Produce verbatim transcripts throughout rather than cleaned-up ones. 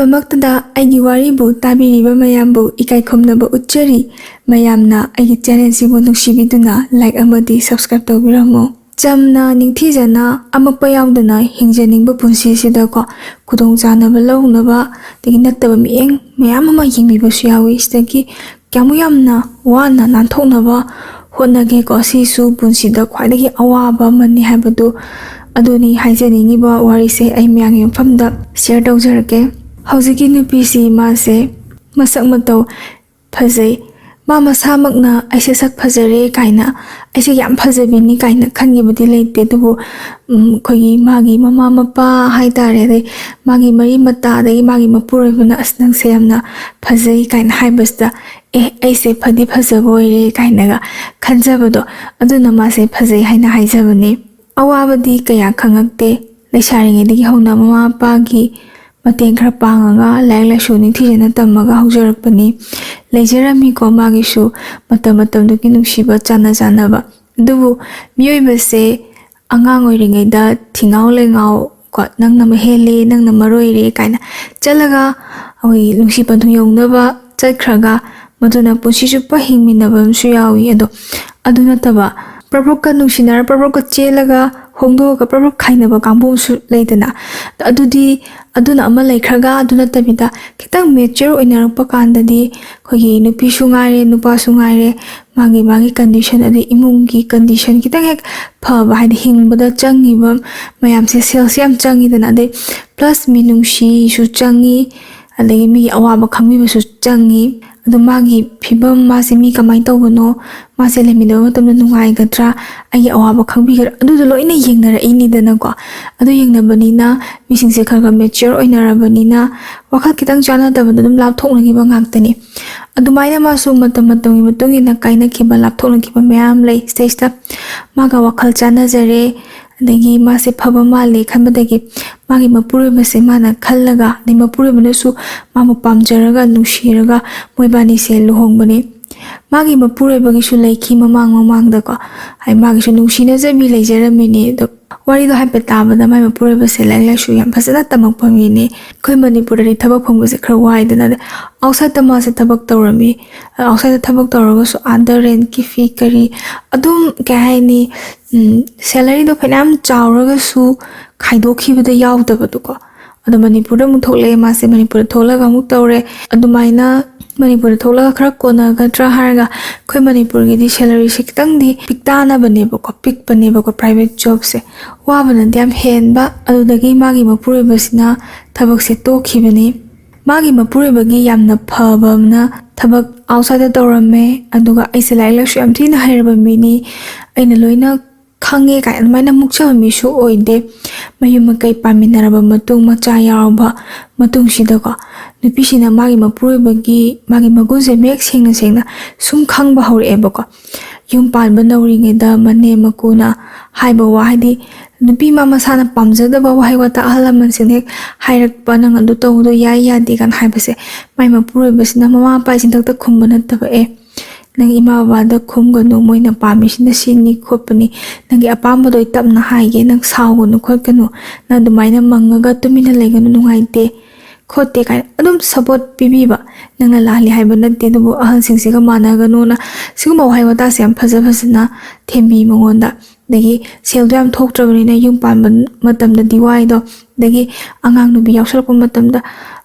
ꯃꯛꯇꯗ ꯑꯩꯒꯤ ꯋꯥꯔꯤꯕꯨ ꯇꯥꯕꯤꯔꯤꯕ ꯃꯌꯥꯝꯕꯨ ꯏꯀꯥꯏ ꯈꯨꯝꯅꯕ ꯎꯠꯆꯔꯤ꯫ ꯃꯌꯥꯝꯅ ꯑꯩꯒꯤ ꯆꯦꯅꯦꯜꯁꯤꯕꯨ ꯅꯨꯡꯁꯤꯕꯤꯗꯨꯅ ꯂꯥꯏꯛ ꯑꯃꯗꯤ ꯁꯕꯁꯀ꯭ꯔꯥꯏꯕ ꯇꯧꯕꯤꯔꯝꯃꯨ꯫ ꯆꯝꯅ ꯅꯤꯡꯊꯤꯖꯅ ꯑꯃꯛꯄ ꯌꯥꯎꯗꯅ ꯍꯤꯡꯖꯅꯤꯡꯕ ꯄꯨꯟꯁꯤꯁꯤꯗꯀꯣ, ꯈꯨꯗꯣꯡꯆꯥꯅꯕ ꯂꯧꯅꯕ ꯑꯗꯒꯤ ꯅꯠꯇꯕ ꯃꯤꯠꯌꯦꯡ ꯃꯌꯥꯝ ꯑꯃ ꯌꯦꯡꯕꯤꯕꯁꯨ ꯌꯥꯎꯏ꯫ ꯁꯤꯗꯒꯤ ꯀꯌꯥꯃꯨꯛ ꯌꯥꯝꯅ ꯋꯥꯅ ꯅꯥꯟꯊꯣꯛꯅꯕ ꯍꯣꯠꯅꯒꯦꯀꯣ, ꯁꯤꯁꯨ ꯄꯨꯟꯁꯤꯗ ꯈ꯭ꯋꯥꯏꯗꯒꯤ ꯑꯋꯥꯕ ꯑꯃꯅꯤ ꯍꯥꯏꯕꯗꯨ ꯑꯗꯨꯅꯤ ꯍꯥꯏꯖꯅꯤꯡꯉꯤꯕ ꯋꯥꯔꯤꯁꯦ ꯑꯩ ꯃꯌꯥꯝꯒꯤ ꯃꯐꯝꯗ ꯁꯤꯌꯔ ꯇꯧꯖꯔꯛꯀꯦ꯫ ꯍꯧꯖꯤꯛꯀꯤ ꯅꯨꯄꯤꯁꯤ ꯃꯥꯁꯦ ꯃꯁꯛ ꯃꯇꯧ ꯐꯖꯩ꯫ ꯃꯥ ꯃꯁꯥꯃꯛꯅ "ꯑꯩꯁꯦ ꯁꯛ ꯐꯖꯔꯦ" ꯀꯥꯏꯅ, "ꯑꯩꯁꯦ ꯌꯥꯝ ꯐꯖꯕꯤꯅꯤ" ꯀꯥꯏꯅ ꯈꯟꯈꯤꯕꯗꯤ ꯂꯩꯇꯦ꯫ ꯑꯗꯨꯕꯨ, ꯎꯝ, ꯑꯩꯈꯣꯏꯒꯤ ꯃꯥꯒꯤ ꯃꯃꯥ ꯃꯄꯥ ꯍꯥꯏ ꯇꯥꯔꯦ, ꯑꯗꯩ ꯃꯥꯒꯤ ꯃꯔꯤ ꯃꯇꯥ, ꯑꯗꯒꯤ ꯃꯥꯒꯤ ꯃꯄꯨꯔꯣꯏꯕꯅ "ꯑꯁ, ꯅꯪꯁꯦ ꯌꯥꯝꯅ ꯐꯖꯩ" ꯀꯥꯏꯅ ꯍꯥꯏꯕꯁꯤꯗ, "ꯑꯦ, ꯑꯩꯁꯦ ꯐꯗꯤ ꯐꯖꯕ ꯑꯣꯏꯔꯦ" ꯀꯥꯏꯅꯒ ꯈꯟꯖꯕꯗꯣ, ꯑꯗꯨꯅ ꯃꯥꯁꯦ ꯐꯖꯩ ꯍꯥꯏꯅ ꯍꯥꯏꯖꯕꯅꯤ꯫ ꯑꯋꯥꯕꯗꯤ ꯀꯌꯥ ꯈꯪꯉꯛꯇꯦ꯫ ꯂꯩꯁꯥꯔꯤꯉꯩꯗꯒꯤ ꯍꯧꯅ ꯃꯃꯥ ꯃꯄꯥꯒꯤ ꯃꯇꯦꯡ ꯈꯔ ꯄꯥꯡꯉꯒ, ꯂꯥꯏꯔꯤꯛ ꯂꯥꯏꯁꯨ ꯅꯤꯡꯊꯤꯖꯅ ꯇꯝꯃꯒ ꯍꯧꯖꯔꯛꯄꯅꯤ꯫ ꯂꯩꯖꯔꯝꯃꯤꯀꯣ ꯃꯥꯒꯤꯁꯨ ꯃꯇꯝ ꯃꯇꯝꯗꯨꯒꯤ ꯅꯨꯡꯁꯤꯕ, ꯆꯥꯟꯅ ꯆꯥꯟꯅꯕ꯫ ꯑꯗꯨꯕꯨ ꯃꯤꯑꯣꯏꯕꯁꯦ ꯑꯉꯥꯡ ꯑꯣꯏꯔꯤꯉꯩꯗ ꯊꯤꯉꯥꯎ ꯂꯩꯉꯥꯎ ꯀꯣ, "ꯅꯪꯅ ꯃꯍꯦꯜꯂꯦ, ꯅꯪꯅ ꯃꯔꯣꯏꯔꯦ" ꯀꯥꯏꯅ ꯆꯠꯂꯒ, ꯑꯩꯈꯣꯏꯒꯤ ꯅꯨꯡꯁꯤ ꯄꯟꯊꯨꯡ ꯌꯧꯅꯕ ꯆꯠꯈ꯭ꯔꯒ, ꯃꯗꯨꯅ ꯄꯨꯟꯁꯤ ꯆꯨꯞꯄ ꯍꯤꯡꯃꯤꯟꯅꯕ ꯑꯃꯁꯨ ꯌꯥꯎꯏ꯫ ꯑꯗꯣ ꯑꯗꯨ ꯅꯠꯇꯕ, ꯄ꯭ꯔꯞ ꯄ꯭ꯔꯞꯀ ꯅꯨꯡꯁꯤꯅꯔ ꯄ꯭ꯔꯞ ꯄ꯭ꯔꯞꯀ ꯆꯦꯜꯂꯒ ꯍꯣꯡꯗꯣꯛꯑꯒ ꯄ꯭ꯔꯞ ꯄ꯭ꯔꯞ ꯈꯥꯏꯅꯕ ꯀꯥꯡꯕꯨ ꯑꯃꯁꯨ ꯂꯩꯗꯅ꯫ ꯑꯗꯨꯗꯤ, ꯑꯗꯨꯅ ꯑꯃ ꯂꯩꯈ꯭ꯔꯒ, ꯑꯗꯨ ꯅꯠꯇꯕꯤꯗ ꯈꯤꯇꯪ ꯃꯦꯆ꯭ꯌꯣꯔ ꯑꯣꯏꯅꯔꯛꯄ ꯀꯥꯟꯗꯗꯤ, ꯑꯩꯈꯣꯏꯒꯤ ꯅꯨꯄꯤꯁꯨ ꯉꯥꯏꯔꯦ, ꯅꯨꯄꯥꯁꯨ ꯉꯥꯏꯔꯦ, ꯃꯥꯒꯤ ꯃꯥꯒꯤ ꯀꯟꯗꯤꯁꯟ, ꯑꯗꯩ ꯏꯃꯨꯡꯒꯤ ꯀꯟꯗꯤꯁꯟ ꯈꯤꯇꯪ ꯍꯦꯛ ꯐꯕ, ꯍꯥꯏꯗꯤ ꯍꯤꯡꯕꯗ ꯆꯪꯉꯤꯕ ꯃꯌꯥꯝꯁꯦ, ꯁꯦꯜꯁꯦ ꯌꯥꯝ ꯆꯪꯉꯤꯗꯅ, ꯑꯗꯩ ꯄ꯭ꯂꯁ ꯃꯤꯅꯨꯡꯁꯤꯁꯨ ꯆꯪꯉꯤ, ꯑꯗꯒꯤ ꯃꯤꯒꯤ ꯑꯋꯥꯕ ꯈꯪꯕꯤꯕꯁꯨ ꯆꯪꯉꯤ꯫ ꯑꯗꯣ ꯃꯥꯒꯤ ꯐꯤꯕꯝ, ꯃꯥꯁꯦ ꯃꯤ ꯀꯃꯥꯏꯅ ꯇꯧꯕꯅꯣ, ꯃꯥꯁꯦ ꯂꯩꯃꯤꯟꯅꯕ ꯃꯇꯝꯗ ꯅꯨꯡꯉꯥꯏꯒꯗ꯭ꯔꯥ, ꯑꯩꯒꯤ ꯑꯋꯥꯕ ꯈꯪꯕꯤꯒꯗ꯭ꯔꯥ, ꯑꯗꯨꯗꯣ ꯂꯣꯏꯅ ꯌꯦꯡꯅꯔꯛꯏꯅꯤꯗꯅꯀꯣ꯫ ꯑꯗꯨ ꯌꯦꯡꯅꯕꯅꯤꯅ ꯃꯤꯁꯤꯡꯁꯦ ꯈꯔ ꯈꯔ ꯃꯦꯆ꯭ꯌꯣꯔ ꯑꯣꯏꯅꯔꯕꯅꯤꯅ ꯋꯥꯈꯜ ꯈꯤꯇꯪ ꯆꯥꯟꯅꯗꯕꯗ ꯑꯗꯨꯝ ꯂꯥꯞꯊꯣꯛꯅꯈꯤꯕ ꯉꯥꯛꯇꯅꯤ꯫ ꯑꯗꯨꯃꯥꯏꯅ ꯃꯥꯁꯨ ꯃꯇꯝ ꯃꯇꯝꯒꯤ ꯃꯇꯨꯡ ꯏꯟꯅ ꯀꯥꯏꯅꯈꯤꯕ, ꯂꯥꯞꯊꯣꯛꯅꯈꯤꯕ ꯃꯌꯥꯝ ꯂꯩ꯫ ꯁꯤꯗꯩꯁꯤꯗ ꯃꯥꯒ ꯋꯥꯈꯜ ꯆꯥꯟꯅꯖꯔꯦ, ꯑꯗꯒꯤ ꯃꯥꯁꯦ ꯐꯕ ꯃꯥꯜꯂꯦ ꯈꯟꯕꯗꯒꯤ ꯃꯥꯒꯤ ꯃꯄꯨꯔꯣꯏꯕꯁꯦ ꯃꯥꯅ ꯈꯜꯂꯒ, ꯑꯗꯩ ꯃꯄꯨꯔꯣꯏꯕꯅꯁꯨ ꯃꯥꯕꯨ ꯄꯥꯝꯖꯔꯒ, ꯅꯨꯡꯁꯤꯔꯒ ꯃꯣꯏꯕꯥꯅꯤꯁꯦ ꯂꯨꯍꯣꯡꯕꯅꯤ꯫ ꯃꯥꯒꯤ ꯃꯄꯨꯔꯣꯏꯕꯒꯤꯁꯨ ꯂꯩꯈꯤ ꯃꯃꯥꯡ ꯃꯃꯥꯡꯗꯀꯣ, ꯍꯥꯏ, ꯃꯥꯒꯤꯁꯨ ꯅꯨꯡꯁꯤꯅꯖꯕꯤ ꯂꯩꯖꯔꯝꯃꯤꯅꯤ꯫ ꯑꯗꯣ ꯋꯥꯔꯤꯗꯣ ꯍꯥꯏꯐꯦꯠ ꯇꯥꯕꯗ ꯃꯥꯏ ꯃꯄꯨꯔꯣꯏꯕꯁꯦ ꯂꯥꯏꯔꯤꯛ ꯂꯥꯏꯁꯨ ꯌꯥꯝ ꯐꯖꯅ ꯇꯝꯃꯛꯄ ꯃꯤꯅꯤ꯫ ꯑꯩꯈꯣꯏ ꯃꯅꯤꯄꯨꯔꯗꯗꯤ ꯊꯕꯛ ꯐꯪꯕꯁꯦ ꯈꯔ ꯋꯥꯏꯗꯅ꯫ ꯑꯥꯎꯠꯁꯥꯏꯠꯇ ꯃꯥꯁꯦ ꯊꯕꯛ ꯇꯧꯔꯝꯃꯤ꯫ ꯑꯥꯎꯠꯁꯥꯏꯠꯇ ꯊꯕꯛ ꯇꯧꯔꯒꯁꯨ ꯑꯥꯗ ꯔꯦꯟꯠꯀꯤ ꯐꯤ ꯀꯔꯤ ꯑꯗꯨꯝ ꯀꯩ ꯍꯥꯏꯅꯤ, ꯁꯦꯂꯔꯤꯗꯣ ꯐꯅꯌꯥꯝ ꯆꯥꯎꯔꯒꯁꯨ ꯈꯥꯏꯗꯣꯛꯈꯤꯕꯗ ꯌꯥꯎꯗꯕꯗꯣꯀꯣ꯫ ꯑꯗꯣ ꯃꯅꯤꯄꯨꯔꯗ ꯑꯃꯨꯛ ꯊꯣꯛꯂꯛꯑꯦ ꯃꯥꯁꯦ꯫ ꯃꯅꯤꯄꯨꯔꯗ ꯊꯣꯛꯂꯒ ꯑꯃꯨꯛ ꯇꯧꯔꯦ꯫ ꯑꯗꯨꯃꯥꯏꯅ ꯃꯅꯤꯄꯨꯔꯗ ꯊꯣꯛꯂꯒ ꯈꯔ ꯀꯣꯟꯅꯒꯗ꯭ꯔꯥ ꯍꯥꯏꯔꯒ ꯑꯩꯈꯣꯏ ꯃꯅꯤꯄꯨꯔꯒꯤꯗꯤ ꯁꯦꯂꯔꯤꯁꯦ ꯈꯤꯇꯪꯗꯤ ꯄꯤꯛꯇꯥꯅꯕꯅꯦꯕꯀꯣ, ꯄꯤꯛꯄꯅꯦꯕꯀꯣ ꯄ꯭ꯔꯥꯏꯚꯦꯠ ꯖꯣꯕꯁꯦ꯫ ꯋꯥꯕꯅꯗꯤ ꯌꯥꯝ ꯍꯦꯟꯕ꯫ ꯑꯗꯨꯗꯒꯤ ꯃꯥꯒꯤ ꯃꯄꯨꯔꯣꯏꯕꯁꯤꯅ ꯊꯕꯛꯁꯦ ꯇꯣꯛꯈꯤꯕꯅꯤ꯫ ꯃꯥꯒꯤ ꯃꯄꯨꯔꯣꯏꯕꯒꯤ ꯌꯥꯝꯅ ꯐꯕ ꯑꯃꯅ ꯊꯕꯛ ꯑꯥꯎꯠꯁꯥꯏꯗꯇ ꯇꯧꯔꯝꯃꯦ꯫ ꯑꯗꯨꯒ ꯑꯩꯁꯦ ꯂꯥꯏꯔꯤꯛ ꯂꯥꯏꯁꯨ ꯌꯥꯝ ꯊꯤꯅ ꯍꯩꯔꯕ ꯃꯤꯅꯤ, ꯑꯩꯅ ꯂꯣꯏꯅ ꯈꯪꯉꯦ ꯀꯥꯏꯅ ꯑꯗꯨꯃꯥꯏꯅ ꯃꯨꯛꯆꯕ ꯃꯤꯁꯨ ꯑꯣꯏꯗꯦ꯫ ꯃꯌꯨꯝ ꯃꯀꯩ ꯄꯥꯟꯃꯤꯟꯅꯔꯕ ꯃꯇꯨꯡ, ꯃꯆꯥ ꯌꯥꯎꯔꯕ ꯃꯇꯨꯡꯁꯤꯗꯀꯣ, ꯅꯨꯄꯤꯁꯤꯅ ꯃꯥꯒꯤ ꯃꯄꯨꯔꯣꯏꯕꯒꯤ, ꯃꯥꯒꯤ ꯃꯒꯨꯟꯁꯦ ꯃꯌꯦꯛ ꯁꯦꯡꯅ ꯁꯦꯡꯅ ꯁꯨꯝ ꯈꯪꯕ ꯍꯧꯔꯛꯑꯦꯕꯀꯣ꯫ ꯌꯨꯝ ꯄꯥꯟꯕ ꯅꯧꯔꯤꯉꯩꯗ ꯃꯅꯦꯝ ꯃꯀꯨꯅ ꯍꯥꯏꯕ ꯋꯥ, ꯍꯥꯏꯗꯤ ꯅꯨꯄꯤ ꯃꯥ ꯃꯁꯥꯅ ꯄꯥꯝꯖꯗꯕ ꯋꯥꯍꯩ ꯋꯥꯇꯥ ꯑꯍꯜ ꯂꯃꯟꯁꯤꯡꯅ ꯍꯦꯛ ꯍꯥꯏꯔꯛꯄ, "ꯅꯪ ꯑꯗꯨ ꯇꯧꯕꯗꯣ ꯌꯥꯏ ꯌꯥꯗꯦ" ꯀꯥꯏꯅ ꯍꯥꯏꯕꯁꯦ, ꯃꯥꯏ ꯃꯄꯨꯔꯣꯏꯕꯁꯤꯅ ꯃꯃꯥ ꯃꯄꯥ ꯏꯆꯤꯟꯊꯛꯇ ꯈꯨꯝꯕ ꯅꯠꯇꯕ, "ꯑꯦ, ꯅꯪ ꯏꯃꯥ ꯕꯕꯥꯗ ꯈꯨꯝꯒꯅꯨ, ꯃꯣꯏꯅ ꯄꯥꯝꯃꯤꯁꯤꯅ ꯁꯤꯅꯤ ꯈꯣꯠꯄꯅꯤ, ꯅꯪꯒꯤ ꯑꯄꯥꯝꯕꯗꯣ ꯑꯩ ꯇꯞꯅ ꯍꯥꯏꯒꯦ, ꯅꯪ ꯁꯥꯎꯒꯅꯨ ꯈꯣꯠꯀꯅꯨ, ꯅꯪ ꯑꯗꯨꯃꯥꯏꯅ ꯃꯪꯉꯒ ꯇꯨꯃꯤꯟꯅ ꯂꯩꯒꯅꯨ, ꯅꯨꯡꯉꯥꯏꯇꯦ ꯈꯣꯠꯇꯦ" ꯀꯥꯏꯅ ꯑꯗꯨꯝ ꯁꯞꯄꯣꯔꯠ ꯄꯤꯕꯤꯕ꯫ "ꯅꯪꯅ ꯂꯥꯜꯂꯤ ꯍꯥꯏꯕ ꯅꯠꯇꯦ, ꯑꯗꯨꯕꯨ ꯑꯍꯜꯁꯤꯡꯁꯤꯒ ꯃꯥꯟꯅꯒꯅꯣꯅ" ꯁꯤꯒꯨꯝꯕ ꯋꯥꯍꯩ ꯋꯥꯇꯥꯁꯦ ꯌꯥꯝ ꯐꯖ ꯐꯖꯅ ꯊꯦꯝꯕꯤ ꯃꯉꯣꯟꯗ꯫ ꯑꯗꯒꯤ ꯁꯦꯜꯗꯣ ꯌꯥꯝ ꯊꯣꯛꯇ꯭ꯔꯕꯅꯤꯅ ꯌꯨꯝ ꯄꯥꯟꯕ ꯃꯇꯝꯗꯗꯤ ꯋꯥꯏꯗꯣ, ꯑꯗꯒꯤ ꯑꯉꯥꯡ ꯅꯨꯕꯤ ꯌꯥꯎꯁꯜꯂꯛꯄ ꯃꯇꯝꯗ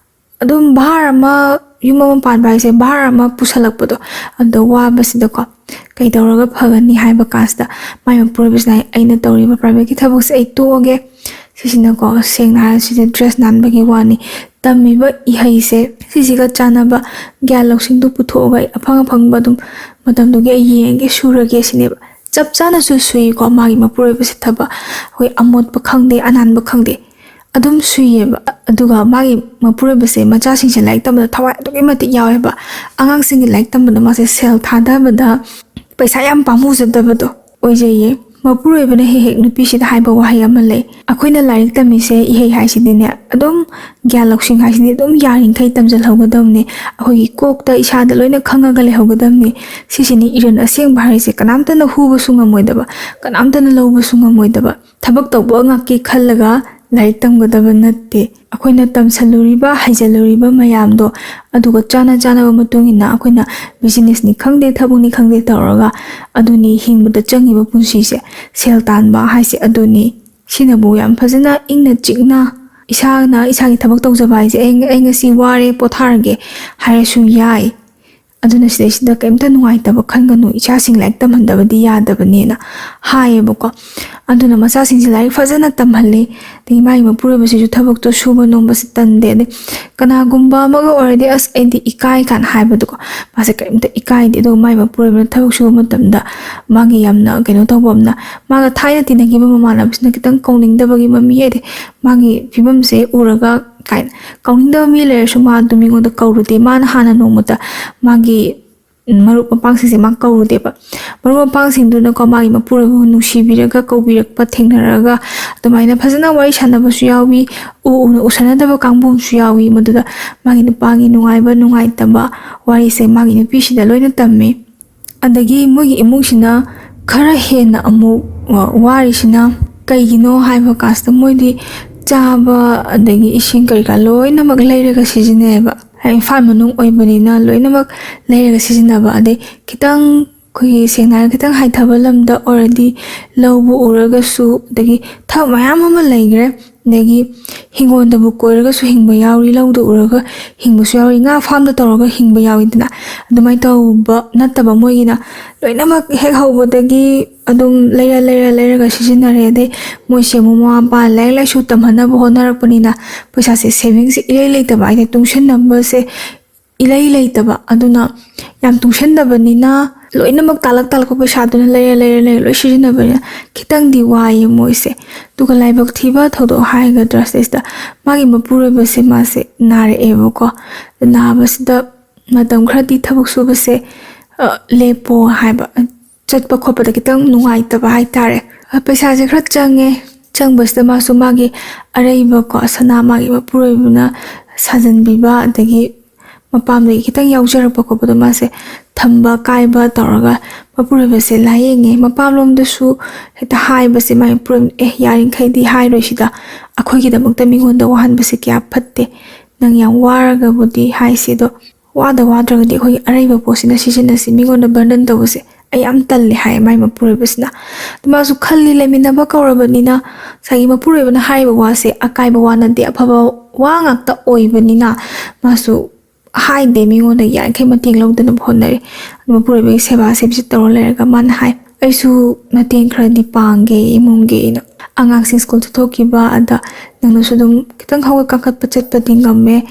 ꯑꯗꯨꯝ ꯚꯥꯔ ꯑꯃ, ꯌꯨꯝ ꯑꯃ ꯄꯥꯟꯕ ꯍꯥꯏꯁꯦ ꯚꯥꯔ ꯑꯃ ꯄꯨꯁꯜꯂꯛꯄꯗꯣ, ꯑꯗꯨꯗ ꯋꯥꯕꯁꯤꯗꯀꯣ ꯀꯩꯗꯧꯔꯒ ꯐꯒꯅꯤ ꯍꯥꯏꯕ ꯀꯥꯟꯁꯤꯗ ꯃꯥꯏ ꯃꯄꯨꯔꯣꯏꯕꯁꯤꯅ ꯍꯥꯏ, "ꯑꯩꯅ ꯇꯧꯔꯤꯕ ꯄ꯭ꯔꯥꯏꯚꯦꯠꯀꯤ ꯊꯕꯛꯁꯦ ꯑꯩ ꯇꯣꯛꯑꯒꯦ"꯫ ꯁꯤꯁꯤꯅꯀꯣ, ꯁꯦꯡꯅ ꯍꯥꯏꯔ ꯁꯤꯁꯦ ꯗ꯭ꯔꯦꯁ ꯅꯥꯟꯕꯒꯤ ꯋꯥꯅꯤ꯫ ꯇꯝꯃꯤꯕ ꯏꯍꯩꯁꯦ ꯁꯤꯁꯤꯒ ꯆꯥꯟꯅꯕ ꯒ꯭ꯌꯥꯟ ꯂꯧꯁꯤꯡꯗꯨ ꯄꯨꯊꯣꯛꯑꯒ ꯑꯩ ꯑꯐꯪ ꯑꯐꯪꯕ ꯑꯗꯨꯝ ꯃꯇꯝꯗꯨꯒꯤ ꯑꯩ ꯌꯦꯡꯉꯒꯦ, ꯁꯨꯔꯒꯦ ꯁꯤꯅꯦꯕ꯫ ꯆꯞ ꯆꯥꯅꯁꯨ ꯁꯨꯏꯀꯣ ꯃꯥꯒꯤ ꯃꯄꯨꯔꯣꯏꯕꯁꯦ ꯊꯕꯛ꯫ ꯑꯩꯈꯣꯏ ꯑꯃꯣꯠꯄ ꯈꯪꯗꯦ, ꯑꯅꯥꯟꯕ ꯈꯪꯗꯦ, ꯑꯗꯨꯝ ꯁꯨꯏꯌꯦꯕ꯫ ꯑꯗꯨꯒ ꯃꯥꯒꯤ ꯃꯄꯨꯔꯣꯏꯕꯁꯦ ꯃꯆꯥꯁꯤꯡꯁꯦ ꯂꯥꯏꯔꯤꯛ ꯇꯝꯕꯗ ꯊꯋꯥꯏ ꯑꯗꯨꯛꯀꯤ ꯃꯇꯤꯛ ꯌꯥꯎꯋꯦꯕ꯫ ꯑꯉꯥꯡꯁꯤꯡꯒꯤ ꯂꯥꯏꯔꯤꯛ ꯇꯝꯕꯗ ꯃꯥꯁꯦ ꯁꯦꯜ ꯊꯥꯗꯕꯗ ꯄꯩꯁꯥ ꯌꯥꯝ ꯄꯥꯝꯃꯨꯖꯗꯕꯗꯣ ꯑꯣꯏꯖꯩꯌꯦ꯫ ꯃꯄꯨꯔꯣꯏꯕꯅ ꯍꯦꯛ ꯍꯦꯛ ꯅꯨꯄꯤꯁꯤꯗ ꯍꯥꯏꯕ ꯋꯥꯍꯩ ꯑꯃ ꯂꯩ, "ꯑꯩꯈꯣꯏꯅ ꯂꯥꯏꯔꯤꯛ ꯇꯝꯃꯤꯁꯦ, ꯏꯍꯩ ꯍꯥꯏꯁꯤꯗꯤꯅꯦ, ꯑꯗꯨꯝ ꯒ꯭ꯌꯥꯟ ꯂꯧꯁꯤꯡ ꯍꯥꯏꯁꯤꯗꯤ ꯑꯗꯨꯝ ꯌꯥꯔꯤꯈꯩ ꯇꯝꯁꯤꯜꯍꯧꯒꯗꯕꯅꯤ, ꯑꯩꯈꯣꯏꯒꯤ ꯀꯣꯛꯇ ꯏꯁꯥꯗ ꯂꯣꯏꯅ ꯈꯪꯉꯒ ꯂꯩꯍꯧꯒꯗꯕꯅꯤ꯫ ꯁꯤꯁꯤꯅꯤ ꯏꯔꯟ ꯑꯁꯦꯡꯕ ꯍꯥꯏꯔꯤꯁꯦ, ꯀꯅꯥꯝꯇꯅ ꯍꯨꯕꯁꯨ ꯉꯝꯃꯣꯏꯗꯕ, ꯀꯅꯥꯝꯇꯅ ꯂꯧꯕꯁꯨ ꯉꯝꯃꯣꯏꯗꯕ, ꯊꯕꯛ ꯇꯧꯕ ꯉꯥꯛꯀꯤ ꯈꯜꯂꯒ ꯂꯥꯏꯔꯤꯛ ꯇꯝꯒꯗꯕ ꯅꯠꯇꯦ꯫ ꯑꯩꯈꯣꯏꯅ ꯇꯝꯁꯜꯂꯨꯔꯤꯕ, ꯍꯩꯖꯜꯂꯨꯔꯤꯕ ꯃꯌꯥꯝꯗꯣ ꯑꯗꯨꯒ ꯆꯥꯅ ꯆꯥꯅꯕ ꯃꯇꯨꯡ ꯏꯟꯅ ꯑꯩꯈꯣꯏꯅ businessꯅꯤ ꯈꯪꯗꯦ, ꯊꯕꯛꯅꯤ ꯈꯪꯗꯦ ꯇꯧꯔꯒ ꯑꯗꯨꯅꯤ ꯍꯤꯡꯕꯗ ꯆꯪꯉꯤꯕ ꯄꯨꯟꯁꯤꯁꯦ꯫ ꯁꯦꯜ ꯇꯥꯟꯕ ꯍꯥꯏꯁꯦ ꯑꯗꯨꯅꯤ꯫ ꯁꯤꯅꯕꯨ ꯌꯥꯝ ꯐꯖꯅ ꯏꯪꯅ ꯆꯤꯛꯅ ꯏꯁꯥꯅ ꯏꯁꯥꯒꯤ ꯊꯕꯛ ꯇꯧꯖꯕ ꯍꯥꯏꯁꯦ, "ꯑꯩ, ꯑꯩ ꯉꯁꯤ ꯋꯥꯔꯦ, ꯄꯣꯊꯥꯔꯒꯦ" ꯍꯥꯏꯔꯁꯨ ꯌꯥꯏ꯫ ꯑꯗꯨꯅ ꯁꯤꯗꯩꯁꯤꯗ ꯀꯩꯝꯇ ꯅꯨꯡꯉꯥꯏꯇꯕ ꯈꯟꯒꯅꯨ, ꯏꯆꯥꯁꯤꯡ ꯂꯥꯏꯔꯤꯛ ꯇꯝꯍꯟꯗꯕꯗꯤ ꯌꯥꯗꯕꯅꯦꯅ ꯍꯥꯏꯌꯦꯕꯀꯣ꯫ ꯑꯗꯨꯅ ꯃꯆꯥꯁꯤꯡꯁꯦ ꯂꯥꯏꯔꯤꯛ ꯐꯖꯅ ꯇꯝꯍꯜꯂꯤ꯫ ꯑꯗꯒꯤ ꯃꯥꯒꯤ ꯃꯄꯨꯔꯣꯏꯕꯁꯤꯁꯨ ꯊꯕꯛꯇꯣ ꯁꯨꯕ ꯅꯣꯝꯕꯁꯦ ꯇꯟꯗꯦ꯫ ꯑꯗꯩ ꯀꯅꯥꯒꯨꯝꯕ ꯑꯃꯒ ꯑꯣꯏꯔꯗꯤ "ꯑꯁ, ꯑꯩꯗꯤ ꯏꯀꯥꯏ" ꯀꯥꯏꯅ ꯍꯥꯏꯕꯗꯣꯀꯣ, ꯃꯥꯁꯦ ꯀꯔꯤꯝꯇ ꯏꯀꯥꯏꯗꯦ꯫ ꯑꯗꯨꯒ ꯃꯥꯒꯤ ꯃꯄꯨꯔꯣꯏꯕꯅ ꯊꯕꯛ ꯁꯨꯕ ꯃꯇꯝꯗ ꯃꯥꯒꯤ ꯌꯥꯝꯅ ꯀꯩꯅꯣ ꯇꯧꯕ ꯑꯃꯅ, ꯃꯥꯒ ꯊꯥꯏꯅ ꯇꯤꯟꯅꯈꯤꯕ ꯃꯃꯥꯟꯅꯕꯁꯤꯅ ꯈꯤꯇꯪ ꯀꯧꯅꯤꯡꯗꯕꯒꯤ ꯃꯃꯤ ꯍꯥꯏꯗꯤ ꯃꯥꯒꯤ ꯐꯤꯕꯝꯁꯦ ꯎꯔꯒ ꯀꯥꯏꯅ ꯀꯧꯅꯤꯡꯗꯕ ꯃꯤ ꯂꯩꯔꯁꯨ ꯃꯥ ꯑꯗꯨꯝ ꯃꯤꯉꯣꯟꯗ ꯀꯧꯔꯨꯗꯦ꯫ ꯃꯥꯅ ꯍꯥꯟꯅ ꯅꯣꯡꯃꯇ ꯃꯥꯒꯤ ꯃꯔꯨꯞ ꯃꯄꯥꯡꯁꯤꯡꯁꯦ ꯃꯥ ꯀꯧꯔꯨꯗꯦꯕ꯫ ꯃꯔꯨꯞ ꯃꯄꯥꯡꯁꯤꯡꯗꯨꯅꯀꯣ ꯃꯥꯒꯤ ꯃꯄꯨꯔꯣꯏꯕꯕꯨ ꯅꯨꯡꯁꯤꯕꯤꯔꯒ ꯀꯧꯕꯤꯔꯛꯄ ꯊꯦꯡꯅꯔꯒ ꯑꯗꯨꯃꯥꯏꯅ ꯐꯖꯅ ꯋꯥꯔꯤ ꯁꯥꯟꯅꯕꯁꯨ ꯌꯥꯎꯏ꯫ ꯎ ꯎꯅ ꯎꯁꯟꯅꯗꯕ ꯀꯥꯡꯕꯨ ꯑꯃꯁꯨ ꯌꯥꯎꯏ꯫ ꯃꯗꯨꯗ ꯃꯥꯒꯤ ꯅꯨꯄꯥꯒꯤ ꯅꯨꯡꯉꯥꯏꯕ ꯅꯨꯡꯉꯥꯏꯇꯕ ꯋꯥꯔꯤꯁꯦ ꯃꯥꯒꯤ ꯅꯨꯄꯤꯁꯤꯗ ꯂꯣꯏꯅ ꯇꯝꯃꯤ꯫ ꯑꯗꯒꯤ ꯃꯣꯏꯒꯤ ꯏꯃꯨꯡꯁꯤꯅ ꯈꯔ ꯍꯦꯟꯅ ꯑꯃꯨꯛ ꯋꯥꯔꯤꯁꯤꯅ ꯀꯩꯒꯤꯅꯣ ꯍꯥꯏꯕ ꯀꯥꯟꯁꯤꯗ ꯃꯣꯏꯗꯤ ꯆꯥꯕ ꯑꯗꯒꯤ ꯏꯁꯤꯡ ꯀꯔꯤ ꯀꯔꯥ ꯂꯣꯏꯅꯃꯛ ꯂꯩꯔꯒ ꯁꯤꯖꯤꯟꯅꯩꯌꯦꯕ꯫ ꯏꯝꯐꯥꯜ ꯃꯅꯨꯡ ꯑꯣꯏꯕꯅꯤꯅ ꯂꯣꯏꯅꯃꯛ ꯂꯩꯔꯒ ꯁꯤꯖꯤꯟꯅꯕ꯫ ꯑꯗꯩ ꯈꯤꯇꯪ ꯑꯩꯈꯣꯏꯒꯤ ꯁꯦꯡꯅ ꯍꯥꯏꯔꯒ ꯈꯤꯇꯪ ꯍꯥꯏꯊꯕ ꯂꯝꯗ ꯑꯣꯏꯔꯗꯤ ꯂꯧꯕꯨ ꯎꯔꯒꯁꯨ ꯑꯗꯒꯤ ꯊꯕꯛ ꯃꯌꯥꯝ ꯑꯃ ꯂꯩꯈ꯭ꯔꯦ꯫ ꯑꯗꯒꯤ ꯍꯤꯡꯒꯣꯜꯗꯕꯨ ꯀꯣꯏꯔꯒꯁꯨ ꯍꯤꯡꯕ ꯌꯥꯎꯔꯤ, ꯂꯧꯗ ꯎꯔꯒ ꯍꯤꯡꯕꯁꯨ ꯌꯥꯎꯔꯤ, ꯉꯥ ꯐꯥꯝꯗ ꯇꯧꯔꯒ ꯍꯤꯡꯕ ꯌꯥꯎꯋꯤꯗꯅ꯫ ꯑꯗꯨꯃꯥꯏꯅ ꯇꯧꯕ ꯅꯠꯇꯕ ꯃꯣꯏꯒꯤꯅ ꯂꯣꯏꯅꯃꯛ ꯍꯦꯛ ꯍꯧꯕꯗꯒꯤ ꯑꯗꯨꯝ ꯂꯩꯔ ꯂꯩꯔ ꯂꯩꯔꯒ ꯁꯤꯖꯤꯟꯅꯔꯦ꯫ ꯑꯗꯩ ꯃꯣꯏꯁꯦ ꯑꯃꯨꯛ ꯃꯃꯥ ꯃꯄꯥ ꯂꯥꯏꯔꯤꯛ ꯂꯥꯏꯁꯨ ꯇꯝꯍꯟꯅꯕ ꯍꯣꯠꯅꯔꯛꯄꯅꯤꯅ ꯄꯩꯁꯥꯁꯦ savingꯁꯦ ꯏꯔꯩ ꯂꯩꯇꯕ ꯍꯥꯏꯗꯤ ꯇꯨꯡꯁꯤꯟꯅꯕꯁꯦ ꯏꯂꯩ ꯂꯩꯇꯕ꯫ ꯑꯗꯨꯅ ꯌꯥꯝ ꯇꯨꯡꯁꯟꯗꯕꯅꯤꯅ ꯂꯣꯏꯅꯃꯛ ꯇꯥꯜꯂꯛ ꯇꯥꯜꯂꯛꯄ ꯄꯩꯁꯥꯗꯨꯅ ꯂꯩꯔ ꯂꯩꯔ ꯂꯩꯔ ꯂꯣꯏ ꯁꯤꯖꯤꯟꯅꯕꯅꯤꯅ ꯈꯤꯇꯪꯗꯤ ꯋꯥꯏꯌꯦ ꯃꯣꯏꯁꯦ꯫ ꯑꯗꯨꯒ ꯂꯥꯏꯕꯛ ꯊꯤꯕ ꯊꯧꯗꯣꯛ ꯍꯥꯏꯒꯗ꯭ꯔꯥ ꯁꯤꯗꯩꯁꯤꯗ ꯃꯥꯒꯤ ꯃꯄꯨꯔꯣꯏꯕꯁꯦ ꯃꯥꯁꯦ ꯅꯥꯔꯛꯑꯦꯕꯀꯣ꯫ ꯅꯥꯕꯁꯤꯗ ꯃꯇꯝ ꯈꯔꯗꯤ ꯊꯕꯛ ꯁꯨꯕꯁꯦ, ꯑ, ꯂꯦꯞꯄꯣ ꯍꯥꯏꯕ, ꯆꯠꯄ ꯈꯣꯠꯄꯗ ꯈꯤꯇꯪ ꯅꯨꯡꯉꯥꯏꯇꯕ ꯍꯥꯏꯇꯥꯔꯦ꯫ ꯑ, ꯄꯩꯁꯥꯁꯦ ꯈꯔ ꯆꯪꯉꯦ꯫ ꯆꯪꯕꯁꯤꯗ ꯃꯥꯁꯨ ꯃꯥꯒꯤ ꯑꯔꯩꯕꯀꯣ ꯁꯅꯥ ꯃꯥꯒꯤ ꯃꯄꯨꯔꯣꯏꯕꯅ ꯁꯥꯖꯟꯕꯤꯕ ꯑꯗꯒꯤ ꯃꯄꯥꯝꯗꯒꯤ ꯈꯤꯇꯪ ꯌꯥꯎꯖꯔꯛꯄ ꯈꯣꯠꯄꯗꯣ ꯃꯥꯁꯦ ꯊꯝꯕ ꯀꯥꯏꯕ ꯇꯧꯔꯒ ꯃꯄꯨꯔꯣꯏꯕꯁꯦ ꯂꯥꯏꯌꯦꯡꯉꯦ꯫ ꯃꯄꯥꯝꯂꯣꯝꯗꯁꯨ ꯍꯦꯛꯇ ꯍꯥꯏꯕꯁꯦ ꯃꯥꯏ ꯃꯄꯨꯔꯣꯏꯕꯅ, "ꯑꯦ, ꯌꯥꯔꯤꯈꯩꯗꯤ ꯍꯥꯏꯔꯣꯏ ꯁꯤꯗ, ꯑꯩꯈꯣꯏꯒꯤꯗꯃꯛꯇ ꯃꯤꯉꯣꯟꯗ ꯋꯥꯍꯟꯕꯁꯦ ꯀꯌꯥ ꯐꯠꯇꯦ, ꯅꯪ ꯌꯥꯝ ꯋꯥꯔꯒꯕꯨꯗꯤ ꯍꯥꯏꯁꯤ, ꯑꯗꯣ ꯋꯥꯗ ꯋꯥꯗ꯭ꯔꯒꯗꯤ ꯑꯩꯈꯣꯏꯒꯤ ꯑꯔꯩꯕ ꯄꯣꯠꯁꯤꯅ ꯁꯤꯖꯤꯟꯅꯁꯤ, ꯃꯤꯉꯣꯟꯗ ꯕꯔꯗꯟ ꯇꯧꯕꯁꯦ ꯑꯩ ꯌꯥꯝ ꯇꯜꯂꯦ" ꯍꯥꯏ ꯃꯥꯏ ꯃꯄꯨꯔꯣꯏꯕꯁꯤꯅ꯫ ꯑꯗꯨ ꯃꯥꯁꯨ ꯈꯜꯂꯤ, ꯂꯩꯃꯤꯟꯅꯕ ꯀꯧꯔꯕꯅꯤꯅ ꯉꯁꯥꯏꯒꯤ ꯃꯄꯨꯔꯣꯏꯕꯅ ꯍꯥꯏꯔꯤꯕ ꯋꯥꯁꯦ ꯑꯀꯥꯏꯕ ꯋꯥ ꯅꯠꯇꯦ, ꯑꯐꯕ ꯋꯥ ꯉꯥꯛꯇ ꯑꯣꯏꯕꯅꯤꯅ ꯃꯥꯁꯨ ꯍꯥꯏꯗꯦ, ꯃꯤꯉꯣꯟꯗ ꯌꯥꯔꯤꯈꯩ ꯃꯇꯦꯡ ꯂꯧꯗꯅꯕ ꯍꯣꯠꯅꯔꯤ꯫ ꯑꯗꯨ ꯃꯄꯨꯔꯣꯏꯕꯒꯤ ꯁꯦꯕꯥ ꯁꯦꯕꯤꯁꯦ ꯇꯧꯔ ꯂꯩꯔꯒ ꯃꯥꯅ ꯍꯥꯏ, "ꯑꯩꯁꯨ ꯃꯇꯦꯡ ꯈꯔꯗꯤ ꯄꯥꯡꯒꯦ ꯏꯃꯨꯡꯒꯤ, ꯑꯩꯅ ꯑꯉꯥꯡꯁꯤꯡ ꯁ꯭ꯀꯨꯜ ꯆꯠꯊꯣꯛꯈꯤꯕ, ꯑꯗ ꯅꯪꯅꯁꯨ ꯑꯗꯨꯝ ꯈꯤꯇꯪ ꯍꯧꯒꯠ ꯀꯥꯈꯠꯄ ꯆꯠꯄꯗꯤ ꯉꯝꯃꯦ,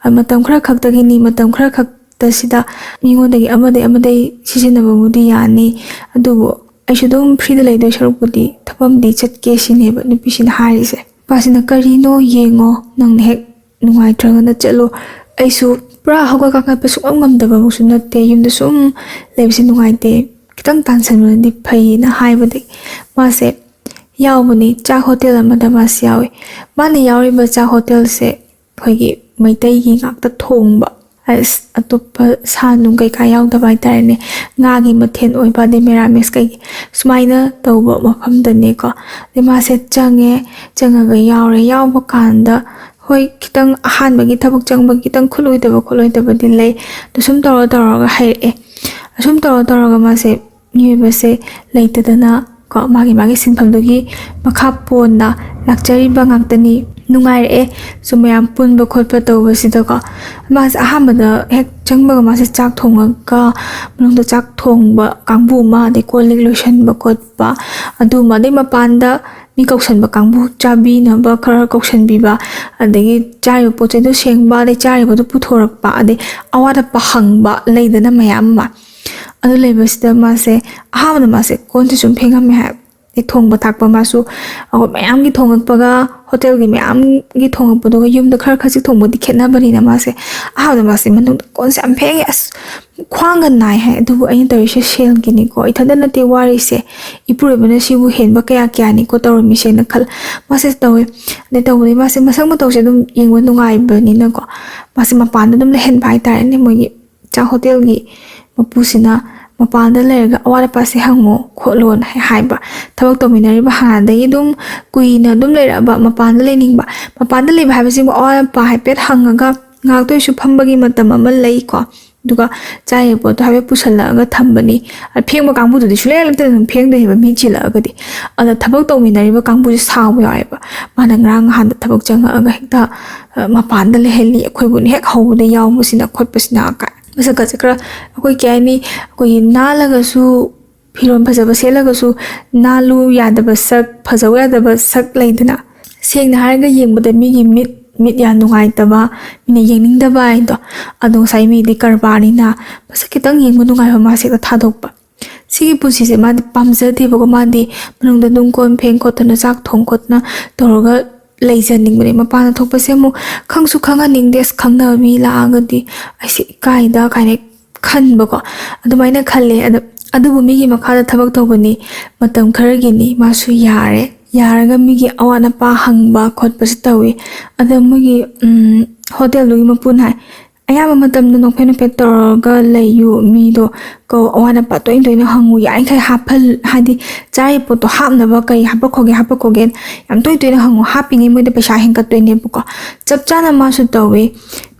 ꯑ, ꯃꯇꯝ ꯈꯔ ꯈꯛꯇꯒꯤꯅꯤ, ꯃꯇꯝ ꯈꯔ ꯈꯛꯇꯁꯤꯗ ꯃꯤꯉꯣꯟꯗꯒꯤ ꯑꯃꯗꯩ ꯑꯃꯗꯩ ꯁꯤꯖꯤꯟꯅꯕꯕꯨꯗꯤ ꯌꯥꯅꯤ, ꯑꯗꯨꯕꯨ ꯑꯩꯁꯨ ꯑꯗꯨꯝ ꯐ꯭ꯔꯤꯗ ꯂꯩꯗꯣꯏ ꯁꯔꯨꯛꯄꯨꯗꯤ ꯊꯕꯛ ꯑꯃꯗꯤ ꯆꯠꯀꯦ" ꯁꯤꯅꯦꯕ ꯅꯨꯄꯤꯁꯤꯅ ꯍꯥꯏꯔꯤꯁꯦ꯫ ꯅꯨꯄꯥꯁꯤꯅ, "ꯀꯔꯤꯅꯣ ꯌꯦꯡꯉꯣ, ꯅꯪꯅ ꯍꯦꯛ ꯅꯨꯡꯉꯥꯏꯇ꯭ꯔꯒꯅ ꯆꯠꯂꯣ, ꯑꯩꯁꯨ ꯄꯨꯔꯥ ꯍꯧꯒꯠ ꯀꯥꯡꯈꯠꯄ ꯁꯨꯡꯉꯝ ꯉꯝꯗꯕ ꯑꯃꯁꯨ ꯅꯠꯇꯦ, ꯌꯨꯝꯗ ꯁꯨꯝ ꯂꯩꯕꯁꯦ ꯅꯨꯡꯉꯥꯏꯇꯦ, ꯈꯤꯇꯪ ꯇꯥꯟꯁꯟꯕꯅꯗꯤ ꯐꯩꯌꯦꯅ" ꯍꯥꯏꯕꯗꯒꯤ ꯃꯥꯁꯦ ꯌꯥꯎꯕꯅꯤ, ꯆꯥꯛ ꯍꯣꯇꯦꯜ ꯑꯃꯗ ꯃꯥꯁꯦ ꯌꯥꯎꯋꯤ꯫ ꯃꯥꯅ ꯌꯥꯎꯔꯤꯕ ꯆꯥꯛ ꯍꯣꯇꯦꯜꯁꯦ ꯑꯩꯈꯣꯏꯒꯤ ꯃꯩꯇꯩꯒꯤ ꯉꯥꯛꯇ ꯊꯣꯡꯕ, ꯑꯁ, ꯑꯇꯣꯞꯄ ꯁꯥ ꯅꯨꯡ ꯀꯩꯀꯥ ꯌꯥꯎꯗꯕ ꯍꯥꯏꯇꯥꯔꯦꯅꯦ, ꯉꯥꯒꯤ ꯃꯊꯦꯜ ꯑꯣꯏꯕ, ꯑꯗꯩ ꯃꯦꯔꯥꯃꯦꯁ ꯀꯩꯒꯤ, ꯁꯨꯃꯥꯏꯅ ꯇꯧꯕ ꯃꯐꯝꯗꯅꯦꯀꯣ꯫ ꯑꯗꯩ ꯃꯥꯁꯦ ꯆꯪꯉꯦ, ꯆꯪꯉꯒ ꯌꯥꯎꯔꯦ꯫ ꯌꯥꯎꯕ ꯀꯥꯟꯗ ꯍꯣꯏ, ꯈꯤꯇꯪ ꯑꯍꯥꯟꯕꯒꯤ ꯊꯕꯛ ꯆꯪꯕ ꯈꯤꯇꯪ ꯈꯨꯠꯂꯣꯏꯗꯕ ꯈꯣꯠꯂꯣꯏꯗꯕꯗꯤ ꯂꯩ꯫ ꯑꯗꯨ ꯁꯨꯝ ꯇꯧꯔ ꯇꯧꯔꯒ ꯍꯩꯔꯛꯑꯦ꯫ ꯑꯁꯨꯝ ꯇꯧꯔ ꯇꯧꯔꯒ ꯃꯥꯁꯦ ꯃꯤꯑꯣꯏꯕꯁꯦ ꯂꯩꯇꯗꯅ ꯀꯣ, ꯃꯥꯒꯤ ꯃꯥꯒꯤ ꯁꯤꯟꯐꯝꯗꯨꯒꯤ ꯃꯈꯥ ꯄꯣꯟꯅ ꯂꯥꯛꯆꯔꯤꯕ ꯉꯥꯛꯇꯅꯤ꯫ ꯅꯨꯡꯉꯥꯏꯔꯛꯑꯦ꯫ ꯁꯨꯝ ꯃꯌꯥꯝ ꯄꯨꯟꯕ ꯈꯣꯠꯄ ꯇꯧꯕꯁꯤꯗꯀꯣ, ꯃꯥꯁꯦ ꯑꯍꯥꯟꯕꯗ ꯍꯦꯛ ꯆꯪꯕꯒ ꯃꯥꯁꯦ ꯆꯥꯛ ꯊꯣꯡꯉꯒ ꯃꯅꯨꯡꯗ ꯆꯥꯛ ꯊꯣꯡꯕ ꯀꯥꯡꯕꯨ ꯑꯃ, ꯑꯗꯩ ꯀꯣꯜ ꯂꯤꯛ ꯂꯣꯏꯁꯟꯕ ꯈꯣꯠꯄ ꯑꯗꯨ ꯑꯃ, ꯑꯗꯩ ꯃꯄꯥꯟꯗ ꯃꯤ ꯀꯧꯁꯟꯕ ꯀꯥꯡꯕꯨ, ꯆꯥꯕꯤꯅꯕ ꯈꯔ ꯀꯧꯁꯟꯕꯤꯕ, ꯑꯗꯒꯤ ꯆꯥꯔꯤꯕ ꯄꯣꯠ ꯆꯩꯗꯣ ꯁꯦꯡꯕ, ꯑꯗꯩ ꯆꯥꯔꯤꯕꯗꯣ ꯄꯨꯊꯣꯔꯛꯄ, ꯑꯗꯩ ꯑꯋꯥꯠ ꯑꯄꯥ ꯍꯪꯕ ꯂꯩꯗꯅ ꯃꯌꯥꯝ ꯑꯃ꯫ ꯑꯗꯨ ꯂꯩꯕꯁꯤꯗ ꯃꯥꯁꯦ ꯑꯍꯥꯟꯕꯗ ꯃꯥꯁꯦ ꯀꯣꯟꯁꯦ ꯁꯨꯝ ꯐꯦꯡꯉꯝꯃꯦ ꯍꯥꯏꯕ꯫ ꯑꯗꯩ ꯊꯣꯡꯕ ꯊꯥꯛꯄ ꯃꯥꯁꯨ ꯑꯩꯈꯣꯏ ꯃꯌꯥꯝꯒꯤ ꯊꯣꯡꯉꯛꯄꯒ ꯍꯣꯇꯦꯜꯒꯤ ꯃꯌꯥꯝꯒꯤ ꯊꯣꯡꯉꯛꯄꯗꯨꯒ ꯌꯨꯝꯗ ꯈꯔ ꯈꯖꯤꯛ ꯊꯣꯡꯕꯗꯤ ꯈꯦꯠꯅꯕꯅꯤꯅ ꯃꯥꯁꯦ ꯑꯍꯥꯟꯕꯗ ꯃꯥꯁꯦ ꯃꯅꯨꯡꯗ ꯀꯣꯟꯁꯦ ꯌꯥꯝ ꯐꯦꯡꯉꯦ꯫ "ꯑꯁ, ꯈ꯭ꯋꯥꯡꯒ ꯅꯥꯏ" ꯍꯥꯏ꯫ "ꯑꯗꯨꯕꯨ ꯑꯩꯅ ꯇꯧꯔꯤꯁꯦ ꯁꯦꯜꯒꯤꯅꯤꯀꯣ, ꯏꯊꯟꯇ ꯅꯠꯇꯦ ꯋꯥꯔꯤꯁꯦ, ꯏꯄꯨꯔꯣꯏꯕꯅ ꯁꯤꯕꯨ ꯍꯦꯟꯕ ꯀꯌꯥ ꯀꯌꯥꯅꯤꯀꯣ ꯇꯧꯔꯝꯃꯤꯁꯦꯅ" ꯈꯜ ꯃꯥꯁꯦ ꯇꯧꯋꯦ꯫ ꯑꯗꯩ ꯇꯧꯕꯗꯤ ꯃꯥꯁꯦ ꯃꯁꯛ ꯃꯇꯧꯁꯦ ꯑꯗꯨꯝ ꯌꯦꯡꯕ ꯅꯨꯡꯉꯥꯏꯕꯅꯤꯅꯀꯣ, ꯃꯥꯁꯦ ꯃꯄꯥꯟꯗ ꯑꯗꯨꯝ ꯂꯩꯍꯟꯕ ꯍꯥꯏꯇꯥꯔꯦꯅꯦ, ꯃꯣꯏꯒꯤ ꯆꯥꯛ ꯍꯣꯇꯦꯜꯒꯤ ꯃꯄꯨꯁꯤꯅ ꯃꯄꯥꯟꯗ ꯂꯩꯔꯒ ꯑꯋꯥꯠ ꯑꯄꯥꯁꯦ ꯍꯪꯉꯣ ꯈꯣꯠꯂꯣꯅ ꯍꯥꯏ-, ꯍꯥꯏꯕ꯫ ꯊꯕꯛ ꯇꯧꯃꯤꯟꯅꯔꯤꯕ ꯍꯥꯟꯅꯗꯒꯤ ꯑꯗꯨꯝ ꯀꯨꯏꯅ ꯑꯗꯨꯝ ꯂꯩꯔꯛꯑꯕ, ꯃꯄꯥꯟꯗ ꯂꯩꯅꯤꯡꯕ, ꯃꯄꯥꯟꯗ ꯂꯩꯕ ꯍꯥꯏꯕꯁꯤꯕꯨ ꯑꯋꯥꯠ ꯑꯄꯥ ꯍꯥꯏꯐꯦꯠ ꯍꯪꯉꯒ ꯉꯥꯏꯍꯥꯛꯇ ꯑꯣꯏꯔꯁꯨ ꯐꯝꯕꯒꯤ ꯃꯇꯝ ꯑꯃ ꯂꯩꯀꯣ꯫ ꯑꯗꯨꯒ ꯆꯥꯔꯤꯕ ꯄꯣꯠꯇꯣ ꯍꯥꯏꯐꯦꯠ ꯄꯨꯁꯜꯂꯛꯑꯒ ꯊꯝꯕꯅꯤ꯫ ꯑ, ꯐꯦꯡꯕ ꯀꯥꯡꯕꯨꯗꯨꯗꯤ ꯁꯨꯡꯂꯩ ꯂꯩꯇꯅ ꯑꯗꯨꯝ ꯐꯦꯡꯗꯣꯏꯅꯦꯕ, ꯃꯤ ꯆꯤꯜꯂꯛꯑꯒꯗꯤ꯫ ꯑꯗ ꯊꯕꯛ ꯇꯧꯃꯤꯟꯅꯔꯤꯕ ꯀꯥꯡꯕꯨꯁꯦ ꯁꯥꯎꯕ ꯌꯥꯎꯋꯦꯕ꯫ ꯃꯥꯅ ꯉꯔꯥꯡ ꯅꯍꯥꯟꯗ ꯊꯕꯛ ꯆꯪꯉꯛꯑꯒ ꯍꯦꯛꯇ, ꯑ, ꯃꯄꯥꯟꯗ ꯂꯩꯍꯜꯂꯤ, ꯑꯩꯈꯣꯏꯕꯨꯅ ꯍꯦꯛ ꯍꯧꯕꯗ ꯌꯥꯎꯕꯁꯤꯅ ꯈꯣꯠꯄꯁꯤꯅ ꯀꯥꯏ꯫ ꯃꯁꯛꯀꯁꯦ ꯈꯔ, ꯑꯩꯈꯣꯏ ꯀꯩ ꯍꯥꯏꯅꯤ, ꯑꯩꯈꯣꯏꯒꯤ ꯅꯥꯜꯂꯒꯁꯨ, ꯐꯤꯔꯣꯜ ꯐꯖꯕ ꯁꯦꯠꯂꯒꯁꯨ ꯅꯥꯜꯂꯨ ꯌꯥꯗꯕ ꯁꯛ, ꯐꯖꯧ ꯌꯥꯗꯕ ꯁꯛ ꯂꯩꯗꯅ꯫ ꯁꯦꯡꯅ ꯍꯥꯏꯔꯒ ꯌꯦꯡꯕꯗ ꯃꯤꯒꯤ ꯃꯤꯠ, ꯃꯤꯠ ꯌꯥꯝ ꯅꯨꯡꯉꯥꯏꯇꯕ, ꯃꯤꯅ ꯌꯦꯡꯅꯤꯡꯗꯕ ꯍꯥꯏꯗꯣ꯫ ꯑꯗꯣ ꯉꯁꯥꯏ ꯃꯤꯗꯤ ꯀꯔꯕꯥꯔꯅꯤꯅ ꯃꯁꯛ ꯈꯤꯇꯪ ꯌꯦꯡꯕ ꯅꯨꯡꯉꯥꯏꯕ ꯃꯥꯁꯦ ꯍꯦꯛꯇ ꯊꯥꯗꯣꯛꯄ꯫ ꯁꯤꯒꯤ ꯄꯨꯟꯁꯤꯁꯦ ꯃꯥꯗꯤ ꯄꯥꯝꯖꯗꯦꯕꯀꯣ꯫ ꯃꯥꯗꯤ ꯃꯅꯨꯡꯗ ꯑꯗꯨꯝ ꯀꯣꯟ ꯐꯦꯡ ꯈꯣꯠꯇꯅ, ꯆꯥꯛ ꯊꯣꯡ ꯈꯣꯠꯇꯅ ꯇꯧꯔꯒ ꯂꯩꯖꯅꯤꯡꯕꯅꯦ꯫ ꯃꯄꯥꯟꯗ ꯊꯣꯛꯄꯁꯦ ꯑꯃꯨꯛ ꯈꯪꯁꯨ ꯈꯪꯍꯟꯅꯤꯡꯗꯦ꯫ ꯑꯁ, ꯈꯪꯅꯕ ꯃꯤ ꯂꯥꯛꯑꯒꯗꯤ ꯑꯩꯁꯦ ꯏꯀꯥꯏꯗ ꯀꯥꯏꯅ ꯈꯟꯕꯀꯣ, ꯑꯗꯨꯃꯥꯏꯅ ꯈꯜꯂꯦ꯫ ꯑꯗꯣ, ꯑꯗꯨꯕꯨ ꯃꯤꯒꯤ ꯃꯈꯥꯗ ꯊꯕꯛ ꯇꯧꯕꯅꯤ, ꯃꯇꯝ ꯈꯔꯒꯤꯅꯤ, ꯃꯥꯁꯨ ꯌꯥꯔꯦ꯫ ꯌꯥꯔꯒ ꯃꯤꯒꯤ ꯑꯋꯥꯠ ꯑꯄꯥ ꯍꯪꯕ ꯈꯣꯠꯄꯁꯨ ꯇꯧꯋꯤ꯫ ꯑꯗꯣ ꯃꯣꯏꯒꯤ, ꯎꯝ, ꯍꯣꯇꯦꯜꯗꯨꯒꯤ ꯃꯄꯨꯅ ꯍꯥꯏ, "ꯑꯌꯥꯝꯕ ꯃꯇꯝꯗ ꯅꯣꯛꯐꯦꯠ ꯅꯣꯛꯐꯦꯠ ꯇꯧꯔꯒ ꯂꯩꯌꯨ, ꯃꯤꯗꯣ ꯀꯧ, ꯑꯋꯥꯠ ꯑꯄꯥ ꯇꯣꯏꯅ ꯇꯣꯏꯅ ꯍꯪꯉꯨ, ꯌꯥꯔꯤꯈꯩ ꯍꯥꯞꯍꯜ-, ꯍꯥꯏꯗꯤ ꯆꯥꯔꯤꯕ ꯄꯣꯠꯇꯣ ꯍꯥꯞꯅꯕ ꯀꯩ ꯍꯥꯄꯛꯈꯣꯒꯦ, ꯍꯥꯄꯛꯈꯣꯒꯦ ꯌꯥꯝ ꯇꯣꯏ ꯇꯣꯏꯅ ꯍꯪꯉꯨ, ꯍꯥꯞꯄꯤꯉꯩ ꯃꯣꯏꯗ ꯄꯩꯁꯥ ꯍꯦꯟꯒꯠꯇꯣꯏꯅꯦꯕꯀꯣ"꯫ ꯆꯞ ꯆꯥꯅ ꯃꯥꯁꯨ ꯇꯧꯋꯤ꯫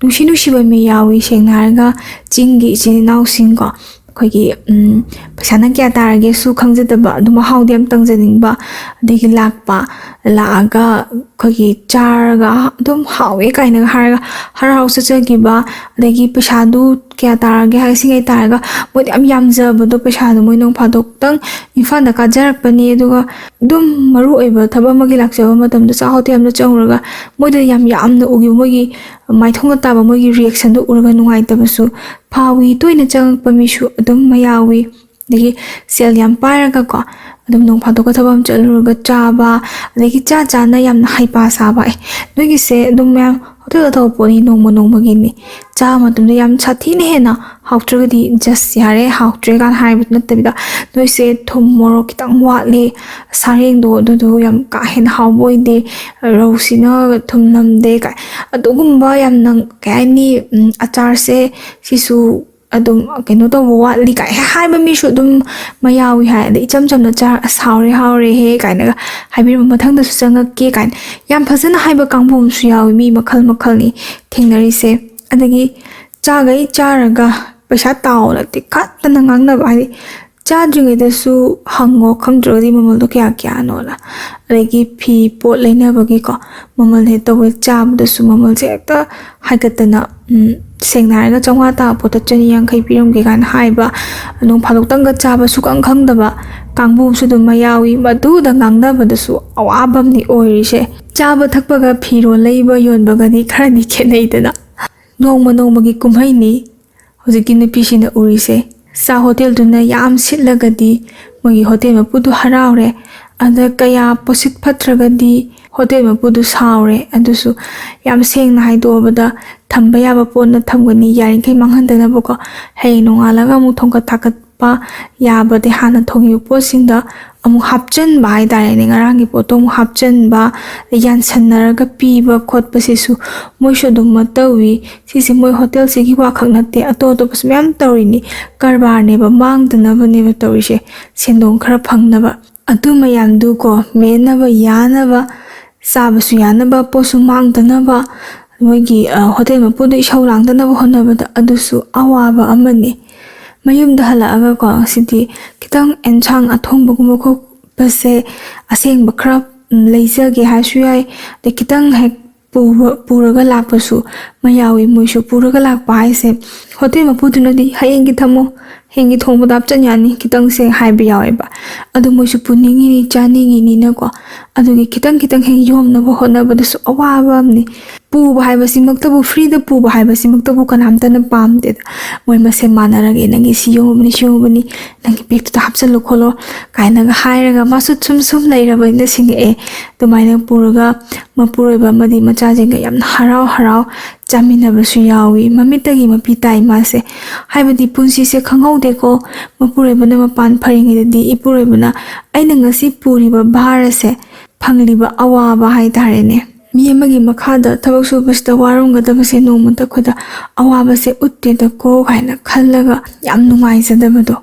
ꯅꯨꯡꯁꯤ ꯅꯨꯡꯁꯤꯕ ꯃꯤ ꯌꯥꯎꯏ꯫ ꯁꯦꯡꯅ ꯍꯥꯏꯔꯒ ꯆꯤꯡꯒꯤ ꯏꯆꯤꯟ ꯏꯅꯥꯎꯁꯤꯡꯀꯣ, ꯑꯩꯈꯣꯏꯒꯤ, ꯎꯝ, ꯄꯩꯁꯥꯅ ꯀꯌꯥ ꯇꯥꯔꯒꯦꯁꯨ ꯈꯪꯖꯗꯕ, ꯑꯗꯨꯝ ꯃꯍꯥꯎꯗꯤ ꯌꯥꯝ ꯇꯪꯖꯅꯤꯡꯕ, ꯑꯗꯒꯤ ꯂꯥꯛꯄ, ꯂꯥꯛꯑꯒ ꯑꯩꯈꯣꯏꯒꯤ ꯆꯥꯔꯒ ꯑꯗꯨꯝ ꯍꯥꯎꯋꯦ ꯀꯥꯏꯅꯒ ꯍꯥꯏꯔꯒ ꯍꯔꯥꯎ ꯍꯔꯥꯎ ꯆꯠꯆꯈꯤꯕ, ꯑꯗꯒꯤ ꯄꯩꯁꯥꯗꯨ ꯀꯌꯥ ꯇꯥꯔꯒꯦ ꯍꯥꯏ, ꯁꯤꯡꯉꯩ ꯇꯥꯔꯒ ꯃꯣꯏꯗꯤ ꯌꯥꯝ ꯌꯥꯝꯖꯕꯗꯣ, ꯄꯩꯁꯥꯗꯣ ꯃꯣꯏ ꯅꯣꯡ ꯐꯥꯗꯣꯛꯇꯪ ꯏꯝꯐꯥꯜꯗ ꯀꯥꯖꯔꯛꯄꯅꯤ, ꯑꯗꯨꯒ ꯑꯗꯨꯝ ꯃꯔꯨ ꯑꯣꯏꯕ ꯊꯕꯛ ꯑꯃꯒꯤ ꯂꯥꯛꯆꯕ ꯃꯇꯝꯗ ꯆꯥꯛ ꯍꯣꯇꯦꯜ ꯑꯃꯗ ꯆꯪꯉꯨꯔꯒ ꯃꯣꯏꯗ ꯌꯥꯝ ꯌꯥꯝꯅ ꯎꯈꯤꯕ, ꯃꯣꯏꯒꯤ ꯃꯥꯏꯊꯣꯡꯗ ꯇꯥꯕ ꯃꯣꯏꯒꯤ ꯔꯤꯌꯦꯛꯁꯟꯗꯣ ꯎꯔꯒ ꯅꯨꯡꯉꯥꯏꯇꯕꯁꯨ ꯐꯥꯎꯏ꯫ ꯇꯣꯏꯅ ꯆꯪꯉꯛꯄ ꯃꯤꯁꯨ ꯑꯗꯨꯝ ꯌꯥꯎꯏ꯫ ꯑꯗꯒꯤ ꯁꯦꯜ ꯌꯥꯝ ꯄꯥꯏꯔꯒꯀꯣ, ꯑꯗꯨꯝ ꯅꯣꯡ ꯐꯥꯗꯣꯛꯀ ꯊꯕꯛ ꯑꯃ ꯆꯠꯂꯨꯔꯒ ꯆꯥꯕ, ꯑꯗꯒꯤ ꯆꯥ ꯆꯥꯅ ꯌꯥꯝꯅ ꯍꯩꯄꯥ ꯁꯥꯕ꯫ ꯑꯦ, ꯅꯣꯏꯒꯤꯁꯦ ꯑꯗꯨꯝ ꯃꯌꯥꯝ ꯍꯣꯇꯦꯜꯗ ꯇꯧꯕ ꯄꯣꯠꯅꯤ, ꯅꯣꯡꯃ ꯅꯣꯡꯃꯒꯤꯅꯤ꯫ ꯆꯥꯕ ꯃꯇꯝꯗ ꯌꯥꯝ ꯁꯥꯊꯤꯅ ꯍꯦꯟꯅ ꯍꯥꯎꯇ꯭ꯔꯒꯗꯤ "ꯖꯁ, ꯌꯥꯔꯦ, ꯍꯥꯎꯇ꯭ꯔꯦ" ꯀꯥꯏꯅ ꯍꯥꯏꯕꯗꯨ ꯅꯠꯇꯕꯤꯗ, "ꯅꯣꯏꯁꯦ ꯊꯨꯝ ꯃꯣꯔꯣꯛ ꯈꯤꯇꯪ ꯋꯥꯠꯂꯦ, ꯁꯥꯔꯦꯡꯗꯣ ꯑꯗꯨꯗꯣ ꯌꯥꯝ ꯀꯥ ꯍꯦꯟꯅ ꯍꯥꯎꯕ ꯑꯣꯏꯗꯦ, ꯔꯧꯁꯤꯅ ꯊꯨꯝ ꯅꯝꯗꯦ" ꯀꯥꯏ꯫ ꯑꯗꯨꯒꯨꯝꯕ ꯌꯥꯝꯅ, ꯀꯩ ꯍꯥꯏꯅꯤ, ꯎꯝ, ꯑꯆꯥꯔꯁꯦ ꯁꯤꯁꯨ ꯑꯗꯨꯝ ꯀꯩꯅꯣ ꯇꯧꯕ ꯋꯥꯠꯂꯤ ꯀꯥꯏ ꯍꯦꯛ ꯍꯥꯏꯕ ꯃꯤꯁꯨ ꯑꯗꯨꯝ ꯃꯌꯥꯎꯏ ꯍꯥꯏ꯫ ꯑꯗꯩ ꯏꯆꯝ ꯆꯝꯅ ꯆꯥꯔ "ꯑꯁ, ꯍꯥꯎꯔꯦ, ꯍꯥꯎꯔꯦꯍꯦ" ꯀꯥꯏꯅꯒ ꯍꯥꯏꯕꯤꯔꯝꯕ, "ꯃꯊꯪꯗꯁꯨ ꯆꯪꯉꯛꯀꯦ" ꯀꯥꯏꯅ ꯌꯥꯝ ꯐꯖꯅ ꯍꯥꯏꯕ ꯀꯥꯡꯕꯨ ꯑꯃꯁꯨ ꯌꯥꯎꯏ꯫ ꯃꯤ ꯃꯈꯜ ꯃꯈꯜꯅꯤ ꯊꯦꯡꯅꯔꯤꯁꯦ꯫ ꯑꯗꯒꯤ ꯆꯥꯈꯩ ꯆꯥꯔꯒ ꯄꯩꯁꯥ ꯇꯥꯎꯅ ꯇꯤꯛꯈꯠꯇꯅ ꯉꯥꯡꯅꯕ, ꯍꯥꯏꯗꯤ ꯆꯥꯗ꯭ꯔꯤꯉꯩꯗꯁꯨ ꯍꯪꯉꯣ, ꯈꯪꯗ꯭ꯔꯒꯗꯤ ꯃꯃꯜꯗꯣ ꯀꯌꯥ ꯀꯌꯥꯅꯣꯅ꯫ ꯑꯗꯒꯤ ꯐꯤ ꯄꯣꯠ ꯂꯩꯅꯕꯒꯤꯀꯣ, ꯃꯃꯜ ꯍꯦꯛ ꯇꯧꯋꯦ, ꯆꯥꯕꯗꯁꯨ ꯃꯃꯜꯁꯦ ꯍꯦꯛꯇ ꯍꯥꯏꯒꯠꯇꯅ, ꯎꯝ, ꯁꯦꯡꯅ ꯍꯥꯏꯔꯒ ꯆꯥꯝꯃꯉꯥ ꯇꯥꯕ ꯄꯣꯠꯇ ꯆꯅꯤ ꯌꯥꯡꯈꯩ ꯄꯤꯔꯝꯒꯦ ꯀꯥꯏꯅ ꯍꯥꯏꯕ, ꯅꯣꯡ ꯐꯥꯗꯣꯛꯇꯪꯒ ꯆꯥꯕ ꯁꯨꯈꯪ ꯈꯪꯗꯕ ꯀꯥꯡꯕꯨ ꯑꯃꯁꯨ ꯑꯗꯨꯝ ꯃꯌꯥꯎꯏ꯫ ꯃꯗꯨꯗ ꯉꯥꯡꯅꯕꯗꯁꯨ ꯑꯋꯥꯕ ꯑꯃꯅꯤ ꯑꯣꯏꯔꯤꯁꯦ꯫ ꯆꯥꯕ ꯊꯛꯄꯒ ꯐꯤꯔꯣꯜ ꯂꯩꯕ ꯌꯣꯟꯕꯒꯗꯤ ꯈꯔꯗꯤ ꯈꯦꯠꯅꯩꯗꯅ꯫ ꯅꯣꯡꯃ ꯅꯣꯡꯃꯒꯤ ꯀꯨꯝꯍꯩꯅꯤ ꯍꯧꯖꯤꯛꯀꯤ ꯅꯨꯄꯤꯁꯤꯡꯅ ꯎꯔꯤꯁꯦ꯫ ꯆꯥ ꯍꯣꯇꯦꯜꯗꯨꯅ ꯌꯥꯝ ꯁꯤꯠꯂꯒꯗꯤ ꯃꯣꯏꯒꯤ ꯍꯣꯇꯦꯜ ꯃꯄꯨꯗꯨ ꯍꯔꯥꯎꯔꯦ꯫ ꯑꯗ ꯀꯌꯥ ꯄꯣꯠꯁꯤꯠ ꯐꯠꯇ꯭ꯔꯒꯗꯤ ꯍꯣꯇꯦꯜ ꯃꯄꯨꯗꯨ ꯁꯥꯎꯔꯦ꯫ ꯑꯗꯨꯁꯨ ꯌꯥꯝ ꯁꯦꯡꯅ ꯍꯥꯏꯗꯣꯛꯑꯕꯗ, ꯊꯝꯕ ꯌꯥꯕ ꯄꯣꯠꯅ ꯊꯝꯒꯅꯤ, ꯌꯥꯔꯤꯈꯩ ꯃꯥꯡꯍꯟꯗꯅꯕꯀꯣ꯫ ꯍꯌꯦꯡ ꯅꯣꯡꯉꯥꯜꯂꯒ ꯑꯃꯨꯛ ꯊꯣꯡꯒꯠ ꯊꯥꯀꯠꯄ ꯌꯥꯕꯗꯤ ꯍꯥꯟꯅ ꯊꯣꯡꯉꯤꯕ ꯄꯣꯠꯁꯤꯡꯗ ꯑꯃꯨꯛ ꯍꯥꯞꯆꯟꯕ ꯍꯥꯏꯇꯥꯔꯦꯅꯦ, ꯉꯔꯥꯡꯒꯤ ꯄꯣꯠꯇꯣ ꯑꯃꯨꯛ ꯍꯥꯞꯆꯟꯕ, ꯌꯥꯟꯁꯟꯅꯔꯒ ꯄꯤꯕ ꯈꯣꯠꯄꯁꯤꯁꯨ ꯃꯣꯏꯁꯨ ꯑꯗꯨꯝꯃꯛ ꯇꯧꯏ꯫ ꯁꯤꯁꯦ ꯃꯣꯏ ꯍꯣꯇꯦꯜꯁꯤꯒꯤ ꯋꯥꯈꯛ ꯅꯠꯇꯦ, ꯑꯇꯣꯞ ꯑꯇꯣꯞꯄꯁꯨ ꯃꯌꯥꯝ ꯇꯧꯔꯤꯅꯤ꯫ ꯀꯔꯕꯥꯔꯅꯦꯕ, ꯃꯥꯡꯗꯅꯕꯅꯦꯕ ꯇꯧꯔꯤꯁꯦ, ꯁꯦꯟꯗꯣꯡ ꯈꯔ ꯐꯪꯅꯕ꯫ ꯑꯗꯨ ꯃꯌꯥꯝꯗꯨ ꯀꯣ, ꯃꯦꯟꯅꯕ ꯌꯥꯅꯕ, ꯆꯥꯕꯁꯨ ꯌꯥꯅꯕ, ꯄꯣꯠꯁꯨ ꯃꯥꯡꯗꯅꯕ, ꯃꯣꯏꯒꯤ, ꯑ, ꯍꯣꯇꯦꯜ ꯃꯄꯨꯗ ꯏꯁꯧ ꯂꯥꯡꯗꯅꯕ ꯍꯣꯠꯅꯕꯗ ꯑꯗꯨꯁꯨ ꯑꯋꯥꯕ ꯑꯃꯅꯤ꯫ ꯃꯌꯨꯝꯗ ꯍꯜꯂꯛꯑꯒꯀꯣ, ꯁꯤꯗꯤ ꯈꯤꯇꯪ ꯑꯦꯟꯁꯥꯡ ꯑꯊꯣꯡꯕꯒꯨꯝꯕ ꯈꯣꯠꯄꯁꯦ ꯑꯁꯦꯡꯕ ꯈꯔ, ꯎꯝ, ꯂꯩꯖꯒꯦ ꯍꯥꯏꯔꯁꯨ ꯌꯥꯏ꯫ ꯑꯗꯩ ꯈꯤꯇꯪ ꯍꯦꯛ ꯄꯨꯕ-, ꯄꯨꯔꯒ ꯂꯥꯛꯄꯁꯨ ꯃꯌꯥꯎꯏ꯫ ꯃꯣꯏꯁꯨ ꯄꯨꯔꯒ ꯂꯥꯛꯄ ꯍꯥꯏꯁꯦ, ꯍꯣꯇꯦꯜ ꯃꯄꯨꯗꯨꯅꯗꯤ "ꯍꯌꯦꯡꯒꯤ ꯊꯝꯃꯣ, ꯍꯌꯦꯡꯒꯤ ꯊꯣꯡꯕꯗ ꯍꯥꯞꯆꯟ ꯌꯥꯅꯤ" ꯈꯤꯇꯪꯁꯦ ꯍꯥꯏꯕ ꯌꯥꯎꯋꯦꯕ꯫ ꯑꯗꯨ ꯃꯣꯏꯁꯨ ꯄꯨꯅꯤꯡꯉꯤꯅꯤ, ꯆꯥꯅꯤꯡꯉꯤꯅꯤꯅꯀꯣ꯫ ꯑꯗꯨꯒꯤ ꯈꯤꯇꯪ ꯈꯤꯇꯪ ꯍꯦꯛ ꯌꯣꯝꯅꯕ ꯍꯣꯠꯅꯕꯗꯁꯨ ꯑꯋꯥꯕ ꯑꯃꯅꯤ꯫ ꯄꯨꯕ ꯍꯥꯏꯕꯁꯤꯃꯛꯇꯕꯨ, ꯐ꯭ꯔꯤꯗ ꯄꯨꯕ ꯍꯥꯏꯕꯁꯤꯃꯛꯇꯕꯨ ꯀꯅꯥꯝꯇꯅ ꯄꯥꯝꯗꯦꯗ꯫ ꯃꯣꯏ ꯃꯁꯦꯟ ꯃꯥꯟꯅꯔꯒ "ꯅꯪꯒꯤ ꯁꯤ ꯌꯣꯝꯃꯕꯅꯤ, ꯁꯤ ꯌꯣꯝꯃꯕꯅꯤ, ꯅꯪꯒꯤ ꯕꯦꯛꯇꯨꯗ ꯍꯥꯞꯆꯜꯂꯨ ꯈꯣꯠꯂꯣ" ꯀꯥꯏꯅꯒ ꯍꯥꯏꯔꯒ ꯃꯥꯁꯨ ꯁꯨꯝ ꯁꯨꯝ ꯂꯩꯔꯕꯅꯤꯅ ꯁꯤꯡꯉꯛꯑꯦ꯫ ꯑꯗꯨꯃꯥꯏꯅ ꯄꯨꯔꯒ ꯃꯄꯨꯔꯣꯏꯕ ꯑꯃꯗꯤ ꯃꯆꯥꯁꯤꯡꯒ ꯌꯥꯝꯅ ꯍꯔꯥꯎ ꯍꯔꯥꯎ ꯆꯥꯃꯤꯟꯅꯕꯁꯨ ꯌꯥꯎꯏ꯫ ꯃꯃꯤꯠꯇꯒꯤ ꯃꯄꯤ ꯇꯥꯏ ꯃꯥꯁꯦ꯫ ꯍꯥꯏꯕꯗꯤ ꯄꯨꯟꯁꯤꯁꯦ ꯈꯪꯍꯧꯗꯦꯀꯣ꯫ ꯃꯄꯨꯔꯣꯏꯕꯅ ꯃꯄꯥꯟ ꯐꯔꯤꯉꯩꯗꯗꯤ ꯏꯄꯨꯔꯣꯏꯕꯅ ꯑꯩꯅ ꯉꯁꯤ ꯄꯨꯔꯤꯕ ꯚꯥꯔ ꯑꯁꯦ, ꯐꯪꯂꯤꯕ ꯑꯋꯥꯕ ꯍꯥꯏꯇꯥꯔꯦꯅꯦ, ꯃꯤ ꯑꯃꯒꯤ ꯃꯈꯥꯗ ꯊꯕꯛ ꯁꯨꯕꯁꯤꯗ ꯋꯥꯔꯝꯒꯗꯕꯁꯦ ꯅꯣꯡꯃꯇ ꯑꯩꯈꯣꯏꯗ ꯑꯋꯥꯕꯁꯦ ꯎꯠꯇꯦꯗꯀꯣ ꯀꯥꯏꯅ ꯈꯜꯂꯒ ꯌꯥꯝ ꯅꯨꯡꯉꯥꯏꯖꯗꯕꯗꯣ꯫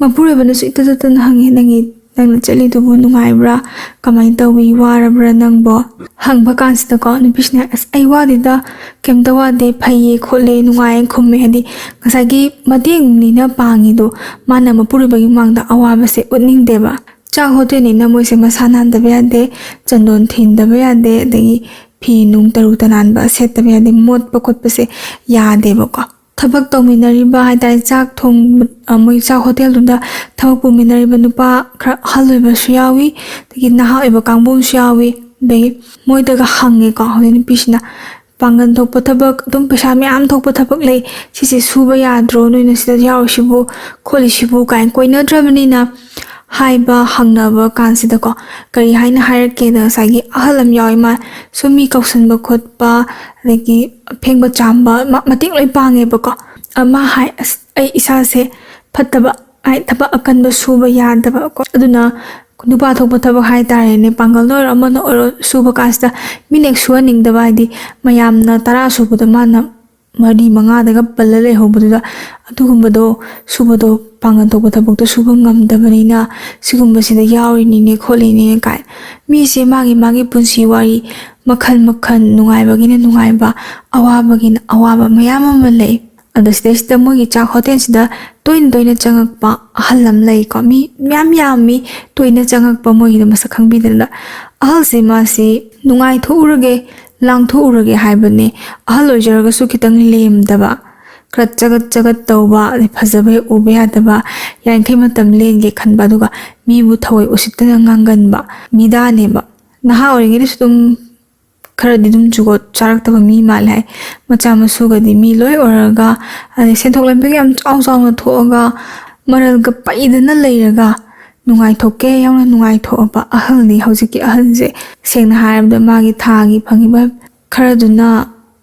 ꯃꯄꯨꯔꯣꯏꯕꯅꯁꯨ ꯏꯇꯠ ꯇꯠꯇꯅ ꯍꯪꯉꯦ, "ꯅꯪꯒꯤ, ꯅꯪꯅ ꯆꯠꯂꯤꯗꯨꯕꯨ ꯅꯨꯡꯉꯥꯏꯕ꯭ꯔꯥ? ꯀꯃꯥꯏꯅ ꯇꯧꯏ? ꯋꯥꯔꯕ꯭ꯔꯥ ꯅꯪꯕꯣ?" ꯍꯪꯕ ꯀꯥꯟꯁꯤꯗꯀꯣ, ꯅꯨꯄꯤꯁꯤꯅ, "ꯑꯁ, ꯑꯩ ꯋꯥꯗꯦꯗ, ꯀꯩꯝꯇ ꯋꯥꯗꯦ, ꯐꯩꯌꯦ ꯈꯣꯠꯂꯦ, ꯅꯨꯡꯉꯥꯏꯌꯦꯅ" ꯈꯨꯝꯃꯦ꯫ ꯍꯥꯏꯗꯤ ꯉꯁꯥꯏꯒꯤ ꯃꯇꯦꯡꯅꯤꯅ ꯄꯥꯡꯉꯤꯗꯣ, ꯃꯥꯅ ꯃꯄꯨꯔꯣꯏꯕꯒꯤ ꯃꯃꯥꯡꯗ ꯑꯋꯥꯕꯁꯦ ꯎꯠꯅꯤꯡꯗꯦꯕ꯫ ꯆꯥꯛ ꯍꯣꯇꯦꯜꯅꯤꯅ ꯃꯣꯏꯁꯦ ꯃꯁꯥ ꯅꯥꯟꯗꯕ ꯌꯥꯗꯦ, ꯆꯟꯗꯣꯟ ꯊꯤꯟꯗꯕ ꯌꯥꯗꯦ, ꯑꯗꯒꯤ ꯐꯤ ꯅꯨꯡ ꯇꯔꯨ ꯇꯅꯥꯟꯕ ꯁꯦꯠꯇꯕ ꯌꯥꯗꯦ, ꯃꯣꯠꯄ ꯈꯣꯠꯄꯁꯦ ꯌꯥꯗꯦꯕꯀꯣ꯫ ꯊꯕꯛ ꯇꯧꯃꯤꯟꯅꯔꯤꯕ ꯍꯥꯏꯇꯥꯔꯦ, ꯆꯥꯛ ꯊꯣꯡꯕ, ꯑ, ꯃꯣꯏ ꯆꯥꯛ ꯍꯣꯇꯦꯜꯗꯨꯗ ꯊꯕꯛ ꯄꯨꯃꯤꯟꯅꯔꯤꯕ ꯅꯨꯄꯥ ꯈꯔ ꯑꯍꯜ ꯑꯣꯏꯕꯁꯨ ꯌꯥꯎꯏ, ꯑꯗꯒꯤ ꯅꯍꯥ ꯑꯣꯏꯕ ꯀꯥꯡꯕꯨ ꯑꯃꯁꯨ ꯌꯥꯎꯏ꯫ ꯑꯗꯒꯤ ꯃꯣꯏꯗꯒ ꯍꯪꯉꯦꯀꯣ, ꯍꯧꯖꯤꯛ ꯅꯨꯄꯤꯁꯤꯅ, "ꯄꯥꯡꯒꯜ ꯊꯣꯛꯄ ꯊꯕꯛ, ꯑꯗꯨꯝ ꯄꯩꯁꯥ ꯃꯌꯥꯝ ꯊꯣꯛꯄ ꯊꯕꯛ ꯂꯩ, ꯁꯤꯁꯦ ꯁꯨꯕ ꯌꯥꯗ꯭ꯔꯣ? ꯅꯣꯏꯅ ꯁꯤꯗ ꯌꯥꯎꯔꯤꯁꯤꯕꯨ ꯈꯣꯠꯂꯤꯁꯤꯕꯨ?" ꯀꯥꯏꯅ ꯀꯣꯏꯅꯗ꯭ꯔꯕꯅꯤꯅ ꯍꯥꯏꯕ ꯍꯪꯅꯕ ꯀꯥꯟꯁꯤꯗꯀꯣ, ꯀꯔꯤ ꯍꯥꯏꯅ ꯍꯥꯏꯔꯛꯀꯦꯗ, ꯉꯁꯥꯏꯒꯤ ꯑꯍꯜ ꯑꯃ ꯌꯥꯎꯋꯤ, ꯃꯥ ꯁꯨꯝ ꯃꯤ ꯀꯧꯁꯟꯕ ꯈꯣꯠꯄ, ꯑꯗꯒꯤ ꯐꯦꯡꯕ ꯆꯥꯝꯕ, ꯃ-, ꯃꯇꯦꯡ ꯂꯣꯏ ꯄꯥꯡꯉꯦꯕꯀꯣ꯫ ꯑꯃ ꯍꯥꯏ, "ꯑꯁ, ꯑꯩ ꯏꯁꯥꯁꯦ ꯐꯠꯇꯕ, ꯍꯥꯏ, ꯊꯕꯛ ꯑꯀꯟꯕ ꯁꯨꯕ ꯌꯥꯗꯕ ꯀꯣ, ꯑꯗꯨꯅ ꯅꯨꯄꯥ ꯊꯣꯛꯄ ꯊꯕꯛ ꯍꯥꯏꯇꯥꯔꯦꯅꯦ, ꯄꯥꯡꯒꯜꯅ ꯑꯣꯏꯔꯣ ꯑꯃꯅ ꯑꯣꯏꯔꯣ ꯁꯨꯕ ꯀꯥꯟꯁꯤꯗ ꯃꯤꯅ ꯍꯦꯛ ꯁꯨꯍꯟꯅꯤꯡꯗꯕ", ꯍꯥꯏꯗꯤ ꯃꯌꯥꯝꯅ ꯇꯔꯥ ꯁꯨꯕꯗ ꯃꯥꯅ ꯃꯔꯤ ꯃꯉꯥꯗꯒ ꯄꯜꯂ ꯂꯩꯍꯧꯕꯗꯨꯗ, ꯑꯗꯨꯒꯨꯝꯕꯗꯣ ꯁꯨꯕꯗꯣ, ꯄꯥꯡꯒꯜ ꯊꯣꯛꯄ ꯊꯕꯛꯇꯣ ꯁꯨꯕ ꯉꯝꯗꯕꯅꯤꯅ ꯁꯤꯒꯨꯝꯕꯁꯤꯗ ꯌꯥꯎꯔꯤꯅꯤꯅꯦ ꯈꯣꯠꯂꯤꯅꯦ ꯀꯥꯏ꯫ ꯃꯤꯁꯦ ꯃꯥꯒꯤ ꯃꯥꯒꯤ ꯄꯨꯟꯁꯤ ꯋꯥꯔꯤ ꯃꯈꯜ ꯃꯈꯜ, ꯅꯨꯡꯉꯥꯏꯕꯒꯤꯅ ꯅꯨꯡꯉꯥꯏꯕ, ꯑꯋꯥꯕꯒꯤꯅ ꯑꯋꯥꯕ ꯃꯌꯥꯝ ꯑꯃ ꯂꯩ꯫ ꯑꯗꯣ ꯁꯤꯗꯩꯁꯤꯗ ꯃꯣꯏꯒꯤ ꯆꯥꯛ ꯍꯣꯇꯦꯜꯁꯤꯗ ꯇꯣꯏꯅ ꯇꯣꯏꯅ ꯆꯪꯉꯛꯄ ꯑꯍꯜ ꯑꯃ ꯂꯩꯀꯣ꯫ ꯃꯤ ꯃꯌꯥꯝ ꯌꯥꯝꯃꯤ ꯇꯣꯏꯅ ꯆꯪꯉꯛꯄ, ꯃꯣꯏꯒꯤꯗꯣ ꯃꯁꯛ ꯈꯪꯕꯤꯗꯅ꯫ ꯑꯍꯜꯁꯦ ꯃꯥꯁꯤ ꯅꯨꯡꯉꯥꯏꯊꯣꯛꯎꯔꯒꯦ, ꯂꯥꯡꯊꯣꯛꯎꯔꯒꯦ ꯍꯥꯏꯕꯅꯦ꯫ ꯑꯍꯜ ꯑꯣꯏꯖꯔꯒꯁꯨ ꯈꯤꯇꯪ ꯂꯦꯝꯗꯕ, ꯈꯔ ꯆꯒꯠ ꯆꯒꯠ ꯇꯧꯕ, ꯑꯗꯩ ꯐꯖꯕ ꯍꯦꯛ ꯎꯕ ꯌꯥꯗꯕ, ꯌꯥꯔꯤꯈꯩ ꯃꯇꯝ ꯂꯦꯟꯒꯦ ꯈꯟꯕ, ꯑꯗꯨꯒ ꯃꯤꯕꯨ ꯊꯑꯣꯏ ꯎꯁꯤꯠꯇꯅ ꯉꯥꯡꯒꯟꯕ ꯃꯤꯗꯥꯅꯦꯕ꯫ ꯅꯍꯥ ꯑꯣꯏꯔꯤꯉꯩꯗꯁꯨ ꯑꯗꯨꯝ ꯈꯔꯗꯤ ꯑꯗꯨꯝ ꯖꯨꯒꯣꯠ ꯆꯥꯔꯛꯇꯕ ꯃꯤ ꯃꯥꯜꯂꯦ ꯍꯥꯏ꯫ ꯃꯆꯥ ꯃꯁꯨꯒꯗꯤ ꯃꯤ ꯂꯣꯏ ꯑꯣꯏꯔꯒ, ꯑꯗꯩ ꯁꯦꯟꯊꯣꯛ ꯂꯝꯕꯤꯒ ꯌꯥꯝ ꯆꯥꯎ ꯆꯥꯎꯅ ꯊꯣꯛꯑꯒ, ꯃꯔꯜꯒ ꯄꯩꯗꯅ ꯂꯩꯔꯒ, ꯅꯨꯡꯉꯥꯏꯊꯣꯛꯀꯦ ꯌꯥꯎꯅ ꯅꯨꯡꯉꯥꯏꯊꯣꯛꯑꯕ ꯑꯍꯜꯅꯤ ꯍꯧꯖꯤꯛꯀꯤ ꯑꯍꯜꯁꯦ꯫ ꯁꯦꯡꯅ ꯍꯥꯏꯔꯕꯗ, ꯃꯥꯒꯤ ꯊꯥꯒꯤ ꯐꯪꯉꯤꯕ ꯈꯔꯗꯨꯅ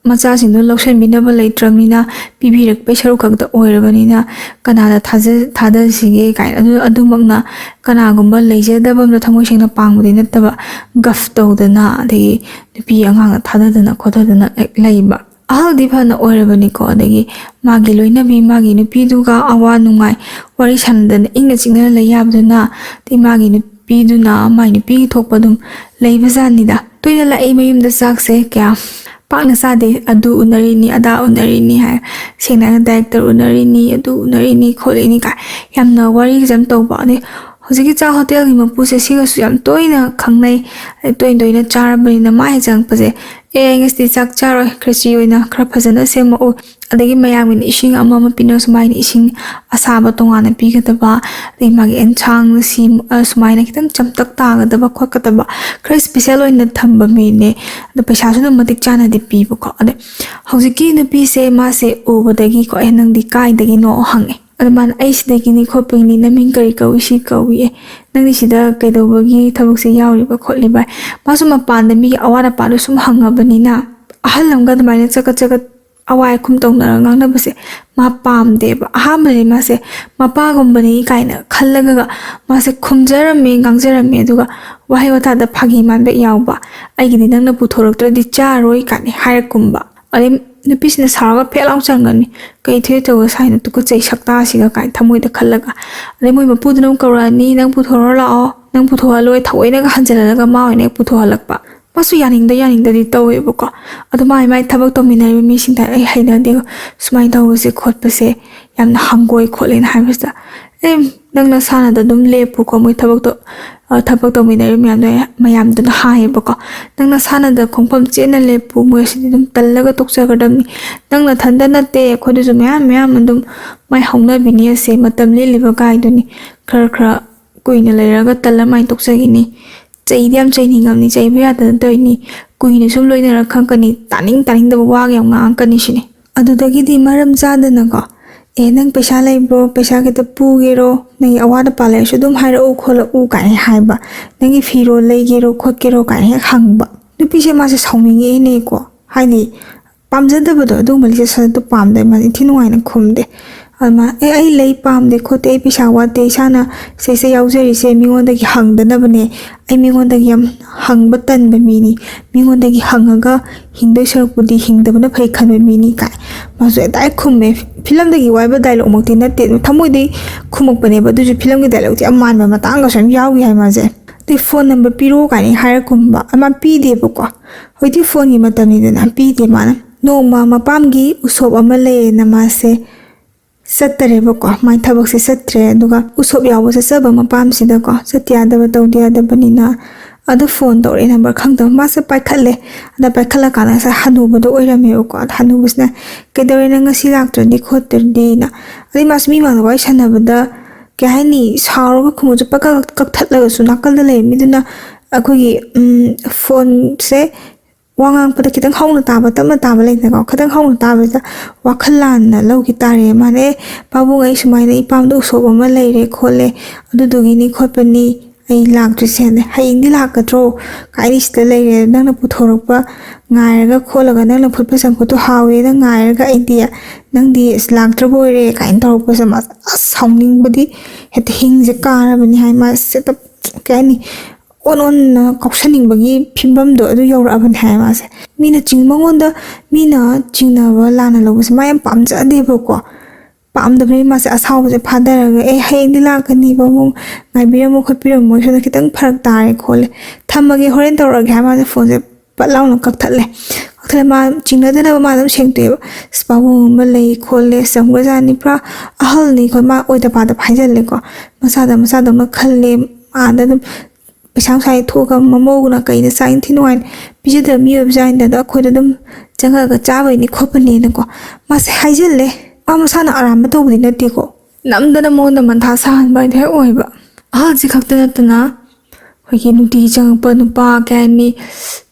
ꯃꯆꯥꯁꯤꯡꯗꯣ ꯂꯧꯁꯤꯟꯕꯤꯅꯕ ꯂꯩꯇ꯭ꯔꯕꯅꯤꯅ, ꯄꯤꯕꯤꯔꯛꯄꯩ ꯁꯔꯨꯛ ꯈꯛꯇ ꯑꯣꯏꯔꯕꯅꯤꯅ, ꯀꯅꯥꯗ ꯊꯥꯖ- ꯊꯥꯗꯁꯤꯒꯦ ꯀꯥꯏꯅ꯫ ꯑꯗꯨ ꯑꯗꯨꯃꯛꯅ ꯀꯅꯥꯒꯨꯝꯕ ꯂꯩꯖꯗꯕ ꯑꯃꯗ ꯊꯃꯣꯏ ꯁꯦꯡꯅ ꯄꯥꯡꯕꯗꯤ ꯅꯠꯇꯕ, ꯒꯐ ꯇꯧꯗꯅ, ꯑꯗꯒꯤ ꯅꯨꯄꯤ ꯑꯉꯥꯡꯗ ꯊꯥꯗꯗꯅ ꯈꯣꯠꯇꯗꯅ ꯍꯦꯛ ꯂꯩꯕ꯫ ꯑꯍꯜꯗꯤ ꯐꯅ ꯑꯣꯏꯔꯕꯅꯤꯀꯣ, ꯑꯗꯒꯤ ꯃꯥꯒꯤ ꯂꯣꯏꯅꯕꯤ, ꯃꯥꯒꯤ ꯅꯨꯄꯤꯗꯨꯒ ꯑꯋꯥ ꯅꯨꯡꯉꯥꯏ ꯋꯥꯔꯤ ꯁꯥꯟꯅꯗꯅ ꯏꯪꯅ ꯆꯤꯛꯅ ꯂꯩ ꯌꯥꯕꯗꯨꯅ, ꯑꯗꯩ ꯃꯥꯒꯤ ꯅꯨꯄꯤꯗꯨꯅ ꯃꯥꯒꯤ ꯅꯨꯄꯤꯒꯤ ꯊꯣꯛꯄ ꯑꯗꯨꯝ ꯂꯩꯕꯖꯥꯠꯅꯤꯗ꯫ ꯇꯣꯏꯅ ꯂꯥꯛꯏ ꯃꯌꯨꯝꯗ ꯆꯥꯛꯁꯦ ꯀꯌꯥ ꯄꯥꯛꯅ ꯆꯥꯗꯦ꯫ ꯑꯗꯨ ꯎꯅꯔꯤꯅꯤ, ꯑꯗꯥ ꯎꯅꯔꯤꯅꯤ ꯍꯥꯏ, ꯁꯦꯡꯅ ꯍꯥꯏꯔꯒ ꯗꯥꯏꯔꯦꯛꯇꯔ ꯎꯅꯔꯤꯅꯤ, ꯑꯗꯨ ꯎꯅꯔꯤꯅꯤ, ꯈꯣꯠꯂꯤꯅꯤ ꯀꯥꯏ ꯌꯥꯝꯅ ꯋꯥꯔꯤꯒꯁꯦ ꯌꯥꯝ ꯇꯧꯕ꯫ ꯑꯗꯩ ꯍꯧꯖꯤꯛꯀꯤ ꯆꯥꯛ ꯍꯣꯇꯦꯜꯒꯤ ꯃꯄꯨꯁꯦ ꯁꯤꯒꯁꯨ ꯌꯥꯝ ꯇꯣꯏꯅ ꯈꯪꯅꯩ꯫ ꯑꯗꯩ ꯇꯣꯏꯅ ꯇꯣꯏꯅ ꯆꯥꯔꯕꯅꯤꯅ ꯃꯥ ꯍꯦꯛ ꯆꯪꯉꯛꯄꯁꯦ, "ꯑꯦ, ꯉꯁꯤꯗꯤ ꯆꯥꯛ ꯆꯥꯔꯣꯏ, ꯈ꯭ꯔꯦꯆꯤ ꯑꯣꯏꯅ ꯈꯔ ꯐꯖꯅ ꯁꯦꯝꯃꯛꯎ, ꯑꯗꯒꯤ ꯃꯌꯥꯝꯒꯤꯅ ꯏꯁꯤꯡ ꯑꯃ ꯑꯃ ꯄꯤꯅꯕ ꯁꯨꯃꯥꯏꯅ ꯏꯁꯤꯡ ꯑꯁꯥꯕ ꯇꯣꯉꯥꯟꯅ ꯄꯤꯒꯗꯕ, ꯑꯗꯩ ꯃꯥꯒꯤ ꯑꯦꯟꯁꯥꯡ ꯁꯤ-, ꯑ, ꯁꯨꯃꯥꯏꯅ ꯈꯤꯇꯪ ꯆꯝꯇꯛ ꯇꯥꯒꯗꯕ ꯈꯣꯠꯀꯗꯕ ꯈꯔ ꯏꯁꯄꯤꯁꯦꯜ ꯑꯣꯏꯅ ꯊꯝꯕ ꯃꯤꯅꯦ꯫ ꯑꯗꯣ ꯄꯩꯁꯥꯁꯨ ꯑꯗꯨꯝ ꯃꯇꯤꯛ ꯆꯥꯅꯗꯤ ꯄꯤꯕꯀꯣ꯫ ꯑꯗꯩ ꯍꯧꯖꯤꯛꯀꯤ ꯅꯨꯄꯤꯁꯦ ꯃꯥꯁꯦ ꯎꯕꯗꯒꯤꯀꯣ, "ꯑꯦ, ꯅꯪꯗꯤ ꯀꯥꯏꯗꯒꯤꯅꯣ?" ꯍꯪꯉꯦ꯫ ꯑꯗꯣ ꯃꯥꯅ, "ꯑꯩ ꯁꯤꯗꯒꯤꯅꯤ ꯈꯣꯠꯄꯒꯤꯅꯤ, ꯅꯃꯤꯡ ꯀꯔꯤ ꯀꯧꯏ?" "ꯁꯤ ꯀꯧꯏ꯫" "ꯑꯦ, ꯅꯪꯗꯤ ꯁꯤꯗ ꯀꯩꯗꯧꯕꯒꯤ ꯊꯕꯛꯁꯦ ꯌꯥꯎꯔꯤꯕ ꯈꯣꯠꯂꯤꯕ?" ꯃꯥꯁꯨ ꯃꯄꯥꯟꯗ ꯃꯤꯒꯤ ꯑꯋꯥꯠ ꯑꯄꯥꯗꯣ ꯁꯨꯝ ꯍꯪꯉꯕꯅꯤꯅ, ꯑꯍꯜ ꯑꯃꯒ ꯑꯗꯨꯃꯥꯏꯅ ꯆꯒꯠ ꯆꯒꯠ ꯑꯋꯥꯏ ꯑꯈꯨꯝ ꯇꯧꯅꯔꯒ ꯉꯥꯡꯅꯕꯁꯦ ꯃꯥ ꯄꯥꯝꯗꯦꯕ꯫ ꯑꯍꯥꯟꯕꯗꯗꯤ ꯃꯥꯁꯦ ꯃꯄꯥꯒꯨꯝꯕꯅꯤ ꯀꯥꯏꯅ ꯈꯜꯂꯒ ꯃꯥꯁꯦ ꯈꯨꯝꯖꯔꯝꯃꯦ, ꯉꯥꯡꯖꯔꯝꯃꯦ, ꯑꯗꯨꯒ ꯋꯥꯍꯩ ꯋꯥꯇꯥꯗ ꯐꯥꯒꯤ ꯃꯥꯟꯕ ꯌꯥꯎꯕ, "ꯑꯩꯒꯤꯗꯤ ꯅꯪꯅ ꯄꯨꯊꯣꯔꯛꯇ꯭ꯔꯗꯤ ꯆꯥꯔꯣꯏ" ꯀꯥꯏꯅ ꯍꯥꯏꯔꯛꯀꯨꯝꯕ꯫ ꯑꯗꯩ ꯅꯨꯄꯤꯁꯤꯅ ꯁꯥꯎꯔꯒ ꯐꯦꯠ ꯂꯥꯎ ꯆꯪꯒꯅꯤ, "ꯀꯩ ꯊꯣꯛꯑꯦ ꯇꯧꯕ ꯁꯥꯏꯅ, ꯇꯨꯀꯠꯆꯩ ꯁꯛꯇꯥꯁꯤꯒ" ꯀꯥꯏꯅ ꯊꯃꯣꯏꯗ ꯈꯜꯂꯒ꯫ ꯑꯗꯩ ꯃꯣꯏ ꯃꯄꯨꯗꯨꯅ ꯑꯃꯨꯛ ꯀꯧꯔꯛꯑꯅꯤ, "ꯅꯪ ꯄꯨꯊꯣꯔꯛꯑꯣ ꯂꯥꯛꯑꯣ, ꯅꯪ ꯄꯨꯊꯣꯛꯍꯜꯂꯣꯏ", ꯊꯑꯣꯏꯅꯒ ꯍꯟꯖꯤꯜꯍꯜꯂꯒ ꯃꯥ ꯑꯣꯏꯅ ꯍꯦꯛ ꯄꯨꯊꯣꯛꯍꯜꯂꯛꯄ꯫ ꯃꯥꯁꯨ ꯌꯥꯅꯤꯡꯗ ꯌꯥꯅꯤꯡꯗꯗꯤ ꯇꯧꯋꯦꯕꯀꯣ꯫ ꯑꯗꯣ ꯃꯥꯏ ꯃꯥꯏ ꯊꯕꯛ ꯇꯧꯃꯤꯟꯅꯔꯤꯕ ꯃꯤꯁꯤꯡꯗ, "ꯑꯩ ꯍꯩꯅꯗꯦ ꯁꯨꯃꯥꯏꯅ ꯇꯧꯕꯁꯦ ꯈꯣꯠꯄꯁꯦ, ꯌꯥꯝꯅ ꯍꯪꯒꯣꯏ ꯈꯣꯠꯂꯦꯅ" ꯍꯥꯏꯕꯁꯤꯗ, "ꯑꯦ, ꯅꯪ ꯅꯁꯥꯅꯗ ꯑꯗꯨꯝ ꯂꯦꯞꯄꯨꯀꯣ", ꯃꯣꯏ ꯊꯕꯛꯇꯣ, ꯑ, ꯊꯕꯛ ꯇꯧꯃꯤꯟꯅꯔꯤꯕ ꯃꯌꯥꯝꯗꯣ, ꯃꯌꯥꯝꯗꯨꯅ ꯍꯥꯏꯌꯦꯕꯀꯣ, "ꯅꯪ ꯅꯁꯥꯅꯗ ꯈꯣꯡꯐꯝ ꯆꯦꯠꯅ ꯂꯦꯞꯄꯨ, ꯃꯣꯏ ꯑꯁꯤꯗꯤ ꯑꯗꯨꯝ ꯇꯜꯂꯒ ꯇꯣꯛꯆꯒꯗꯕꯅꯤ꯫ ꯅꯪ ꯅꯊꯟꯗ ꯅꯠꯇꯦ, ꯑꯩꯈꯣꯏꯗꯁꯨ ꯃꯌꯥꯝ ꯃꯌꯥꯝ ꯑꯗꯨꯝ ꯃꯥꯏ ꯍꯧꯅꯕꯤꯅꯤ ꯑꯁꯦ, ꯃꯇꯝ ꯂꯦꯜꯂꯤꯕ ꯀꯥꯏꯗꯨꯅꯤ, ꯈꯔ ꯈꯔ ꯀꯨꯏꯅ ꯂꯩꯔꯒ ꯇꯜꯂ ꯃꯥꯏ ꯇꯣꯛꯆꯈꯤꯅꯤ꯫ ꯆꯩꯗꯤ ꯌꯥꯝ ꯆꯩꯅꯤꯡꯉꯝꯅꯤ, ꯆꯩꯕ ꯌꯥꯗꯅ ꯇꯧꯔꯤꯅꯤ, ꯀꯨꯏꯅ ꯁꯨꯝ ꯂꯣꯏꯅꯔ ꯈꯪꯉꯛꯀꯅꯤ, ꯇꯥꯅꯤꯡ ꯇꯥꯅꯤꯡꯗꯕ ꯋꯥꯒ ꯌꯥꯝ ꯉꯥꯡꯉꯛꯀꯅꯤ" ꯁꯤꯅꯤ꯫ ꯑꯗꯨꯗꯒꯤꯗꯤ ꯃꯔꯝ ꯆꯥꯗꯅꯀꯣ, "ꯑꯦ, ꯅꯪ ꯄꯩꯁꯥ ꯂꯩꯕ꯭ꯔꯣ? ꯄꯩꯁꯥ ꯈꯤꯇ ꯄꯨꯒꯦꯔꯣ? ꯅꯪꯒꯤ ꯑꯋꯥꯠ ꯑꯄꯥ ꯂꯩꯔꯁꯨ ꯑꯗꯨꯝ ꯍꯥꯏꯔꯛꯎ ꯈꯣꯠꯂꯛꯎ" ꯀꯥꯏꯅ ꯍꯥꯏꯕ꯫ "ꯅꯪꯒꯤ ꯐꯤꯔꯣꯜ ꯂꯩꯒꯦꯔꯣ ꯈꯣꯠꯀꯦꯔꯣ?" ꯀꯥꯏꯅ ꯍꯦꯛ ꯍꯪꯕ꯫ ꯅꯨꯄꯤꯁꯦ ꯃꯥꯁꯦ ꯁꯥꯎꯅꯤꯡꯉꯛꯑꯦꯅꯦꯀꯣ, ꯍꯥꯏꯗꯤ ꯄꯥꯝꯖꯗꯕꯗꯣ, ꯑꯗꯨꯒꯨꯝꯕ ꯂꯤꯆꯠ ꯁꯥꯖꯠꯇꯣ ꯄꯥꯝꯗꯦ꯫ ꯃꯥꯗꯤ ꯏꯟꯊꯤ ꯅꯨꯡꯉꯥꯏꯅ ꯈꯨꯝꯗꯦ꯫ ꯑꯗꯨꯃꯥꯏꯅ, "ꯑꯦ, ꯑꯩ ꯂꯩ ꯄꯥꯝꯗꯦ ꯈꯣꯠꯇꯦ, ꯑꯩ ꯄꯩꯁꯥ ꯋꯥꯠꯇꯦ, ꯏꯁꯥꯅ ꯁꯤꯁꯦ ꯌꯥꯎꯖꯔꯤꯁꯦ ꯃꯤꯉꯣꯟꯗꯒꯤ ꯍꯪꯗꯅꯕꯅꯦ, ꯑꯩ ꯃꯤꯉꯣꯟꯗꯒꯤ ꯌꯥꯝ ꯍꯪꯕ ꯇꯟꯕ ꯃꯤꯅꯤ, ꯃꯤꯉꯣꯟꯗꯒꯤ ꯍꯪꯉꯒ ꯍꯤꯡꯗꯣꯏ ꯁꯔꯨꯛꯄꯨꯗꯤ ꯍꯤꯡꯗꯕꯅ ꯐꯩ ꯈꯟꯕ ꯃꯤꯅꯤ" ꯀꯥꯏ꯫ ꯃꯥꯁꯨ ꯍꯦꯛꯇ ꯈꯨꯝꯃꯦ꯫ ꯐꯤꯂꯝꯗꯒꯤ ꯋꯥꯏꯕ ꯗꯥꯏꯂꯣꯛꯃꯛꯇꯤ ꯅꯠꯇꯦ, ꯊꯃꯣꯏꯗꯩ ꯈꯨꯝꯃꯛꯄꯅꯦꯕ꯫ ꯑꯗꯨꯁꯨ ꯐꯤꯂꯝꯒꯤ ꯗꯥꯏꯂꯣꯛꯇꯤ ꯌꯥꯝ ꯃꯥꯟꯕ ꯃꯇꯥꯡꯒꯁꯨ ꯌꯥꯝ ꯌꯥꯎꯈꯤ ꯍꯥꯏ ꯃꯥꯁꯦ꯫ ꯑꯗꯩ "ꯐꯣꯟ ꯅꯝꯕꯔ ꯄꯤꯔꯛꯑꯣ" ꯀꯥꯏꯅ ꯍꯥꯏꯔ ꯈꯨꯝꯕ꯫ ꯑꯃ ꯄꯤꯗꯦꯕꯀꯣ꯫ ꯍꯧꯖꯤꯛꯇꯤ ꯐꯣꯟꯒꯤ ꯃꯇꯝꯅꯤꯗꯅ, ꯄꯤꯗꯦ ꯃꯥꯅ꯫ ꯅꯣꯡꯃ ꯃꯄꯥꯝꯒꯤ ꯎꯁꯣꯞ ꯑꯃ ꯂꯩꯌꯦꯅ ꯃꯥꯁꯦ ꯆꯠꯇꯔꯦꯕꯀꯣ꯫ ꯃꯥꯏ ꯊꯕꯛꯁꯦ ꯆꯠꯇ꯭ꯔꯦ꯫ ꯑꯗꯨꯒ ꯎꯁꯣꯞ ꯌꯥꯎꯕ ꯆꯠꯆꯕ ꯃꯄꯥꯝꯁꯤꯗꯀꯣ, ꯆꯠꯇ ꯌꯥꯗꯕ, ꯇꯧꯗ ꯌꯥꯗꯕꯅꯤꯅ꯫ ꯑꯗ ꯐꯣꯟ ꯇꯧꯔꯛꯑꯦ, ꯅꯝꯕꯔ ꯈꯪꯗꯕ꯫ ꯃꯥꯁꯦ ꯄꯥꯏꯈꯠꯂꯦ꯫ ꯑꯗ ꯄꯥꯏꯈꯠꯂꯀꯥꯟꯗ ꯉꯁꯥꯏ ꯍꯅꯨꯕꯗꯣ ꯑꯣꯏꯔꯝꯃꯦꯕꯀꯣ꯫ ꯑꯗ ꯍꯅꯨꯕꯁꯤꯅ, "ꯀꯩꯗꯧꯔꯦ ꯅꯪ ꯉꯁꯤ ꯂꯥꯛꯇ꯭ꯔꯗꯤ ꯈꯣꯠꯇ꯭ꯔꯗꯤꯅ?" ꯑꯗꯩ ꯃꯥꯁꯨ ꯃꯤ ꯃꯥꯡꯗ ꯋꯥꯔꯤ ꯁꯥꯟꯅꯕꯗ, ꯀꯩ ꯍꯥꯏꯅꯤ, ꯁꯥꯎꯔꯒ ꯈꯨꯝꯕꯁꯨ ꯄꯛꯀ ꯀꯛꯊꯠꯂꯒꯁꯨ ꯅꯥꯀꯜꯗ ꯂꯩꯕ ꯃꯤꯗꯨꯅ ꯑꯩꯈꯣꯏꯒꯤ, ꯎꯝ, ꯐꯣꯟꯁꯦ ꯋꯥ ꯉꯥꯡꯉꯛꯄꯗ ꯈꯤꯇꯪ ꯍꯧꯅ ꯇꯥꯕ, ꯇꯞꯅ ꯇꯥꯕ ꯂꯩꯗꯅꯀꯣ, ꯈꯤꯇꯪ ꯍꯧꯅ ꯇꯥꯕꯁꯤꯗ ꯋꯥꯈꯜ ꯂꯥꯟꯅ ꯂꯧꯈꯤ ꯇꯥꯔꯦ꯫ ꯃꯥꯅ, "ꯑꯦ, ꯄꯥꯕꯨꯡ, ꯑꯩ ꯁꯨꯃꯥꯏꯅ ꯏꯄꯥꯝꯗ ꯎꯁꯣꯞ ꯑꯃ ꯂꯩꯔꯦ ꯈꯣꯠꯂꯦ, ꯑꯗꯨꯗꯨꯒꯤꯅꯤ ꯈꯣꯠꯄꯅꯤ ꯑꯩ ꯂꯥꯛꯇ꯭ꯔꯤꯁꯦ꯫ ꯑꯗꯩ ꯍꯌꯦꯡꯗꯤ ꯂꯥꯛꯀꯗ꯭ꯔꯣ? ꯀꯥꯏꯗꯤ ꯁꯤꯗ ꯂꯩꯔꯦ, ꯅꯪꯅ ꯄꯨꯊꯣꯔꯛꯄ ꯉꯥꯏꯔꯒ ꯈꯣꯠꯂꯒ, ꯅꯪꯅ ꯐꯨꯠꯄ ꯆꯝꯐꯨꯠꯇꯣ ꯍꯥꯎꯋꯦꯅ ꯉꯥꯏꯔꯒ ꯑꯩꯗꯤ, ꯅꯪꯗꯤ ꯑꯁ ꯂꯥꯛꯇ꯭ꯔꯕ ꯑꯣꯏꯔꯦ" ꯀꯥꯏꯅ ꯇꯧꯔꯛꯄꯁꯦ ꯃꯥꯁꯦ ꯑꯁ ꯁꯥꯎꯅꯤꯡꯕꯗꯤ ꯍꯦꯛꯇ ꯍꯤꯡꯁꯦ ꯀꯥꯔꯕꯅꯤ ꯍꯥꯏ꯫ ꯃꯥꯁꯦ ꯍꯦꯛꯇ, ꯀꯩ ꯍꯥꯏꯅꯤ, ꯑꯣꯟ ꯑꯣꯟꯅ ꯀꯥꯎꯁꯟꯅꯤꯡꯕꯒꯤ ꯐꯤꯕꯝꯗꯣ ꯑꯗꯨ ꯌꯧꯔꯛꯑꯕꯅꯤ ꯍꯥꯏ ꯃꯥꯁꯦ꯫ ꯃꯤꯅ ꯆꯤꯡ-, ꯃꯉꯣꯟꯗ ꯃꯤꯅ ꯆꯤꯡꯅꯕ ꯂꯥꯟꯅ ꯂꯧꯕꯁꯦ ꯃꯥ ꯌꯥꯝ ꯄꯥꯝꯖꯗꯦꯕꯀꯣ꯫ ꯄꯥꯝꯗꯕꯅꯤ ꯃꯥꯁꯦ꯫ ꯑꯁꯥꯎꯕꯁꯦ ꯐꯥꯊꯔꯒ, "ꯑꯦ, ꯍꯌꯦꯡꯗꯤ ꯂꯥꯛꯀꯅꯤ ꯄꯥꯕꯨꯡ, ꯉꯥꯏꯕꯤꯔꯝꯃꯣ ꯈꯣꯠꯄꯤꯔꯝꯃꯣ, ꯁꯣꯝꯗ ꯈꯤꯇꯪ ꯐꯔꯛ ꯇꯥꯔꯦ ꯈꯣꯠꯂꯦ, ꯊꯝꯃꯒꯦ, ꯍꯣꯔꯦꯟ ꯇꯧꯔꯛꯑꯒꯦ" ꯍꯥꯏ ꯃꯥꯁꯦ ꯐꯣꯟꯁꯦ ꯄꯠ ꯂꯥꯎꯅ ꯀꯛꯊꯠꯂꯦ꯫ ꯀꯛꯊꯠꯂꯦ, ꯃꯥ ꯆꯤꯡꯅꯗꯅꯕ ꯃꯥ ꯑꯗꯨꯝ ꯁꯦꯡꯇꯣꯛꯑꯦꯕ꯫ "ꯑꯁ, ꯄꯥꯕꯨꯡ ꯑꯃ ꯂꯩ ꯈꯣꯠꯂꯦ, ꯆꯝꯈ꯭ꯔꯖꯥꯠꯅꯤ, ꯄꯨꯔꯥ ꯑꯍꯜꯅꯤ ꯈꯣꯠ", ꯃꯥ ꯑꯣꯏꯗ ꯄꯥꯗꯕ ꯍꯥꯏꯖꯜꯂꯦꯀꯣ꯫ ꯃꯁꯥꯗ ꯃꯁꯥꯗꯧꯅ ꯈꯜꯂꯦ꯫ ꯑꯥꯗ ꯑꯗꯨꯝ ꯄꯩꯁꯥ ꯅꯨꯡꯁꯥ ꯊꯣꯛꯑꯒ ꯃꯃꯧꯅ ꯀꯩꯅ ꯆꯥꯛ ꯏꯟꯊꯤ ꯅꯨꯡꯉꯥꯏꯅ ꯄꯤꯖꯗꯕ ꯃꯤꯑꯣꯏꯕ ꯖꯥꯠꯅꯤꯗ, ꯑꯗꯣ ꯑꯩꯈꯣꯏꯗ ꯑꯗꯨꯝ ꯆꯪꯉꯛꯑꯒ ꯆꯥꯕꯩꯅꯤ ꯈꯣꯠꯄꯅꯦꯅꯀꯣ ꯃꯥꯁꯦ ꯍꯥꯏꯖꯜꯂꯦ꯫ ꯃꯥ ꯃꯁꯥꯅ ꯑꯔꯥꯟꯕ ꯇꯧꯕꯗꯤ ꯅꯠꯇꯦꯀꯣ, ꯅꯝꯗꯅ ꯃꯉꯣꯟꯗ ꯃꯟꯊꯥ ꯁꯥꯍꯟꯕ ꯍꯥꯏꯗꯤ ꯍꯦꯛ ꯑꯣꯏꯕ꯫ ꯑꯍꯜꯁꯤ ꯈꯛꯇ ꯅꯠꯇꯅ ꯑꯩꯈꯣꯏꯒꯤ ꯅꯨꯡꯇꯤꯒꯤ ꯆꯪꯉꯛꯄ ꯅꯨꯄꯥ, ꯀꯩ ꯍꯥꯏꯅꯤ,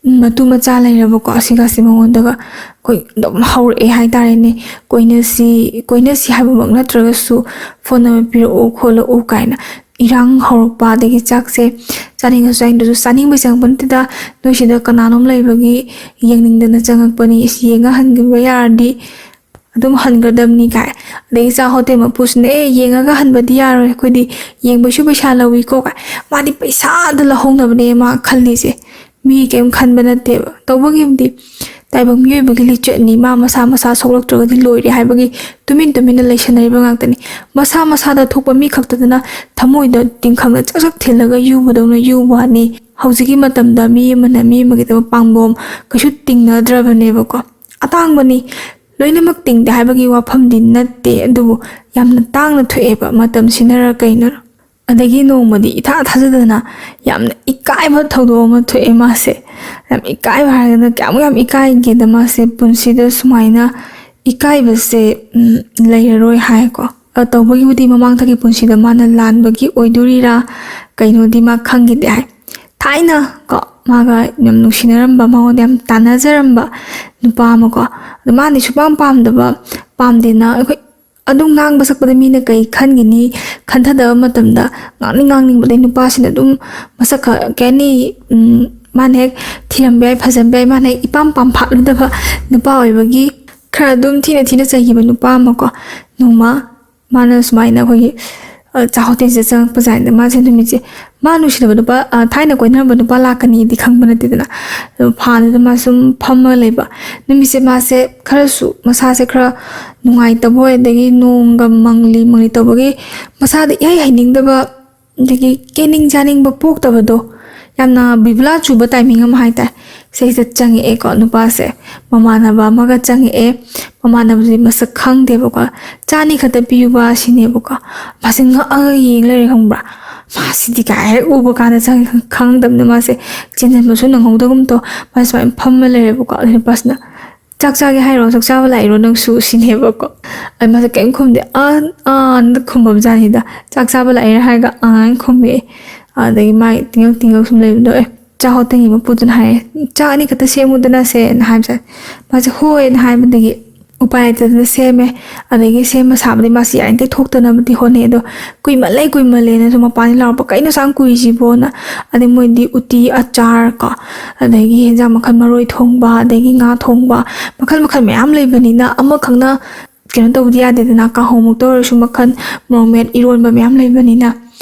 ꯎꯝ, ꯃꯇꯨ ꯃꯆꯥ ꯂꯩꯔꯕꯀꯣ, ꯑꯁꯤꯒꯁꯤ ꯃꯉꯣꯟꯗꯒ ꯑꯩꯈꯣꯏ ꯑꯗꯨꯝ ꯍꯧꯔꯛꯑꯦ ꯍꯥꯏꯇꯥꯔꯦꯅꯦ꯫ "ꯀꯣꯏꯅꯁꯤ, ꯀꯣꯏꯅꯁꯤ" ꯍꯥꯏꯕꯃꯛ ꯅꯠꯇ꯭ꯔꯒꯁꯨ "ꯐꯣꯟ ꯅꯝꯕꯔ ꯄꯤꯔꯛꯎ ꯈꯣꯠꯂꯛꯎ" ꯀꯥꯏꯅ ꯏꯔꯥꯡ ꯍꯧꯔꯛꯄ, ꯑꯗꯒꯤ ꯆꯥꯛꯁꯦ ꯆꯥꯅꯤꯡꯉꯁꯨ ꯆꯥꯅꯤꯡꯗ꯭ꯔꯁꯨ ꯆꯥꯅꯤꯡꯕꯩ ꯆꯪꯉꯛꯄ ꯅꯠꯇꯦꯗ, ꯅꯣꯏꯁꯤꯗ ꯀꯅꯥꯅꯣꯝ ꯂꯩꯕꯒꯤ ꯌꯦꯡꯅꯤꯡꯗꯅ ꯆꯪꯉꯛꯄꯅꯤ, ꯌꯦꯡꯉ ꯍꯟꯈꯤꯕ ꯌꯥꯔꯗꯤ ꯑꯗꯨꯝ ꯍꯟꯒꯗꯕꯅꯤ ꯀꯥꯏ꯫ ꯑꯗꯒꯤ ꯆꯥ ꯍꯣꯇꯦꯜ ꯃꯄꯨꯁꯤꯅ, "ꯑꯦ, ꯌꯦꯡꯉꯒ ꯍꯟꯕꯗꯤ ꯌꯥꯔꯣꯏ, ꯑꯩꯈꯣꯏꯗꯤ ꯌꯦꯡꯕꯩꯁꯨ ꯄꯩꯁꯥ ꯂꯧꯏꯀꯣ" ꯀꯥꯏ꯫ ꯃꯥꯗꯤ ꯄꯩꯁꯥꯗ ꯂꯧꯍꯧꯅꯕꯅꯦ ꯃꯥ ꯈꯜꯂꯤꯁꯦ, ꯃꯤ ꯀꯩꯝ ꯈꯟꯕ ꯅꯠꯇꯦꯕ꯫ ꯇꯧꯕꯒꯤꯕꯨꯗꯤ ꯇꯥꯏꯕꯪ ꯃꯤꯑꯣꯏꯕꯒꯤ ꯂꯤꯆꯠꯅꯤ, ꯃꯥ ꯃꯁꯥ ꯃꯁꯥ ꯁꯣꯛꯂꯛꯇ꯭ꯔꯒꯗꯤ ꯂꯣꯏꯔꯦ ꯍꯥꯏꯕꯒꯤ ꯇꯨꯃꯤꯟ ꯇꯨꯃꯤꯟꯅ ꯂꯩꯁꯟꯅꯔꯤꯕ ꯉꯥꯛꯇꯅꯤ꯫ ꯃꯁꯥ ꯃꯁꯥꯗ ꯊꯣꯛꯄ ꯃꯤ ꯈꯛꯇꯗꯅ ꯊꯃꯣꯏꯗ ꯇꯤꯡꯈꯪꯗ ꯆꯛ ꯆꯛ ꯊꯤꯜꯂꯒ ꯌꯨꯕꯗꯧꯅ ꯌꯨꯕ ꯋꯥꯅꯤ꯫ ꯍꯧꯖꯤꯛꯀꯤ ꯃꯇꯝꯗ ꯃꯤ ꯑꯃꯅ ꯃꯤ ꯑꯃꯒꯤꯗꯃꯛ ꯄꯥꯝꯕꯣꯝ ꯀꯩꯁꯨ ꯇꯤꯡꯅꯗ꯭ꯔꯕꯅꯦꯕꯀꯣ꯫ ꯑꯇꯥꯡꯕꯅꯤ, ꯂꯣꯏꯅꯃꯛ ꯇꯤꯡꯗꯦ ꯍꯥꯏꯕꯒꯤ ꯋꯥꯐꯝꯗꯤ ꯅꯠꯇꯦ, ꯑꯗꯨꯕꯨ ꯌꯥꯝꯅ ꯇꯥꯡꯅ ꯊꯣꯛꯑꯦꯕ ꯃꯇꯝꯁꯤꯅꯔ ꯀꯩꯅꯣ꯫ ꯑꯗꯒꯤ ꯅꯣꯡꯃꯗꯤ ꯏꯊꯥ ꯊꯥꯖꯗꯅ ꯌꯥꯝꯅ ꯏꯀꯥꯏꯕ ꯊꯧꯗꯣꯛ ꯑꯃ ꯊꯣꯛꯑꯦ ꯃꯥꯁꯦ꯫ ꯌꯥꯝ ꯏꯀꯥꯏꯕ ꯍꯥꯏꯔꯒꯅ ꯀꯌꯥꯃꯨꯛ ꯌꯥꯝ ꯏꯀꯥꯏꯒꯦꯗ, ꯃꯥꯁꯦ ꯄꯨꯟꯁꯤꯗ ꯁꯨꯃꯥꯏꯅ ꯏꯀꯥꯏꯕꯁꯦ, ꯎꯝ, ꯂꯩꯔꯔꯣꯏ ꯍꯥꯏꯀꯣ꯫ ꯑ, ꯇꯧꯕꯒꯤꯕꯨꯗꯤ ꯃꯃꯥꯡꯊꯛꯀꯤ ꯄꯨꯟꯁꯤꯗ ꯃꯥꯅ ꯂꯥꯟꯕꯒꯤ ꯑꯣꯏꯗꯣꯔꯤꯔꯥ ꯀꯩꯅꯣꯗꯤ ꯃꯥ ꯈꯪꯈꯤꯗꯦ ꯍꯥꯏ꯫ ꯊꯥꯏꯅ ꯀꯣ, ꯃꯥꯒ ꯌꯥꯝ ꯅꯨꯡꯁꯤꯅꯔꯝꯕ, ꯃꯉꯣꯟꯗ ꯌꯥꯝ ꯇꯥꯟꯅꯖꯔꯝꯕ ꯅꯨꯄꯥ ꯑꯃꯀꯣ, ꯑꯗꯣ ꯃꯥꯗꯤ ꯁꯨꯄꯥꯝ ꯄꯥꯝꯗꯕ, ꯄꯥꯝꯗꯦꯅ ꯑꯩꯈꯣꯏ ꯑꯗꯨꯝ ꯉꯥꯡꯕ ꯁꯛꯄꯗ ꯃꯤꯅ ꯀꯩ ꯈꯟꯒꯅꯤ ꯈꯟꯊꯗꯕ ꯃꯇꯝꯗ ꯉꯥꯡꯅꯤꯡ ꯉꯥꯡꯅꯤꯡꯕꯗꯩ ꯅꯨꯄꯥꯁꯤꯅ ꯑꯗꯨꯝ ꯃꯁꯛ ꯈ-, ꯀꯩ ꯍꯥꯏꯅꯤ, ꯎꯝ, ꯃꯥꯅ ꯍꯦꯛ ꯊꯤꯔꯝꯕ ꯌꯥꯏ, ꯐꯖꯔꯝꯕ ꯌꯥꯏ, ꯃꯥꯅ ꯍꯦꯛ ꯏꯄꯥꯝ ꯄꯥꯝꯐꯥꯠꯂꯨꯗꯕ ꯅꯨꯄꯥ ꯑꯣꯏꯕꯒꯤ ꯈꯔ ꯑꯗꯨꯝ ꯊꯤꯅ ꯊꯤꯅ ꯆꯩꯈꯤꯕ ꯅꯨꯄꯥ ꯑꯃꯀꯣ, ꯅꯣꯡꯃ ꯃꯥꯅ ꯁꯨꯃꯥꯏꯅ ꯑꯩꯈꯣꯏꯒꯤ, ꯑ, ꯆꯥꯛ ꯍꯣꯇꯦꯜꯁꯤꯗ ꯆꯪꯉꯛꯄ ꯖꯥꯠꯅꯤꯗ꯫ ꯃꯥꯁꯦ ꯅꯨꯃꯤꯠꯁꯦ ꯃꯥ ꯅꯨꯡꯁꯤꯅꯕ ꯅꯨꯄꯥ, ꯑ, ꯊꯥꯏꯅ ꯀꯣꯏꯅꯔꯝꯕ ꯅꯨꯄꯥ ꯂꯥꯛꯀꯅꯤꯗꯤ ꯈꯪꯕ ꯅꯠꯇꯦꯗꯅ꯫ ꯑꯗꯣ ꯐꯥꯟꯗꯨꯗ ꯃꯥ ꯁꯨꯝ ꯐꯝꯃꯒ ꯂꯩꯕ꯫ ꯅꯨꯃꯤꯠꯁꯦ ꯃꯥꯁꯦ ꯈꯔꯁꯨ ꯃꯁꯥꯁꯦ ꯈꯔ ꯅꯨꯡꯉꯥꯏꯇꯕ ꯑꯣꯏ, ꯑꯗꯒꯤ ꯅꯣꯡꯒ ꯃꯪꯂꯤ ꯃꯪꯂꯤ ꯇꯧꯕꯒꯤ ꯃꯁꯥꯗ ꯏꯍꯩ ꯍꯩꯅꯤꯡꯗꯕ, ꯑꯗꯒꯤ ꯀꯦꯅꯤꯡ ꯆꯥꯅꯤꯡꯕ ꯄꯣꯛꯇꯕꯗꯣ, ꯌꯥꯝꯅ ꯕꯤꯕꯨꯂꯥ ꯆꯨꯕ ꯇꯥꯏꯃꯤꯡ ꯑꯃ ꯍꯥꯏꯇꯥꯔꯦ꯫ ꯁꯤꯗꯩꯁꯤꯗ ꯆꯪꯉꯛꯑꯦꯀꯣ ꯅꯨꯄꯥꯁꯦ, ꯃꯃꯥꯟꯅꯕ ꯑꯃꯒ ꯆꯪꯉꯛꯑꯦ꯫ ꯃꯃꯥꯟꯅꯕꯗꯨꯗꯤ ꯃꯁꯛ ꯈꯪꯗꯦꯕꯀꯣ, "ꯆꯥꯅꯤ ꯈꯛꯇ ꯄꯤꯌꯨꯕ" ꯁꯤꯅꯦꯕꯀꯣ꯫ ꯃꯥꯁꯦ ꯉꯛꯑꯒ ꯌꯦꯡ ꯂꯩꯔꯦ, ꯈꯪꯕ꯭ꯔꯥ? ꯃꯥꯁꯤꯗꯤ ꯀꯥꯏ ꯍꯦꯛ ꯎꯕ ꯀꯥꯟꯗ ꯆꯪꯉꯦ ꯈꯪ-, ꯈꯪꯉꯝꯗꯕꯅꯤꯅ ꯃꯥꯁꯦ ꯆꯦꯟꯁꯤꯟꯕꯁꯨ ꯅꯪꯍꯧꯗꯒꯨꯝ ꯇꯧ꯫ ꯃꯥꯁꯦ ꯁꯨꯃꯥꯏꯅ ꯐꯝꯃ ꯂꯩꯔꯦꯕꯀꯣ꯫ ꯑꯗꯨ ꯅꯨꯄꯥꯁꯤꯅ, "ꯆꯥꯛ ꯆꯥꯒꯦ ꯍꯥꯏꯔꯣ? ꯆꯥꯛ ꯆꯥꯕ ꯂꯥꯛꯏꯔꯣ ꯅꯪꯁꯨ?" ꯁꯤꯅꯦꯕꯀꯣ꯫ ꯑꯗꯨ ꯃꯥꯁꯦ ꯀꯔꯤꯝ ꯈꯨꯝꯗꯦ꯫ "ꯑꯥ, ꯑꯥ" ꯑꯅ ꯈꯨꯝꯃꯕ ꯖꯥꯠꯅꯤꯗ꯫ "ꯆꯥꯛ ꯆꯥꯕ ꯂꯥꯛꯏꯔꯥ?" ꯍꯥꯏꯔꯒ "ꯑꯥ" ꯍꯥꯏꯅ ꯈꯨꯝꯃꯛꯑꯦ꯫ ꯑꯗꯒꯤ ꯃꯥꯏ ꯇꯤꯡꯉꯛ ꯇꯤꯡꯉꯛ ꯁꯨꯝ ꯂꯩꯕꯗꯣ, ꯑꯦ, ꯆꯥꯛ ꯍꯣꯇꯦꯜꯒꯤ ꯃꯄꯨꯗꯨꯅ ꯍꯥꯏꯔꯦ, "ꯆꯥꯛ ꯑꯅꯤ ꯈꯛꯇ ꯁꯦꯝꯃꯨꯗꯅ ꯁꯦ" ꯍꯥꯏꯕꯁꯦ꯫ ꯃꯥꯁꯦ "ꯍꯣꯏ" ꯍꯥꯏꯕꯗꯒꯤ ꯎꯄꯥꯏ ꯂꯩꯇꯗꯅ ꯁꯦꯝꯃꯦ꯫ ꯑꯗꯒꯤ ꯁꯦꯝꯕ ꯁꯥꯕꯗꯤ ꯃꯥꯁꯤ ꯌꯥꯔꯤꯈꯩ ꯊꯣꯛꯇꯅꯕꯗꯤ ꯍꯣꯠꯅꯩ꯫ ꯑꯗꯣ ꯀꯨꯏꯃꯜꯂꯦ ꯀꯨꯏꯃꯜꯂꯦꯅꯁꯨ ꯃꯄꯥꯟꯗ ꯂꯥꯎꯔꯛꯄ, "ꯀꯩꯅꯣ ꯑꯁꯨꯛ ꯌꯥꯝ ꯀꯨꯏꯔꯤꯁꯤꯕꯣꯅ?" ꯑꯗꯩ ꯃꯣꯏꯗꯤ ꯎꯇꯤ, ꯑꯆꯥꯔ ꯀꯣ, ꯑꯗꯒꯤ ꯍꯦꯟꯖꯥꯡ ꯃꯈꯜ, ꯃꯔꯣꯏ ꯊꯣꯡꯕ, ꯑꯗꯒꯤ ꯉꯥ ꯊꯣꯡꯕ, ꯃꯈꯜ ꯃꯈꯜ ꯃꯌꯥꯝ ꯂꯩꯕꯅꯤꯅ ꯑꯃꯈꯛꯅ ꯀꯩꯅꯣ ꯇꯧꯕꯗꯤ ꯌꯥꯗꯦꯗꯅ꯫ ꯀꯥꯡꯍꯧꯃꯛꯇ ꯑꯣꯏꯔꯁꯨ ꯃꯈꯜ, ꯃꯣꯔꯣꯛ ꯃꯦꯠ, ꯏꯔꯣꯟꯕ ꯃꯌꯥꯝ ꯂꯩꯕꯅꯤꯅ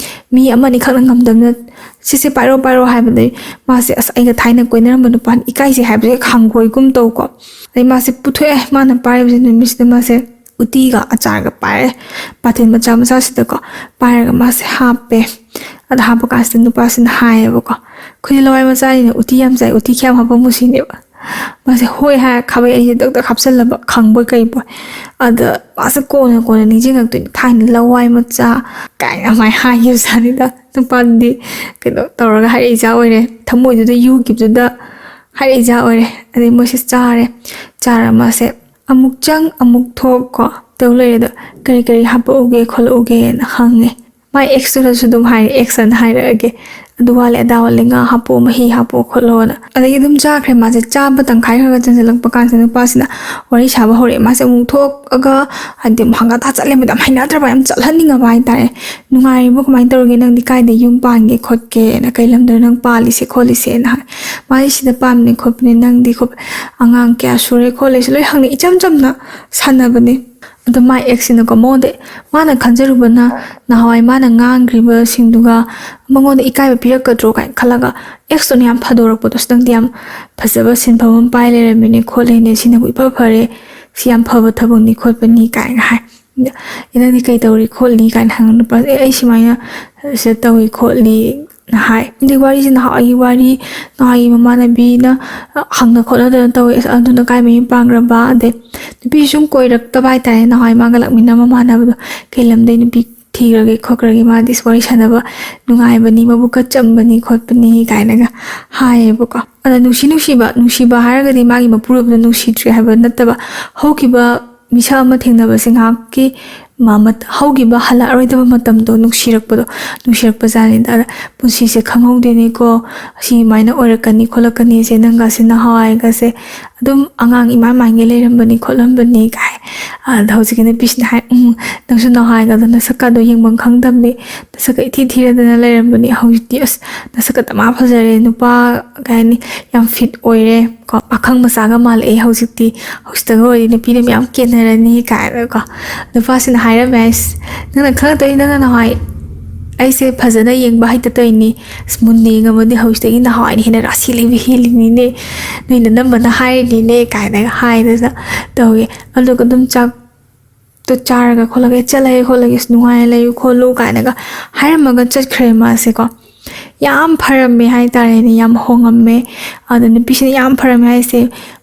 ꯃꯤ ꯑꯃꯅꯤ ꯈꯛꯅ ꯉꯝꯗꯕꯅ, "ꯁꯤꯁꯦ ꯄꯥꯏꯔꯣ, ꯄꯥꯏꯔꯣ" ꯍꯥꯏꯕꯗꯩ ꯃꯥꯁꯦ, ꯑꯁ, ꯑꯩꯒ ꯊꯥꯏꯅ ꯀꯣꯏꯅꯔꯝꯕ ꯅꯨꯄꯥꯅꯤ, ꯏꯀꯥꯏꯖꯩ ꯍꯥꯏꯕꯁꯦ ꯍꯦꯛ ꯍꯪꯒꯣꯏꯒꯨꯝ ꯇꯧꯀꯣ꯫ ꯑꯗꯩ ꯃꯥꯁꯦ ꯄꯨꯊꯣꯛꯑꯦ, ꯃꯥꯅ ꯄꯥꯏꯔꯤꯕꯁꯦ ꯅꯨꯃꯤꯠꯁꯤꯗ ꯃꯥꯁꯦ ꯎꯇꯤꯒ ꯑꯆꯥꯔꯒ ꯄꯥꯏꯔꯦ, ꯕꯥꯇꯤꯟ ꯃꯆꯥ ꯃꯆꯥꯁꯤꯗꯀꯣ ꯄꯥꯏꯔꯒ ꯃꯥꯁꯦ ꯍꯥꯞꯄꯦ꯫ ꯑꯗ ꯍꯥꯞꯄ ꯀꯥꯟꯁꯤꯗ ꯅꯨꯄꯥꯁꯤꯅ ꯍꯥꯏꯌꯦꯕꯀꯣ, "ꯑꯩꯈꯣꯏꯗꯤ ꯂꯋꯥꯏ ꯃꯆꯥꯅꯤꯅ ꯎꯇꯤ ꯌꯥꯝ ꯆꯥꯏ, ꯎꯇꯤ ꯈꯌꯥꯝ ꯍꯥꯞꯄꯝꯃꯨ?" ꯁꯤꯅꯦꯕ꯫ ꯃꯥꯁꯦ ꯍꯣꯏ ꯍꯥꯏꯔ ꯈꯥꯕꯩ ꯑꯅꯤꯁꯦ ꯗꯛ ꯗꯛ ꯍꯥꯞꯆꯜꯂꯕ, ꯈꯪꯕꯣꯏ ꯀꯩꯕꯣꯏ꯫ ꯑꯗ ꯃꯥꯁꯦ ꯀꯣꯟꯅ ꯀꯣꯟꯅ ꯅꯤꯡꯁꯤꯡꯉꯛꯇꯣꯏꯅꯤ, "ꯊꯥꯏꯅ ꯂꯋꯥꯏ ꯃꯆꯥ" ꯀꯥꯏꯅ ꯑꯗꯨꯃꯥꯏꯅ ꯍꯥꯏꯈꯤꯕꯖꯥꯠꯅꯤꯗ꯫ ꯅꯨꯄꯥꯗꯨꯗꯤ ꯀꯩꯅꯣ ꯇꯧꯔꯒ ꯍꯥꯏꯔꯛꯏꯖꯥ ꯑꯣꯏꯔꯦ, ꯊꯃꯣꯏꯗꯨꯗ ꯌꯨꯈꯤꯕꯗꯨꯗ ꯍꯥꯏꯔꯛꯏꯖꯥ ꯑꯣꯏꯔꯦ꯫ ꯑꯗꯩ ꯃꯣꯏꯁꯦ ꯆꯥꯔꯦ꯫ ꯆꯥꯔ ꯃꯥꯁꯦ ꯑꯃꯨꯛ ꯆꯪ ꯑꯃꯨꯛ ꯊꯣꯛ ꯀꯣ ꯇꯧ ꯂꯩꯔꯦ꯫ ꯑꯗꯣ "ꯀꯔꯤ ꯀꯔꯤ ꯍꯥꯄꯛꯎꯒꯦ ꯈꯣꯠꯂꯛꯎꯒꯦꯅ" ꯍꯪꯉꯦ꯫ ꯃꯥꯏ ꯑꯦꯛꯁꯇꯨꯅꯁꯨ ꯑꯗꯨꯝ ꯍꯥꯏꯔꯦ, "ꯑꯦꯛꯁ ꯑꯅ ꯍꯥꯏꯔꯛꯑꯒꯦ, ꯑꯗꯨ ꯋꯥꯠꯂꯦ ꯑꯗꯥ ꯋꯥꯠꯂꯦ, ꯉꯥ ꯍꯥꯄꯛꯑꯣ, ꯃꯍꯤ ꯍꯥꯄꯛꯑꯣ" ꯈꯣꯠꯂꯣꯅ꯫ ꯑꯗꯒꯤ ꯑꯗꯨꯝ ꯆꯥꯈ꯭ꯔꯦ꯫ ꯃꯥꯁꯦ ꯆꯥꯕ ꯇꯪꯈꯥꯏ ꯈꯔ ꯈꯔ ꯆꯟꯁꯤꯜꯂꯛꯄ ꯀꯥꯟꯁꯤꯗ ꯅꯨꯄꯥꯁꯤꯅ ꯋꯥꯔꯤ ꯁꯥꯕ ꯍꯧꯔꯛꯑꯦ꯫ ꯃꯥꯁꯦ ꯑꯃꯨꯛ ꯊꯣꯛꯑꯒ, ꯍꯥꯏꯗꯤ, ꯑꯃꯨꯛ ꯍꯪꯒꯥ ꯊꯥ ꯆꯠꯂꯦꯕ, ꯌꯥꯝ ꯍꯩꯅꯗ꯭ꯔꯕ, ꯌꯥꯝ ꯆꯠꯍꯟꯅꯤꯡꯉꯕ ꯍꯥꯏꯇꯥꯔꯦ꯫ "ꯅꯨꯡꯉꯥꯏꯔꯤꯕꯣ? ꯀꯃꯥꯏꯅ ꯇꯧꯔꯒꯦ? ꯅꯪꯗꯤ ꯀꯥꯏꯗ ꯌꯨꯝ ꯄꯥꯟꯒꯦ ꯈꯣꯠꯀꯦꯅ, ꯀꯩ ꯂꯝꯗꯅꯣ ꯅꯪ ꯄꯥꯜꯂꯤꯁꯦ ꯈꯣꯠꯂꯤꯁꯦꯅ" ꯍꯥꯏ꯫ "ꯃꯥꯗꯤ ꯁꯤꯗ ꯄꯥꯟꯕꯅꯦ ꯈꯣꯠꯄꯅꯦ, ꯅꯪꯗꯤ ꯈꯣꯠ-, ꯑꯉꯥꯡ ꯀꯌꯥ ꯁꯨꯔꯦ ꯈꯣꯠꯂꯦ?" ꯁꯤ ꯂꯣꯏ ꯍꯪꯅ ꯏꯆꯝ ꯆꯝꯅ ꯁꯥꯟꯅꯕꯅꯦ꯫ ꯑꯗꯣ ꯃꯥꯏ ꯑꯦꯛꯁꯁꯤꯅꯀꯣ ꯃꯉꯣꯟꯗ, ꯃꯥꯅ ꯈꯟꯖꯔꯨꯕꯅ ꯅꯍꯥꯟꯋꯥꯏ ꯃꯥꯅ ꯉꯥꯡꯈ꯭ꯔꯤꯕꯁꯤꯡꯗꯨꯒ ꯃꯉꯣꯟꯗ ꯏꯀꯥꯏꯕ ꯄꯤꯔꯛꯀꯗ꯭ꯔꯣ ꯀꯥꯏꯅ ꯈꯜꯂꯒ, ꯑꯦꯛꯁꯇꯨꯅ ꯌꯥꯝ ꯐꯗꯣꯔꯛꯄꯗꯣ, "ꯑꯁ, ꯅꯪꯗꯤ ꯌꯥꯝ ꯐꯖꯕ ꯁꯤꯟꯐꯝ ꯑꯃ ꯄꯥꯏ ꯂꯩꯔꯝꯃꯤꯅꯦ ꯈꯣꯠꯂꯤꯅꯦ, ꯁꯤꯅꯕꯨ ꯏꯐ ꯐꯔꯦ, ꯁꯤ ꯌꯥꯝ ꯐꯕ ꯊꯕꯛꯅꯤ ꯈꯣꯠꯄꯅꯤ" ꯀꯥꯏꯅ ꯍꯥꯏ꯫ "ꯑꯦ, ꯅꯪꯗꯤ ꯀꯩ ꯇꯧꯔꯤ ꯈꯣꯠꯂꯤ?" ꯀꯥꯏꯅ ꯍꯪꯉ ꯅꯨꯄꯥ, "ꯑꯦ, ꯑꯩ ꯁꯨꯃꯥꯏꯅ ꯁꯤꯗ ꯇꯧꯏ ꯈꯣꯠꯂꯤ" ꯍꯥꯏ꯫ ꯑꯗꯩ ꯋꯥꯔꯤꯁꯦ ꯅꯍꯥꯟꯋꯥꯏꯒꯤ ꯋꯥꯔꯤ, ꯅꯍꯥꯟꯋꯥꯏꯒꯤ ꯃꯃꯥꯟꯅꯕꯤꯅ ꯍꯪꯅ ꯈꯣꯠꯅꯗꯅ ꯇꯧꯋꯦ, "ꯑꯁ, ꯑꯗꯨꯅ ꯀꯥꯏ ꯃꯌꯨꯝ ꯄꯥꯟꯈ꯭ꯔꯕ?" ꯑꯗꯩ ꯅꯨꯄꯤ ꯁꯨꯝ ꯀꯣꯏꯔꯛꯇꯕ ꯍꯥꯏꯇꯥꯔꯦ, ꯅꯍꯥꯟꯋꯥꯏ ꯃꯥꯒ ꯂꯥꯛꯃꯤꯟꯅ ꯃꯃꯥꯟꯅꯕꯗꯣ, "ꯀꯩ ꯂꯝꯗꯩ ꯅꯨꯄꯤ ꯊꯤꯈ꯭ꯔꯒꯦ ꯈꯣꯠꯈ꯭ꯔꯒꯦ, ꯃꯥꯗꯤ ꯋꯥꯔꯤ ꯁꯥꯟꯅꯕ ꯅꯨꯡꯉꯥꯏꯕꯅꯤ, ꯃꯕꯨꯛꯀ ꯆꯝꯕꯅꯤ ꯈꯣꯠꯄꯅꯤ" ꯀꯥꯏꯅꯒ ꯍꯥꯏꯌꯦꯕꯀꯣ꯫ ꯑꯗ ꯅꯨꯡꯁꯤ ꯅꯨꯡꯁꯤꯕ, ꯅꯨꯡꯁꯤꯕ ꯍꯥꯏꯔꯒꯗꯤ ꯃꯥꯒꯤ ꯃꯄꯨꯔꯣꯏꯕꯗ ꯅꯨꯡꯁꯤꯗ꯭ꯔꯦ ꯍꯥꯏꯕ ꯅꯠꯇꯕ, ꯍꯧꯈꯤꯕ ꯃꯤꯁꯛ ꯑꯃ ꯊꯦꯡꯅꯕꯁꯦ ꯉꯥꯏꯍꯥꯛꯀꯤ ꯃ-, ꯃꯠ-, ꯍꯧꯈꯤꯕ ꯍꯜꯂꯛꯑꯔꯣꯏꯗꯕ ꯃꯇꯝꯗꯣ ꯅꯨꯡꯁꯤꯔꯛꯄꯗꯣ, ꯅꯨꯡꯁꯤꯔꯛꯄꯖꯥꯠꯅꯤꯗ꯫ ꯑꯗ ꯄꯨꯟꯁꯤꯁꯦ ꯈꯪꯍꯧꯗꯦꯅꯦꯀꯣ, ꯁꯤꯃꯥꯏꯅ ꯑꯣꯏꯔꯛꯀꯅꯤ ꯈꯣꯠꯂꯛꯀꯅꯤꯁꯦ꯫ ꯅꯪꯒꯁꯦ ꯅꯍꯥꯟꯋꯥꯏꯒꯁꯦ ꯑꯗꯨꯝ ꯑꯉꯥꯡ ꯏꯃꯥꯟ ꯃꯥꯟꯒꯩ ꯂꯩꯔꯝꯕꯅꯤ ꯈꯣꯠꯂꯝꯕꯅꯤ ꯀꯥꯏ꯫ ꯑꯗ ꯍꯧꯖꯤꯛꯀꯤ ꯅꯨꯄꯤꯁꯤꯅ ꯍꯥꯏ, "ꯎꯝ, ꯅꯪꯁꯨ ꯅꯍꯥꯟꯋꯥꯏꯒꯗꯣ ꯅꯁꯛꯀꯗꯣ ꯌꯦꯡꯐꯝ ꯈꯪꯗꯕꯅꯤ, ꯅꯁꯛꯀ ꯏꯊꯤ ꯊꯤꯔꯗꯅ ꯂꯩꯔꯝꯕꯅꯤ, ꯍꯧꯖꯤꯛꯇꯤ ꯑꯁ ꯅꯁꯛꯀ ꯗꯃꯥ ꯐꯖꯔꯦ, ꯅꯨꯄꯥ ꯀꯩ ꯍꯥꯏꯅꯤ, ꯌꯥꯝ ꯐꯤꯠ ꯑꯣꯏꯔꯦ ꯀꯣ, ꯄꯥꯈꯪ ꯃꯆꯥꯒ ꯃꯥꯜꯂꯛꯑꯦ ꯍꯧꯖꯤꯛꯇꯤ, ꯍꯧꯖꯤꯛꯇꯒ ꯑꯣꯏꯔꯗꯤ ꯅꯨꯄꯤꯅ ꯃꯌꯥꯝ ꯀꯦꯟꯅꯔꯅꯤ" ꯀꯥꯏꯅꯀꯣ꯫ ꯅꯨꯄꯥꯁꯤꯅ ꯍꯥꯏꯔꯝꯃꯦ ꯍꯥꯏꯁ, "ꯅꯪꯅ ꯈꯪꯉꯛꯇꯣꯏꯅꯤ, ꯅꯪꯅ ꯅꯍꯥꯟꯋꯥꯏ ꯑꯩꯁꯦ ꯐꯖꯅ ꯌꯦꯡꯕ ꯍꯩꯇ ꯇꯧꯔꯤꯅꯤ, ꯑꯁ ꯃꯨꯟꯅ ꯌꯦꯡꯉꯝꯃꯗꯤ ꯍꯧꯖꯤꯛꯇꯒꯤ ꯅꯍꯥꯟꯋꯥꯏꯅ ꯍꯦꯟꯅ ꯔꯥꯁꯤ ꯂꯩꯕ ꯍꯦꯜꯂꯤꯅꯤꯅꯦ, ꯅꯣꯏ ꯅꯅꯝꯃꯅ ꯍꯥꯏꯔꯤꯅꯤꯅꯦ" ꯀꯥꯏꯅꯒ ꯍꯥꯏꯗꯅ ꯇꯧꯋꯦ꯫ ꯑꯗꯨꯒ ꯑꯗꯨꯝ ꯆꯥꯛ ꯇꯣ ꯆꯥꯔꯒ ꯈꯣꯠꯂꯒ ꯆꯠꯂꯒꯦ ꯈꯣꯠꯂꯒꯦ, ꯑꯁ ꯅꯨꯡꯉꯥꯏꯅ ꯂꯩꯌꯨ ꯈꯣꯠꯂꯨ ꯀꯥꯏꯅꯒ ꯍꯥꯏꯔꯝꯃꯒ ꯆꯠꯈ꯭ꯔꯦ ꯃꯥꯁꯦꯀꯣ꯫ ꯌꯥꯝ ꯐꯔꯝꯃꯦ ꯍꯥꯏꯇꯥꯔꯦꯅꯦ, ꯌꯥꯝ ꯍꯣꯡꯉꯝꯃꯦ꯫ ꯑꯗ ꯅꯨꯄꯤꯁꯤꯅ ꯌꯥꯝ ꯐꯔꯝꯃꯦ ꯍꯥꯏꯁꯦ,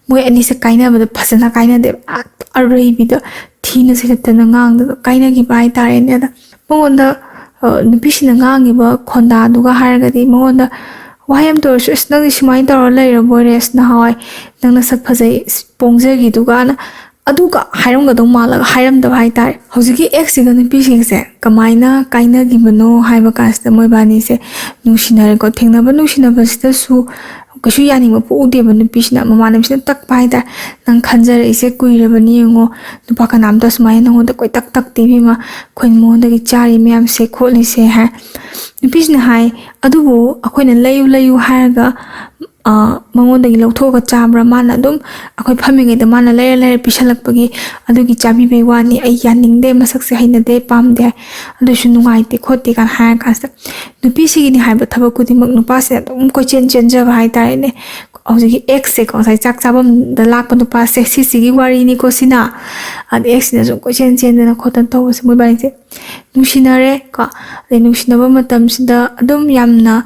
ꯃꯣꯏ ꯑꯅꯤꯁꯦ ꯀꯥꯏꯅꯕꯗ ꯐꯖꯅ ꯀꯥꯏꯅꯗꯦꯕ, ꯑ-, ꯑꯔꯩꯕꯤꯗ ꯊꯤꯅ ꯁꯩꯊꯠꯇꯅ ꯉꯥꯡꯗꯅ ꯀꯥꯏꯅꯈꯤꯕ ꯍꯥꯏꯇꯥꯔꯦꯅꯦ꯫ ꯑꯗ ꯃꯉꯣꯟꯗ, ꯑ, ꯅꯨꯄꯤꯁꯤꯅ ꯉꯥꯡꯉꯤꯕ ꯈꯣꯟꯗꯥꯗꯨꯒ ꯍꯥꯏꯔꯒꯗꯤ ꯃꯉꯣꯟꯗ ꯋꯥꯍꯩ ꯑꯃꯇ ꯑꯣꯏꯔꯁꯨ, "ꯑꯁ ꯅꯪꯗꯤ ꯁꯨꯃꯥꯏꯅ ꯇꯧꯔ ꯂꯩꯔꯕꯣꯏꯔꯦ, ꯑꯁ ꯅꯍꯥꯟꯋꯥꯏ ꯅꯪ ꯅꯁꯛ ꯐꯖꯩ, ꯑꯁ ꯄꯣꯡꯖꯈꯤꯗꯨꯒꯅ" ꯑꯗꯨꯒ ꯍꯥꯏꯔꯝꯒꯗꯧ ꯃꯥꯜꯂꯒ ꯍꯥꯏꯔꯝꯗꯕ ꯍꯥꯏꯇꯥꯔꯦ꯫ ꯍꯧꯖꯤꯛꯀꯤ ꯑꯦꯛꯁꯁꯤꯒ ꯅꯨꯄꯤꯁꯤꯡꯁꯦ ꯀꯃꯥꯏꯅ ꯀꯥꯏꯅꯈꯤꯕꯅꯣ ꯍꯥꯏꯕ ꯀꯥꯟꯁꯤꯗ, ꯃꯣꯏꯕꯥꯅꯤꯁꯦ ꯅꯨꯡꯁꯤꯅꯔꯦꯀꯣ꯫ ꯊꯦꯡꯅꯕ ꯅꯨꯡꯁꯤꯅꯕꯁꯤꯗꯁꯨ ꯀꯩꯁꯨ ꯌꯥꯅꯤꯡꯕ ꯄꯣꯛꯎꯗꯦꯕ ꯅꯨꯄꯤꯁꯤꯅ꯫ ꯃꯃꯥꯟꯅꯕꯤꯁꯤꯅ ꯇꯛꯄ ꯍꯥꯏꯇꯥꯔꯦ, "ꯅꯪ ꯈꯟꯖꯔꯛꯏꯁꯦ ꯀꯨꯏꯔꯕꯅꯤ ꯌꯦꯡꯉꯣ, ꯅꯨꯄꯥ ꯀꯅꯥꯝꯇ ꯁꯨꯃꯥꯏꯅ ꯅꯪꯉꯣꯟꯗ ꯀꯣꯏꯇꯛ ꯇꯛꯇꯦ ꯏꯕꯦꯝꯃ, ꯑꯩꯈꯣꯏꯅ ꯃꯉꯣꯟꯗꯒꯤ ꯆꯥꯔꯤ ꯃꯌꯥꯝꯁꯦ ꯈꯣꯠꯂꯤꯁꯦ" ꯍꯥꯏ꯫ ꯅꯨꯄꯤꯁꯤꯅ ꯍꯥꯏ, "ꯑꯗꯨꯕꯨ ꯑꯩꯈꯣꯏꯅ ꯂꯩꯌꯨ ꯂꯩꯌꯨ ꯍꯥꯏꯔꯒ, ꯑ, ꯃꯉꯣꯟꯗꯒꯤ ꯂꯧꯊꯣꯛꯑꯒ ꯆꯥꯕ꯭ꯔꯥ? ꯃꯥꯅ ꯑꯗꯨꯝ ꯑꯩꯈꯣꯏ ꯐꯝꯃꯤꯉꯩꯗ ꯃꯥꯅ ꯂꯩꯔ ꯂꯩꯔ ꯄꯤꯁꯜꯂꯛꯄꯒꯤ ꯑꯗꯨꯒꯤ ꯆꯥꯕꯤꯕꯩ ꯋꯥꯅꯤ, ꯑꯩ ꯌꯥꯅꯤꯡꯗꯦ, ꯃꯁꯛꯁꯦ ꯍꯩꯅꯗꯦ, ꯄꯥꯝꯗꯦ, ꯑꯗꯨꯁꯨ ꯅꯨꯡꯉꯥꯏꯇꯦ ꯈꯣꯠꯇꯦ" ꯀꯥꯏꯅ ꯍꯥꯏꯔ ꯀꯥꯟꯁꯤꯗ, ꯅꯨꯄꯤꯁꯤꯒꯤꯅꯤ ꯍꯥꯏꯕ ꯊꯕꯛ ꯈꯨꯗꯤꯡꯃꯛ ꯅꯨꯄꯥꯁꯤꯅ ꯑꯗꯨꯝ ꯀꯣꯏꯆꯦꯟ ꯆꯦꯟꯖꯕ ꯍꯥꯏꯇꯥꯔꯦꯅꯦ꯫ ꯍꯧꯖꯤꯛꯀꯤ ꯑꯦꯛꯁꯁꯦꯀꯣ, ꯉꯁꯥꯏ ꯆꯥꯛ ꯆꯥꯐꯝꯗ ꯂꯥꯛꯄ ꯅꯨꯄꯥꯁꯦ, ꯁꯤꯁꯤꯒꯤ ꯋꯥꯔꯤꯅꯤꯀꯣ ꯁꯤꯅ꯫ ꯑꯗ ꯑꯦꯛꯁꯁꯤꯅ ꯁꯨꯝ ꯀꯣꯏꯆꯦꯟ ꯆꯦꯟꯗꯅ ꯈꯣꯠꯇꯅ ꯇꯧꯕꯁꯦ, ꯃꯣꯏꯕꯥꯅꯤꯁꯦ ꯅꯨꯡꯁꯤꯅꯔꯦ ꯀꯣ꯫ ꯑꯗꯩ ꯅꯨꯡꯁꯤꯅꯕ ꯃꯇꯝꯁꯤꯗ ꯑꯗꯨꯝ ꯌꯥꯝꯅ,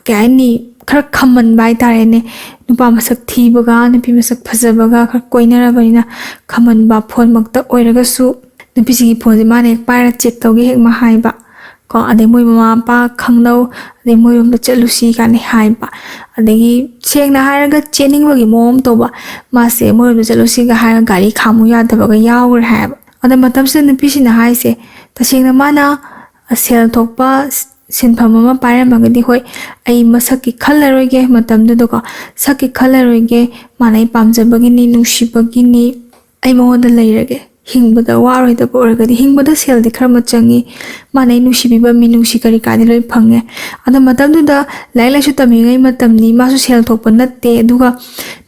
ꯀꯩ ꯍꯥꯏꯅꯤ, ꯈꯔ ꯈꯝꯃꯟꯕ ꯍꯥꯏꯇꯥꯔꯦꯅꯦ꯫ ꯅꯨꯄꯥ ꯃꯁꯛ ꯊꯤꯕꯒ ꯅꯨꯄꯤ ꯃꯁꯛ ꯐꯖꯕꯒ ꯈꯔ ꯀꯣꯏꯅꯔꯕꯅꯤꯅ, ꯈꯝꯃꯟꯕ, ꯐꯣꯟꯃꯛꯇ ꯑꯣꯏꯔꯒꯁꯨ ꯅꯨꯄꯤꯁꯤꯒꯤ ꯐꯣꯟꯁꯦ ꯃꯥꯅ ꯍꯦꯛ ꯄꯥꯏꯔ ꯆꯦꯛ ꯇꯧꯒꯦ ꯍꯦꯛ ꯃꯥ ꯍꯥꯏꯕ ꯀꯣ꯫ ꯑꯗꯩ ꯃꯣꯏ ꯃꯃꯥ ꯃꯄꯥ ꯈꯪꯅꯧ, ꯑꯗꯩ ꯃꯣꯏꯔꯣꯝꯗ ꯆꯠꯂꯨꯁꯤ ꯀꯥꯏꯅ ꯍꯥꯏꯕ꯫ ꯑꯗꯒꯤ ꯁꯦꯡꯅ ꯍꯥꯏꯔꯒ ꯆꯦꯟꯅꯤꯡꯕꯒꯤ ꯃꯑꯣꯡ ꯑꯃ ꯇꯧꯕ꯫ ꯃꯥꯁꯦ ꯃꯣꯏꯔꯣꯝꯗ ꯆꯠꯂꯨꯁꯤꯒ ꯍꯥꯏꯔꯒ ꯒꯥꯔꯤ ꯈꯥꯝꯃꯨ ꯌꯥꯗꯕꯒ ꯌꯥꯎꯈ꯭ꯔꯦ ꯍꯥꯏꯕ꯫ ꯑꯗ ꯃꯇꯝꯁꯤꯗ ꯅꯨꯄꯤꯁꯤꯅ ꯍꯥꯏꯁꯦ, ꯇꯁꯦꯡꯅ ꯃꯥꯅ ꯁꯦꯜ ꯊꯣꯛꯄ ꯁꯤꯟꯐꯝ ꯑꯃ ꯄꯥꯏꯔꯝꯃꯒꯗꯤ, ꯍꯣꯏ, ꯑꯩ ꯃꯁꯛꯀꯤ ꯈꯜꯂꯔꯣꯏꯒꯦ ꯃꯇꯝꯗꯨꯗꯀꯣ, ꯁꯛꯀꯤ ꯈꯜꯂꯔꯣꯏꯒꯦ, ꯃꯥꯅ ꯑꯩ ꯄꯥꯝꯖꯕꯒꯤꯅꯤ, ꯅꯨꯡꯁꯤꯕꯒꯤꯅꯤ, ꯑꯩ ꯃꯉꯣꯟꯗ ꯂꯩꯔꯒꯦ, ꯍꯤꯡꯕꯗ ꯋꯥꯔꯣꯏꯗꯕ ꯑꯣꯏꯔꯒꯗꯤ꯫ ꯍꯤꯡꯕꯗ ꯁꯦꯜꯗꯤ ꯈꯔ ꯃꯆꯪꯉꯤ, ꯃꯥꯅ ꯑꯩ ꯅꯨꯡꯁꯤꯕꯤꯕ, ꯃꯤꯅꯨꯡꯁꯤ ꯀꯔꯤ ꯀꯥꯗꯤ ꯂꯣꯏ ꯐꯪꯉꯦ꯫ ꯑꯗꯣ ꯃꯇꯝꯗꯨꯗ ꯂꯥꯏꯔꯤꯛ ꯂꯥꯏꯁꯨ ꯇꯝꯃꯤꯉꯩ ꯃꯇꯝꯅꯤ, ꯃꯥꯁꯨ ꯁꯦꯜ ꯊꯣꯛꯄ ꯅꯠꯇꯦ꯫ ꯑꯗꯨꯒ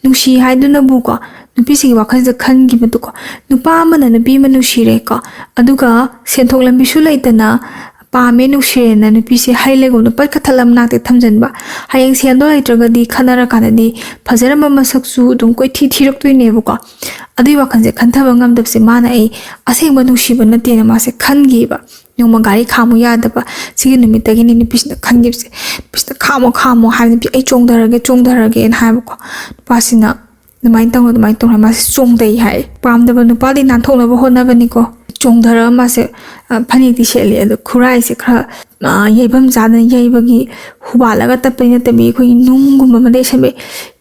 ꯅꯨꯡꯁꯤ ꯍꯥꯏꯗꯨꯅꯕꯨꯀꯣ, ꯅꯨꯄꯤꯁꯤꯒꯤ ꯋꯥꯈꯜꯁꯤꯗ ꯈꯟꯈꯤꯕꯗꯨꯀꯣ, ꯅꯨꯄꯥ ꯑꯃꯅ ꯅꯨꯄꯤ ꯑꯃ ꯅꯨꯡꯁꯤꯔꯦꯀꯣ, ꯑꯗꯨꯒ ꯁꯦꯟꯊꯣꯛ ꯂꯝꯕꯤꯁꯨ ꯂꯩꯇꯅ ꯄꯥꯝꯃꯦ, ꯅꯨꯡꯁꯤꯔꯦꯅ ꯅꯨꯄꯤꯁꯦ ꯍꯩ ꯂꯩꯒꯨꯝꯅ ꯄꯠ ꯀꯠꯊꯠꯂ ꯃꯅꯥꯛꯇ ꯊꯝꯖꯤꯟꯕ꯫ ꯍꯌꯦꯡ ꯁꯦꯜꯗꯣ ꯂꯩꯇ꯭ꯔꯒꯗꯤ ꯈꯠꯅꯔꯀꯥꯟꯗꯗꯤ ꯐꯖꯔꯝꯕ ꯃꯁꯛꯁꯨ ꯑꯗꯨꯝ ꯀꯣꯏꯊꯤ ꯊꯤꯔꯛꯇꯣꯏꯅꯦꯕꯀꯣ꯫ ꯑꯗꯨꯒꯤ ꯋꯥꯈꯜꯁꯦ ꯈꯟꯊꯕ ꯉꯝꯗꯕꯁꯦ ꯃꯥꯅ ꯑꯩ ꯑꯁꯦꯡꯕ ꯅꯨꯡꯁꯤꯕ ꯅꯠꯇꯦꯅ ꯃꯥꯁꯦ ꯈꯟꯈꯤꯕ꯫ ꯅꯣꯡꯃ ꯒꯥꯔꯤ ꯈꯥꯝꯃꯨ ꯌꯥꯗꯕ, ꯁꯤꯒꯤ ꯅꯨꯃꯤꯠꯇꯒꯤꯅꯤ ꯅꯨꯄꯤꯁꯤꯅ ꯈꯟꯈꯤꯕꯁꯦ꯫ ꯅꯨꯄꯤꯁꯤꯅ "ꯈꯥꯝꯃꯣ, ꯈꯥꯝꯃꯣ" ꯍꯥꯏꯕ, "ꯅꯨꯄꯤ, ꯑꯩ ꯆꯣꯡꯊꯔꯒꯦ, ꯆꯣꯡꯊꯔꯒꯦꯅ" ꯍꯥꯏꯕꯀꯣ꯫ ꯅꯨꯄꯥꯁꯤꯅ ꯑꯗꯨꯃꯥꯏꯅ ꯇꯧꯅ, ꯑꯗꯨꯃꯥꯏꯅ ꯇꯧꯅ ꯃꯥꯁꯦ ꯆꯣꯡꯊꯩ ꯍꯥꯏ꯫ ꯄꯥꯝꯗꯕ ꯅꯨꯄꯥꯗꯤ ꯅꯥꯟꯊꯣꯛꯅꯕ ꯍꯣꯠꯅꯕꯅꯤꯀꯣ꯫ ꯆꯣꯡꯊꯔꯒ ꯃꯥꯁꯦ, ꯑ, ꯐꯅꯦꯛꯇꯤ ꯁꯦꯠꯂꯤ, ꯑꯗꯣ ꯈꯨꯔꯥꯏꯁꯦ ꯈꯔ, ꯑ, ꯌꯩꯐꯝ ꯆꯥꯗꯅ ꯌꯩꯕꯒꯤ, ꯍꯨꯕꯥꯜꯂꯒ ꯇꯠꯄꯗꯤ ꯅꯠꯇꯕꯤ, ꯑꯩꯈꯣꯏꯒꯤ ꯅꯨꯡꯒꯨꯝꯕ ꯑꯃ ꯂꯩꯁꯟꯕꯩ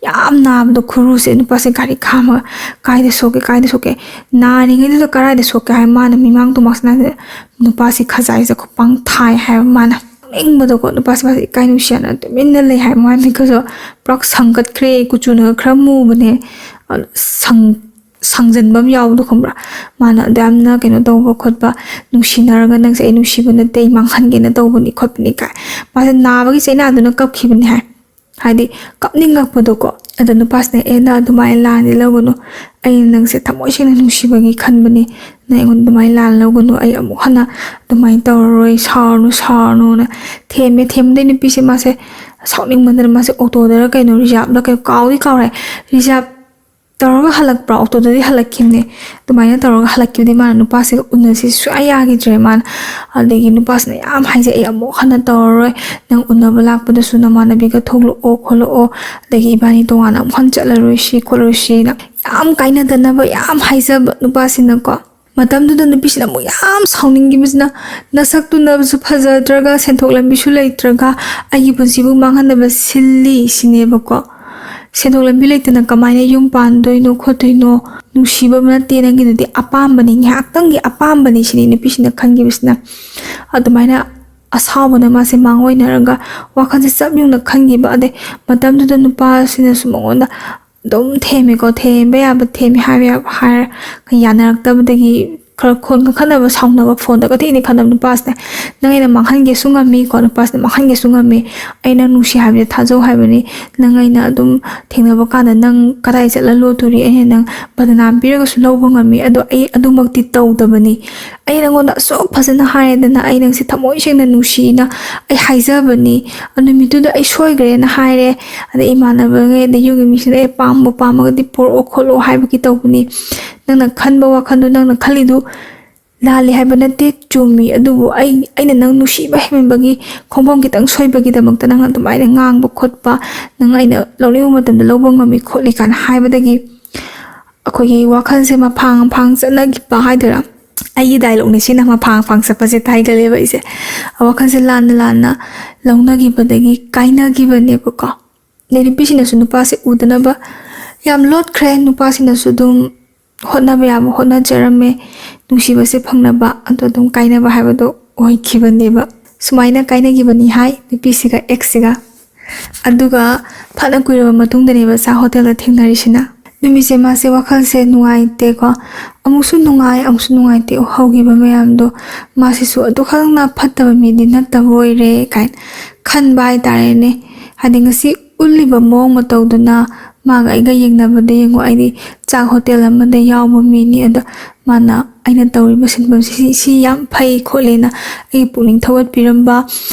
ꯌꯥꯝ ꯅꯥꯕꯗꯣ ꯈꯨꯔꯨꯁꯦ꯫ ꯅꯨꯄꯥꯁꯦ ꯒꯥꯔꯤ ꯈꯥꯝꯃꯒ "ꯀꯥꯏꯗ ꯁꯣꯛꯀꯦ, ꯀꯥꯏꯗ ꯁꯣꯛꯀꯦ?" ꯅꯥꯔꯤꯉꯩꯗꯨꯗ ꯀꯗꯥꯏꯗ ꯁꯣꯛꯀꯦ ꯍꯥꯏ, ꯃꯥꯅ ꯃꯤꯃꯥꯡ ꯇꯨꯃꯥꯡꯁꯤꯅ ꯅꯨꯄꯥꯁꯤ ꯈꯖꯥꯏꯁꯦ ꯈꯨꯄꯥꯡ ꯊꯥꯏ ꯍꯥꯏꯕ꯫ ꯃꯥꯅ ꯅꯣꯛꯅꯤꯡꯕꯗꯀꯣ, ꯅꯨꯄꯥꯁꯦ ꯃꯥꯁꯦ ꯏꯀꯥꯏ ꯅꯨꯡꯁꯤꯅ ꯇꯨꯃꯤꯟꯅ ꯂꯩ ꯍꯥꯏ꯫ ꯃꯥꯏ ꯃꯤꯠꯀꯁꯨ ꯄꯨꯔꯥ ꯁꯪꯒꯠꯈ꯭ꯔꯦ, ꯀꯨꯆꯨꯅ ꯈꯔ ꯃꯨꯕꯅꯦ, ꯑ, ꯁꯪ-, ꯁꯪꯖꯟꯕ ꯑꯃ ꯌꯥꯎꯕꯗꯣ ꯈꯪꯕ꯭ꯔꯥ? ꯃꯥꯅ ꯑꯗꯨ ꯌꯥꯝꯅ ꯀꯩꯅꯣ ꯇꯧꯕ ꯈꯣꯠꯄ, ꯅꯨꯡꯁꯤꯅꯔꯒ "ꯅꯪꯁꯦ ꯑꯩ ꯅꯨꯡꯁꯤꯕ ꯅꯠꯇꯦ, ꯑꯩ ꯃꯥꯡꯍꯟꯒꯦꯅ ꯇꯧꯕꯅꯤ" ꯈꯣꯠꯄꯅꯤ ꯀꯥꯏ꯫ ꯃꯥꯁꯦ ꯅꯥꯕꯒꯤ ꯆꯩꯅꯥꯗꯨꯅ ꯀꯞꯈꯤꯕꯅꯤ ꯍꯥꯏ꯫ ꯍꯥꯏꯗꯤ ꯀꯞꯅꯤꯡꯉꯛꯄꯗꯣꯀꯣ꯫ ꯑꯗ ꯅꯨꯄꯥꯁꯤꯅ, "ꯑꯦ, ꯅꯪ ꯑꯗꯨꯃꯥꯏꯅ ꯂꯥꯟꯗꯤ ꯂꯧꯒꯅꯨ, ꯑꯩꯅ ꯅꯪꯁꯦ ꯊꯃꯣꯏ ꯁꯦꯡꯅ ꯅꯨꯡꯁꯤꯕꯒꯤ ꯈꯟꯕꯅꯤ, ꯅꯪ ꯑꯩꯉꯣꯟꯗ ꯑꯗꯨꯃꯥꯏꯅ ꯂꯥꯟ ꯂꯧꯒꯅꯨ, ꯑꯩ ꯑꯃꯨꯛ ꯍꯟꯅ ꯑꯗꯨꯃꯥꯏꯅ ꯇꯧꯔꯔꯣꯏ, ꯁꯥꯎꯔꯅꯨ, ꯁꯥꯎꯔꯅꯨꯅ" ꯊꯦꯝꯃꯦ꯫ ꯊꯦꯝꯕꯗꯩ ꯅꯨꯄꯤꯁꯦ ꯃꯥꯁꯦ ꯁꯥꯎꯅꯤꯡꯃꯟꯗꯅ ꯃꯥꯁꯦ ꯑꯣꯇꯣꯗꯔ ꯀꯩꯅꯣ, ꯔꯤꯖꯥꯞꯂ ꯀꯩꯅꯣ, ꯀꯥꯎꯗꯤ ꯀꯥꯎꯔꯦ, ꯔꯤꯖꯥꯞ ꯇꯧꯔꯒ ꯍꯜꯂꯛꯄ꯭ꯔꯥ? ꯑꯣꯇꯣꯗꯗꯤ ꯍꯜꯂꯛꯈꯤꯕꯅꯦ꯫ ꯑꯗꯨꯃꯥꯏꯅ ꯇꯧꯔꯒ ꯍꯜꯂꯛꯈꯤꯕꯗꯩ ꯃꯥꯅ ꯅꯨꯄꯥꯁꯤꯒ ꯎꯅꯁꯤ ꯁꯨꯡꯌꯥ ꯌꯥꯈꯤꯗ꯭ꯔꯦ ꯃꯥꯅ꯫ ꯑꯗꯒꯤ ꯅꯨꯄꯥꯁꯤꯅ ꯌꯥꯝ ꯍꯥꯏꯖꯩ, "ꯑꯩ ꯑꯃꯨꯛ ꯍꯟꯅ ꯇꯧꯔꯔꯣꯏ, ꯅꯪ ꯎꯅꯕ ꯂꯥꯛꯄꯗꯁꯨ ꯅꯃꯥꯟꯅꯕꯤꯒ ꯊꯣꯛꯂꯛꯑꯣ ꯈꯣꯠꯂꯛꯑꯣ, ꯑꯗꯒꯤ ꯏꯕꯥꯅꯤ ꯇꯣꯉꯥꯟꯅ ꯑꯃꯨꯛ ꯍꯟꯅ ꯆꯠꯂꯔꯣꯏꯁꯤ ꯈꯣꯠꯂꯔꯣꯏꯁꯤꯅ" ꯌꯥꯝ ꯀꯥꯏꯅꯗꯅꯕ ꯌꯥꯝ ꯍꯥꯏꯖꯕ ꯅꯨꯄꯥꯁꯤꯅꯀꯣ꯫ ꯃꯇꯝꯗꯨꯗ ꯅꯨꯄꯤꯁꯤꯅ ꯑꯃꯨꯛ ꯌꯥꯝ ꯁꯥꯎꯅꯤꯡꯈꯤꯕꯁꯤꯅ, "ꯅꯁꯛꯇꯨꯅꯁꯨ ꯐꯖꯗ꯭ꯔꯒ, ꯁꯦꯟꯊꯣꯛ ꯂꯝꯕꯤꯁꯨ ꯂꯩꯇ꯭ꯔꯒ, ꯑꯩꯒꯤ ꯄꯨꯟꯁꯤꯕꯨ ꯃꯥꯡꯍꯟꯅꯕ ꯁꯤꯜꯂꯤ" ꯁꯤꯅꯦꯕꯀꯣ꯫ ꯁꯦꯟꯊꯣꯛ ꯂꯝꯕꯤ ꯂꯩꯇꯅ ꯀꯃꯥꯏꯅ ꯌꯨꯝ ꯄꯥꯟꯗꯣꯏꯅꯣ ꯈꯣꯠꯇꯣꯏꯅꯣ? ꯅꯨꯡꯁꯤꯕ ꯅꯠꯇꯦ ꯅꯪꯒꯤꯗꯨꯗꯤ, ꯑꯄꯥꯝꯕꯅꯤ, ꯉꯥꯏꯍꯥꯛꯇꯪꯒꯤ ꯑꯄꯥꯝꯕꯅꯤ ꯁꯤꯅꯤ ꯅꯨꯄꯤꯁꯤꯅ ꯈꯟꯈꯤꯕꯁꯤꯅ꯫ ꯑꯗꯨꯃꯥꯏꯅ ꯑꯁꯥꯎꯕꯅ ꯃꯥꯁꯦ ꯃꯥꯡꯑꯣꯏꯅꯔꯒ ꯋꯥꯈꯜꯁꯦ ꯆꯞ ꯌꯨꯡꯅ ꯈꯟꯈꯤꯕ꯫ ꯑꯗꯩ ꯃꯇꯝꯗꯨꯗ ꯅꯨꯄꯥꯁꯤꯅꯁꯨ ꯃꯉꯣꯟꯗ ꯑꯗꯨꯝ ꯊꯦꯝꯃꯦꯀꯣ, ꯊꯦꯝꯕ ꯌꯥꯕ ꯊꯦꯝꯃꯦ, ꯍꯥꯏꯕ ꯌꯥꯕ ꯍꯥꯏꯔ ꯌꯥꯅꯔꯛꯇꯕꯗꯒꯤ ꯈꯔ ꯈꯣꯟ ꯀꯟꯈꯠꯅꯕ, ꯁꯥꯎꯅꯕ, ꯐꯣꯟꯗꯒ ꯊꯤꯅ ꯈꯠꯅꯕ ꯅꯨꯄꯥꯁꯤꯅ, "ꯅꯪ ꯑꯩꯅ ꯃꯥꯡꯍꯟꯒꯦꯁꯨ ꯉꯝꯃꯤ"ꯀꯣ, ꯅꯨꯄꯥꯁꯤꯅ, "ꯃꯥꯡꯍꯟꯒꯦꯁꯨ ꯉꯝꯃꯤ, ꯑꯩ ꯅꯪ ꯅꯨꯡꯁꯤ ꯍꯥꯏꯕꯁꯦ ꯊꯥꯖꯧ ꯍꯥꯏꯕꯅꯤ, ꯅꯪ ꯑꯩꯅ ꯑꯗꯨꯝ ꯊꯦꯡꯅꯕ ꯀꯥꯟꯗ ꯅꯪ ꯀꯗꯥꯏ ꯆꯠꯂ ꯂꯣꯠꯇꯣꯔꯤ, ꯑꯩꯅ ꯅꯪ ꯕꯗꯅꯥꯝ ꯄꯤꯔꯒꯁꯨ ꯂꯧꯕ ꯉꯝꯃꯤ, ꯑꯗꯣ ꯑꯩ ꯑꯗꯨꯃꯛꯇꯤ ꯇꯧꯗꯕꯅꯤ, ꯑꯩ ꯅꯪꯉꯣꯟꯗ ꯑꯁꯨꯛ ꯐꯖꯅ ꯍꯥꯏꯔꯦꯗꯅ, ꯑꯩ ꯅꯪꯁꯦ ꯊꯃꯣꯏ ꯁꯦꯡꯅ ꯅꯨꯡꯁꯤꯅ ꯑꯩ ꯍꯥꯏꯖꯕꯅꯤ, ꯑꯗꯨ ꯅꯨꯃꯤꯠꯇꯨꯗ ꯑꯩ ꯁꯣꯏꯈ꯭ꯔꯦꯅ ꯍꯥꯏꯔꯦ, ꯑꯗꯩ ꯏꯃꯥꯟꯅꯕꯉꯩ ꯑꯗꯩ ꯌꯨꯝꯒꯤ ꯃꯤꯁꯤꯡꯅ ꯑꯩ ꯄꯥꯝꯕꯨ ꯄꯥꯝꯃꯒꯗꯤ ꯄꯣꯔꯛꯑꯣ ꯈꯣꯠꯂꯣ ꯍꯥꯏꯕꯒꯤ ꯇꯧꯕꯅꯤ, ꯅꯪꯅ ꯈꯟꯕ ꯋꯥꯈꯜꯗꯨ, ꯅꯪꯅ ꯈꯜꯂꯤꯗꯨ ꯂꯥꯜꯂꯤ ꯍꯥꯏꯕ ꯅꯠꯇꯦ, ꯆꯨꯝꯃꯤ, ꯑꯗꯨꯕꯨ ꯑꯩ, ꯑꯩꯅ ꯅꯪ ꯅꯨꯡꯁꯤꯕ ꯍꯦꯟꯃꯟꯕꯒꯤ ꯈꯣꯡꯐꯝ ꯈꯤꯇꯪ ꯁꯣꯏꯕꯒꯤꯗꯃꯛꯇ ꯅꯪꯅ ꯑꯗꯨꯃꯥꯏꯅ ꯉꯥꯡꯕ ꯈꯣꯠꯄ, ꯅꯪ ꯑꯩꯅ ꯂꯧꯅꯤꯡꯕ ꯃꯇꯝꯗ ꯂꯧꯕ ꯉꯝꯃꯤ ꯈꯣꯠꯂꯤ" ꯀꯥꯏꯅ ꯍꯥꯏꯕꯗꯒꯤ ꯑꯩꯈꯣꯏꯒꯤ ꯋꯥꯈꯜꯁꯦ ꯃꯐꯥꯡ ꯃꯐꯥꯡ ꯆꯠꯅꯈꯤꯕ ꯍꯥꯏꯗꯣꯏꯔꯥ, ꯑꯩꯒꯤ ꯗꯥꯏꯂꯣꯛꯅꯦ ꯁꯤꯅ, ꯃꯐꯥꯡ ꯃꯐꯥꯡ ꯆꯠꯄꯁꯦ ꯇꯥꯏꯒꯜꯂꯦꯕ ꯑꯩꯁꯦ꯫ ꯋꯥꯈꯜꯁꯦ ꯂꯥꯟꯅ ꯂꯥꯟꯅ ꯂꯧꯅꯈꯤꯕꯗꯒꯤ ꯀꯥꯏꯅꯈꯤꯕꯅꯦꯕꯀꯣ꯫ ꯑꯗꯩ ꯅꯨꯄꯤꯁꯤꯡꯅꯁꯨ ꯅꯨꯄꯥꯁꯦ ꯎꯗꯅꯕ ꯌꯥꯝ ꯂꯣꯠꯈ꯭ꯔꯦ, ꯅꯨꯄꯥꯁꯤꯡꯅꯁꯨ ꯑꯗꯨꯝ ꯍꯣꯠꯅꯕ ꯌꯥꯕ ꯍꯣꯠꯅꯖꯔꯝꯃꯦ, ꯅꯨꯡꯁꯤꯕꯁꯦ ꯐꯪꯅꯕ, ꯑꯗꯣ ꯑꯗꯨꯝ ꯀꯥꯏꯅꯕ ꯍꯥꯏꯕꯗꯣ ꯑꯣꯏꯈꯤꯕꯅꯦꯕ꯫ ꯁꯨꯃꯥꯏꯅ ꯀꯥꯏꯅꯈꯤꯕꯅꯤ ꯍꯥꯏ ꯅꯨꯄꯤꯁꯤꯒ ꯑꯦꯛꯁꯁꯤꯒ꯫ ꯑꯗꯨꯒ ꯐꯅ ꯀꯨꯏꯔꯕ ꯃꯇꯨꯡꯗꯅꯦꯕ ꯆꯥꯛ ꯍꯣꯇꯦꯜꯗ ꯊꯦꯡꯅꯔꯤꯁꯤꯅ꯫ ꯅꯨꯃꯤꯠꯁꯦ ꯃꯥꯁꯦ ꯋꯥꯈꯜꯁꯦ ꯅꯨꯡꯉꯥꯏꯇꯦꯀꯣ, ꯑꯃꯨꯛꯁꯨ ꯅꯨꯡꯉꯥꯏ ꯑꯃꯨꯛꯁꯨ ꯅꯨꯡꯉꯥꯏꯇꯦ ꯍꯧꯈꯤꯕ ꯃꯌꯥꯝꯗꯣ꯫ ꯃꯥꯁꯤꯁꯨ ꯑꯗꯨꯈꯛꯅ ꯐꯠꯇꯕ ꯃꯤꯗꯤ ꯅꯠꯇꯕ ꯑꯣꯏꯔꯦ ꯀꯥꯏꯅ ꯈꯟꯕ ꯍꯥꯏꯇꯥꯔꯦꯅꯦ꯫ ꯍꯥꯏꯗꯤ ꯉꯁꯤ ꯎꯠꯂꯤꯕ ꯃꯑꯣꯡ ꯃꯇꯧꯗꯨꯅ ꯃꯥꯒ ꯑꯩꯒ ꯌꯦꯡꯅꯕꯗ ꯌꯦꯡꯉꯣ, ꯑꯩꯗꯤ ꯆꯥꯛ ꯍꯣꯇꯦꯜ ꯑꯃꯗ ꯌꯥꯎꯕ ꯃꯤꯅꯤ, ꯑꯗꯣ ꯃꯥꯅ ꯑꯩꯅ ꯇꯧꯔꯤꯕ ꯁꯤꯟꯐꯝꯁꯤ ꯁꯤ, ꯁꯤ ꯌꯥꯝ ꯐꯩ ꯈꯣꯠꯂꯦꯅ ꯑꯩꯒꯤ ꯄꯨꯛꯅꯤꯡ ꯊꯧꯒꯠꯄꯤꯔꯝꯕ,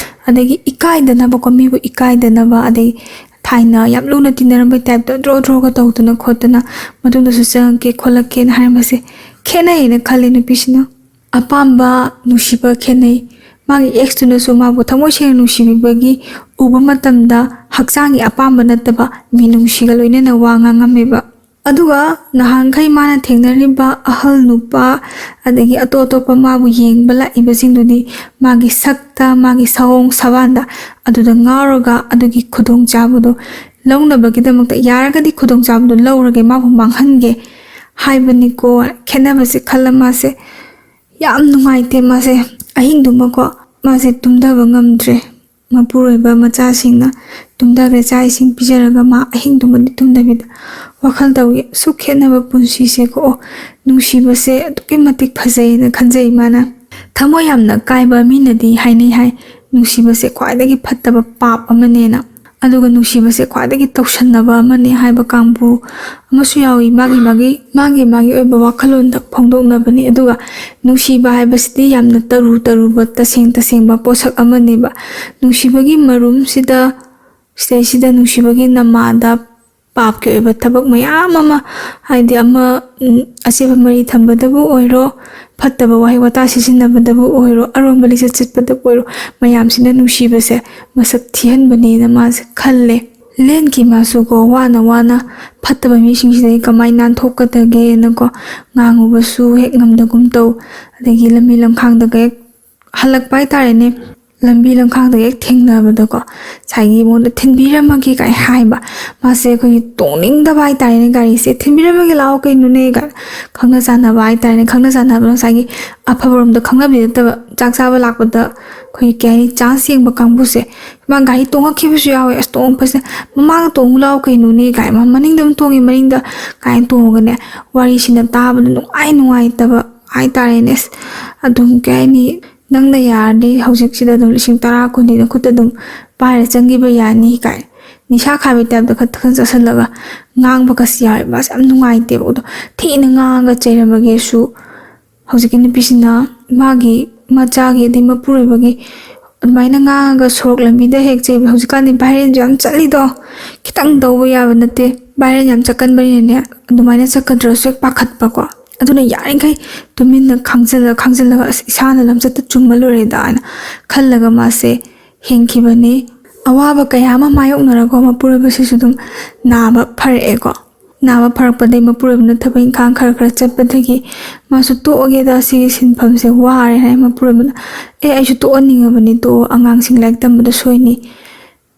ꯑꯗꯒꯤ ꯏꯀꯥꯏꯗꯅꯕꯀꯣ, ꯃꯤꯕꯨ ꯏꯀꯥꯏꯗꯅꯕ, ꯑꯗꯩ ꯊꯥꯏꯅ ꯌꯥꯝ ꯂꯨꯅ ꯇꯤꯟꯅꯔꯝꯕꯩ ꯇꯥꯏꯞꯇ ꯗ꯭ꯔꯣ ꯗ꯭ꯔꯣꯒ ꯇꯧꯗꯅ ꯈꯣꯠꯇꯅ ꯃꯇꯨꯡꯗꯁꯨ ꯆꯪꯉꯛꯀꯦ ꯈꯣꯠꯂꯛꯀꯦꯅ ꯍꯥꯏꯔꯝꯕꯁꯦ ꯈꯦꯠꯅꯩꯅ ꯈꯜꯂꯦ ꯅꯨꯄꯤꯁꯤꯅ꯫ ꯑꯄꯥꯝꯕ, ꯅꯨꯡꯁꯤꯕ ꯈꯦꯠꯅꯩ꯫ ꯃꯥꯒꯤ ꯑꯦꯛꯁꯇꯨꯅꯁꯨ ꯃꯥꯕꯨ ꯊꯃꯣꯏ ꯁꯦꯡꯅ ꯅꯨꯡꯁꯤꯕꯤꯕꯒꯤ ꯎꯕ ꯃꯇꯝꯗ ꯍꯛꯆꯥꯡꯒꯤ ꯑꯄꯥꯝꯕ ꯅꯠꯇꯕ ꯃꯤꯅꯨꯡꯁꯤꯒ ꯂꯣꯏꯅꯅ ꯋꯥ ꯉꯥꯡꯉꯝꯃꯦꯕ꯫ ꯑꯗꯨꯒ ꯅꯍꯥꯟꯈꯩ ꯃꯥꯅ ꯊꯦꯡꯅꯔꯤꯕ ꯑꯍꯜ ꯅꯨꯄꯥ, ꯑꯗꯒꯤ ꯑꯇꯣꯞ ꯑꯇꯣꯞꯄ ꯃꯥꯕꯨ ꯌꯦꯡꯕ ꯂꯥꯛꯏꯕꯁꯤꯡꯗꯨꯗꯤ ꯃꯥꯒꯤ ꯁꯛꯇ, ꯃꯥꯒꯤ ꯁꯑꯣꯡ ꯁꯕꯥꯟꯗ ꯑꯗꯨꯗ ꯉꯥꯎꯔꯒ ꯑꯗꯨꯒꯤ ꯈꯨꯗꯣꯡꯆꯥꯕꯗꯣ ꯂꯧꯅꯕꯒꯤꯗꯃꯛꯇ ꯌꯥꯔꯒꯗꯤ ꯈꯨꯗꯣꯡꯆꯥꯕꯗꯣ ꯂꯧꯔꯒꯦ, ꯃꯥꯕꯨ ꯃꯥꯡꯍꯟꯒꯦ ꯍꯥꯏꯕꯅꯤꯀꯣ꯫ ꯈꯦꯠꯅꯕꯁꯦ ꯈꯜꯂ ꯃꯥꯁꯦ ꯌꯥꯝ ꯅꯨꯡꯉꯥꯏꯇꯦ꯫ ꯃꯥꯁꯦ ꯑꯍꯤꯡꯗꯨꯃꯀꯣ ꯃꯥꯁꯦ ꯇꯨꯝꯊꯕ ꯉꯝꯗ꯭ꯔꯦ꯫ ꯃꯄꯨꯔꯣꯏꯕ ꯃꯆꯥꯁꯤꯡꯅ ꯇꯨꯝꯊꯈ꯭ꯔꯦ, ꯆꯥꯛ ꯏꯁꯤꯡ ꯄꯤꯖꯔꯒ ꯃꯥ ꯑꯍꯤꯡꯗꯨꯃꯗꯤ ꯇꯨꯝꯗꯕꯤꯗ ꯋꯥꯈꯜ ꯇꯧꯏ꯫ ꯑꯁꯨꯛ ꯈꯦꯠꯅꯕ ꯄꯨꯟꯁꯤꯁꯦꯀꯣ, ꯑꯣ, ꯅꯨꯡꯁꯤꯕꯁꯦ ꯑꯗꯨꯛꯀꯤ ꯃꯇꯤꯛ ꯐꯖꯩꯅ ꯈꯟꯖꯩ ꯃꯥꯅ꯫ ꯊꯃꯣꯏ ꯌꯥꯝꯅ ꯀꯥꯏꯕ ꯃꯤꯅꯗꯤ ꯍꯥꯏꯅꯩ ꯍꯥꯏ, ꯅꯨꯡꯁꯤꯕꯁꯦ ꯈ꯭ꯋꯥꯏꯗꯒꯤ ꯐꯠꯇꯕ ꯄꯥꯞ ꯑꯃꯅꯦꯅ꯫ ꯑꯗꯨꯒ ꯅꯨꯡꯁꯤꯕꯁꯦ ꯈ꯭ꯋꯥꯏꯗꯒꯤ ꯇꯧꯁꯟꯅꯕ ꯑꯃꯅꯦ ꯍꯥꯏꯕ ꯀꯥꯡꯕꯨ ꯑꯃꯁꯨ ꯌꯥꯎꯏ꯫ ꯃꯥꯒꯤ ꯃꯥꯒꯤ, ꯃꯥꯒꯤ ꯃꯥꯒꯤ ꯑꯣꯏꯕ ꯋꯥꯈꯜꯂꯣꯟꯗ ꯐꯣꯡꯗꯣꯛꯅꯕꯅꯤ꯫ ꯑꯗꯨꯒ ꯅꯨꯡꯁꯤꯕ ꯍꯥꯏꯕꯁꯤꯗꯤ ꯌꯥꯝꯅ ꯇꯔꯨ ꯇꯔꯨꯕ, ꯇꯁꯦꯡ ꯇꯁꯦꯡꯕ ꯄꯣꯠꯁꯛ ꯑꯃꯅꯦꯕ꯫ ꯅꯨꯡꯁꯤꯕꯒꯤ ꯃꯔꯨꯝꯁꯤꯗ, ꯁꯤꯗꯩꯁꯤꯗ ꯅꯨꯡꯁꯤꯕꯒꯤ ꯅꯃꯥꯗ ꯄꯥꯞꯀꯤ ꯑꯣꯏꯕ ꯊꯕꯛ ꯃꯌꯥꯝ ꯑꯃ, ꯍꯥꯏꯗꯤ ꯑꯃ, ꯎꯝ, ꯑꯆꯦꯠꯄ ꯃꯔꯤ ꯊꯝꯕꯗꯕꯨ ꯑꯣꯏꯔꯣ, ꯐꯠꯇꯕ ꯋꯥꯍꯩ ꯋꯥꯇꯥ ꯁꯤꯖꯤꯟꯅꯕꯗꯕꯨ ꯑꯣꯏꯔꯣ, ꯑꯔꯣꯟꯕ ꯂꯤꯆꯠ ꯆꯠꯄꯗꯕꯨ ꯑꯣꯏꯔꯣ, ꯃꯌꯥꯝꯁꯤꯅ ꯅꯨꯡꯁꯤꯕꯁꯦ ꯃꯁꯛ ꯊꯤꯍꯟꯕꯅꯦꯅ ꯃꯥꯁꯦ ꯈꯜꯂꯦ꯫ ꯂꯦꯟꯈꯤ ꯃꯥꯁꯨꯀꯣ, ꯋꯥꯅ ꯋꯥꯅ ꯐꯠꯇꯕ ꯃꯤꯁꯤꯡꯁꯤꯗꯒꯤ ꯀꯃꯥꯏꯅ ꯅꯥꯟꯊꯣꯛꯀꯗꯒꯦꯅꯀꯣ, ꯉꯥꯡꯉꯨꯕꯁꯨ ꯍꯦꯛ ꯉꯝꯗꯒꯨꯝ ꯇꯧ꯫ ꯑꯗꯒꯤ ꯂꯝꯕꯤ ꯂꯝꯈꯥꯡꯗꯒ ꯍꯦꯛ ꯍꯜꯂꯛꯄ ꯍꯥꯏꯇꯥꯔꯦꯅꯦ, ꯂꯝꯕꯤ ꯂꯝꯈꯥꯡꯗꯒ ꯍꯦꯛ ꯊꯦꯡꯅꯕꯗꯀꯣ, ꯉꯁꯥꯏꯒꯤ ꯃꯉꯣꯟꯗ "ꯊꯤꯟꯕꯤꯔꯝꯃꯒꯦ" ꯀꯥꯏ ꯍꯥꯏꯕ꯫ ꯃꯥꯁꯦ ꯑꯩꯈꯣꯏꯒꯤ ꯇꯣꯡꯅꯤꯡꯗꯕ ꯍꯥꯏꯇꯥꯔꯦꯅꯦ ꯒꯥꯔꯤꯁꯦ꯫ "ꯊꯤꯟꯕꯤꯔꯝꯃꯒꯦ ꯂꯥꯛꯑꯣ ꯀꯩꯅꯣꯅꯦ" ꯀꯥꯏ, ꯈꯪꯅ ꯆꯥꯟꯅꯕ ꯍꯥꯏꯇꯥꯔꯦꯅꯦ, ꯈꯪꯅ ꯆꯥꯟꯅꯕ ꯉꯁꯥꯏꯒꯤ ꯑꯐꯕꯔꯣꯝꯗ ꯈꯪꯅꯕꯗꯤ ꯅꯠꯇꯕ, ꯆꯥꯛ ꯆꯥꯕ ꯂꯥꯛꯄꯗ ꯑꯩꯈꯣꯏꯒꯤ ꯀꯩ ꯍꯥꯏꯅꯤ, ꯆꯥꯟꯁ ꯌꯦꯡꯕ ꯀꯥꯡꯕꯨꯁꯦ꯫ ꯃꯥ ꯒꯥꯔꯤ ꯇꯣꯡꯉꯛꯈꯤꯕꯁꯨ ꯌꯥꯎꯋꯦ꯫ ꯑꯁ, ꯇꯣꯡꯉꯛꯄꯁꯦ "ꯃꯃꯥꯡꯗ ꯇꯣꯡꯉꯨ ꯂꯥꯛꯑꯣ ꯀꯩꯅꯣꯅꯦ" ꯀꯥꯏ, "ꯃꯥ ꯃꯅꯤꯡꯗ ꯑꯗꯨꯝ ꯇꯣꯡꯉꯦ, ꯃꯅꯤꯡꯗ" ꯀꯥꯏꯅ ꯇꯣꯡꯉꯒꯅꯦ, ꯋꯥꯔꯤꯁꯤꯅ ꯇꯥꯕꯗ ꯅꯨꯡꯉꯥꯏ ꯅꯨꯡꯉꯥꯏꯇꯕ ꯍꯥꯏꯇꯥꯔꯦꯅꯦ꯫ ꯑꯁ, ꯑꯗꯨꯝ ꯀꯩ ꯍꯥꯏꯅꯤ, ꯅꯪꯅ ꯌꯥꯔꯗꯤ ꯍꯧꯖꯤꯛꯁꯤꯗ ꯑꯗꯨꯝ ꯂꯤꯁꯤꯡ ꯇꯔꯥ ꯀꯨꯟꯗꯤ ꯅꯈꯨꯠꯇ ꯑꯗꯨꯝ ꯄꯥꯏꯔ ꯆꯪꯈꯤꯕ ꯌꯥꯅꯤ ꯀꯥꯏ, ꯅꯤꯁꯥ ꯈꯥꯕꯩ ꯇꯥꯏꯞꯇ ꯈꯠ ꯈꯠ ꯆꯥꯁꯤꯜꯂꯒ ꯉꯥꯡꯕꯒꯁꯨ ꯌꯥꯎꯋꯦ꯫ ꯃꯥꯁꯦ ꯌꯥꯝ ꯅꯨꯡꯉꯥꯏꯇꯦꯕ꯫ ꯑꯗꯣ ꯊꯤꯅ ꯉꯥꯡꯉꯒ ꯆꯩꯔꯝꯃꯒꯦꯁꯨ, ꯍꯧꯖꯤꯛꯀꯤ ꯅꯨꯄꯤꯁꯤꯅ ꯃꯥꯒꯤ ꯃꯆꯥꯒꯤ ꯑꯗꯩ ꯃꯄꯨꯔꯣꯏꯕꯒꯤ ꯑꯗꯨꯃꯥꯏꯅ ꯉꯥꯡꯉꯒ ꯁꯣꯔꯣꯛ ꯂꯝꯕꯤꯗ ꯍꯦꯛ ꯆꯩꯕ, ꯍꯧꯖꯤꯛꯀꯥꯟꯗꯤ ꯚꯥꯏꯔꯦꯜꯁꯨ ꯌꯥꯝ ꯆꯠꯂꯤꯗꯣ, ꯈꯤꯇꯪ ꯇꯧꯕ ꯌꯥꯕ ꯅꯠꯇꯦ꯫ ꯚꯥꯏꯔꯦꯜ ꯌꯥꯝ ꯆꯠꯀꯟꯕꯅꯤꯅꯅꯦ, ꯑꯗꯨꯃꯥꯏꯅ ꯆꯠꯀꯗ꯭ꯔꯁꯨ ꯍꯦꯛ ꯄꯥꯈꯠꯄꯀꯣ꯫ ꯑꯗꯨꯅ ꯌꯥꯔꯤꯈꯩ ꯇꯨꯃꯤꯟꯅ ꯈꯥꯡꯖꯜꯂ ꯈꯥꯡꯖꯜꯂꯒ "ꯑꯁ, ꯏꯁꯥꯅ ꯂꯝꯆꯠꯇ ꯆꯨꯝꯃ ꯂꯣꯏꯔꯦꯗ" ꯍꯥꯏꯅ ꯈꯜꯂꯒ ꯃꯥꯁꯦ ꯍꯤꯡꯈꯤꯕꯅꯤ꯫ ꯑꯋꯥꯕ ꯀꯌꯥ ꯑꯃ ꯃꯥꯌꯣꯛꯅꯔꯒ ꯃꯄꯨꯔꯣꯏꯕꯁꯤꯁꯨ ꯑꯗꯨꯝ ꯅꯥꯕ ꯐꯔꯛꯑꯦꯀꯣ꯫ ꯅꯥꯕ ꯐꯔꯛꯄꯗꯒꯤ ꯃꯄꯨꯔꯣꯏꯕꯅ ꯊꯕꯛ ꯏꯪꯈꯥꯡ ꯈꯔ ꯈꯔ ꯆꯠꯄꯗꯒꯤ ꯃꯥꯁꯨ "ꯇꯣꯛꯑꯒꯦꯗ, ꯁꯤꯒꯤ ꯁꯤꯟꯐꯝꯁꯦ ꯋꯥꯔꯦ" ꯍꯥꯏ꯫ ꯃꯄꯨꯔꯣꯏꯕꯅ "ꯑꯦ, ꯑꯩꯁꯨ ꯇꯣꯛꯍꯟꯅꯤꯡꯉꯕꯅꯤ, ꯇꯣꯛꯑꯣ, ꯑꯉꯥꯡꯁꯤꯡ ꯂꯥꯏꯔꯤꯛ ꯇꯝꯕꯗ ꯁꯣꯏꯅꯤ,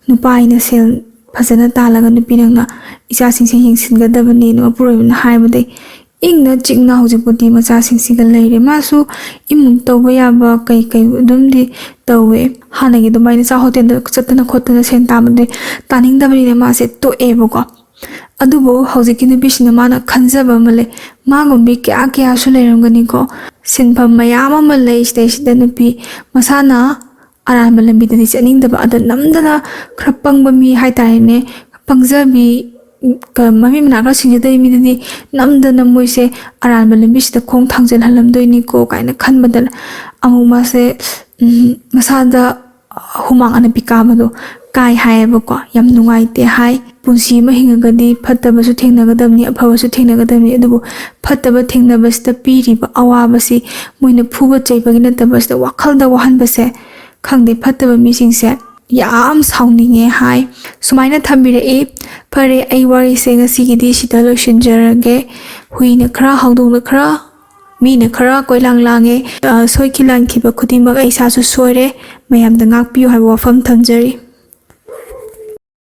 ꯅꯨꯄꯥ ꯑꯩꯅ ꯁꯦꯜ ꯐꯖꯅ ꯇꯥꯜꯂꯒ ꯅꯨꯄꯤ ꯅꯪꯅ ꯏꯆꯥꯁꯤꯡꯁꯦ ꯌꯦꯡꯁꯤꯟꯒꯗꯕꯅꯦꯅ ꯃꯄꯨꯔꯣꯏꯕꯅ ꯍꯥꯏꯕꯗꯩ ꯏꯪꯅ ꯆꯤꯛꯅ ꯍꯧꯖꯤꯛꯄꯨꯗꯤ ꯃꯆꯥꯁꯤꯡꯁꯤꯒ ꯂꯩꯔꯦ꯫ ꯃꯥꯁꯨ ꯏꯃꯨꯡ ꯇꯧꯕ ꯌꯥꯕ ꯀꯩ ꯀꯩ ꯑꯗꯨꯝꯗꯤ ꯇꯧꯋꯦ꯫ ꯍꯥꯟꯅꯒꯤ ꯑꯗꯨꯃꯥꯏꯅ ꯆꯥꯛ ꯍꯣꯇꯦꯜꯗ ꯆꯠꯇꯅ ꯈꯣꯠꯇꯅ ꯁꯦꯟ ꯇꯥꯟꯕꯗꯤ ꯇꯥꯅꯤꯡꯗꯕꯅꯤꯅ ꯃꯥꯁꯦ ꯇꯣꯛꯑꯦꯕꯀꯣ꯫ ꯑꯗꯨꯕꯨ ꯍꯧꯖꯤꯛꯀꯤ ꯅꯨꯄꯤꯁꯤꯅ ꯃꯥꯅ ꯈꯟꯖꯕ ꯑꯃ ꯂꯩ꯫ ꯃꯥꯒꯨꯝꯕꯤ ꯀꯌꯥ ꯀꯌꯥꯁꯨ ꯂꯩꯔꯝꯒꯅꯤꯀꯣ꯫ ꯁꯤꯟꯐꯝ ꯃꯌꯥꯝ ꯑꯃ ꯂꯩ꯫ ꯁꯤꯗꯩꯁꯤꯗ ꯅꯨꯄꯤ ꯃꯁꯥꯅ ꯑꯔꯥꯟꯕ ꯂꯝꯕꯤꯗꯗꯤ ꯆꯠꯅꯤꯡꯗꯕ, ꯑꯗꯣ ꯅꯝꯗꯅ ꯈꯔ ꯄꯪꯕ ꯃꯤ ꯍꯥꯏꯇꯥꯔꯦꯅꯦ, ꯄꯪꯖꯕꯤ, ꯀ-, ꯃꯃꯤꯠ ꯃꯅꯥ ꯈꯔ ꯁꯤꯡꯖꯗꯕ ꯃꯤꯗꯗꯤ ꯅꯝꯗꯅ ꯃꯣꯏꯁꯦ ꯑꯔꯥꯟꯕ ꯂꯝꯕꯤꯁꯤꯗ ꯈꯣꯡ ꯊꯥꯡꯖꯜꯍꯜꯂꯝꯗꯣꯏꯅꯤꯀꯣ ꯀꯥꯏꯅ ꯈꯟꯕꯗ ꯑꯃꯨꯛ ꯃꯥꯁꯦ, ꯎꯝ, ꯃꯁꯥꯗ ꯍꯨꯃꯥꯡ ꯑꯅꯞꯄꯤ ꯀꯥꯕꯗꯣ ꯀꯥꯏ ꯍꯥꯏꯌꯦꯕꯀꯣ꯫ ꯌꯥꯝ ꯅꯨꯡꯉꯥꯏꯇꯦ ꯍꯥꯏ꯫ ꯄꯨꯟꯁꯤ ꯑꯃ ꯍꯤꯡꯉꯒꯗꯤ ꯐꯠꯇꯕꯁꯨ ꯊꯦꯡꯅꯒꯗꯕꯅꯤ, ꯑꯐꯕꯁꯨ ꯊꯦꯡꯅꯒꯗꯕꯅꯤ꯫ ꯑꯗꯨꯕꯨ ꯐꯠꯇꯕ ꯊꯦꯡꯅꯕꯁꯤꯗ ꯄꯤꯔꯤꯕ ꯑꯋꯥꯕꯁꯤ ꯃꯣꯏꯅ ꯐꯨꯕ ꯆꯩꯕꯒꯤ ꯅꯠꯇꯕ, ꯁꯤꯗ ꯋꯥꯈꯜꯗ ꯋꯥꯍꯟꯕꯁꯦ, ꯈꯪꯗꯦ, ꯐꯠꯇꯕ ꯃꯤꯁꯤꯡꯁꯦ ꯌꯥꯝ ꯁꯥꯎꯅꯤꯡꯉꯦ ꯍꯥꯏ꯫ ꯁꯨꯃꯥꯏꯅ ꯊꯝꯕꯤꯔꯛꯏ꯫ ꯐꯔꯦ, ꯑꯩ ꯋꯥꯔꯤꯁꯦ ꯉꯁꯤꯒꯤꯗꯤ ꯁꯤꯗ ꯂꯣꯏꯁꯤꯟꯖꯔꯒꯦ꯫ ꯍꯨꯏꯅ ꯈꯔ, ꯍꯧꯗꯣꯡꯅ ꯈꯔ, ꯃꯤꯅ ꯈꯔ ꯀꯣꯏꯂꯥꯡ ꯂꯥꯡꯉꯦ꯫ ꯑ, ꯁꯣꯏꯈꯤ ꯂꯥꯟꯈꯤꯕ ꯈꯨꯗꯤꯡꯃꯛ ꯑꯩ ꯏꯁꯥꯁꯨ ꯁꯣꯏꯔꯦ꯫ ꯃꯌꯥꯝꯗ ꯉꯥꯛꯄꯤꯌꯨ ꯍꯥꯏꯕ ꯋꯥꯐꯝ ꯊꯝꯖꯔꯤ꯫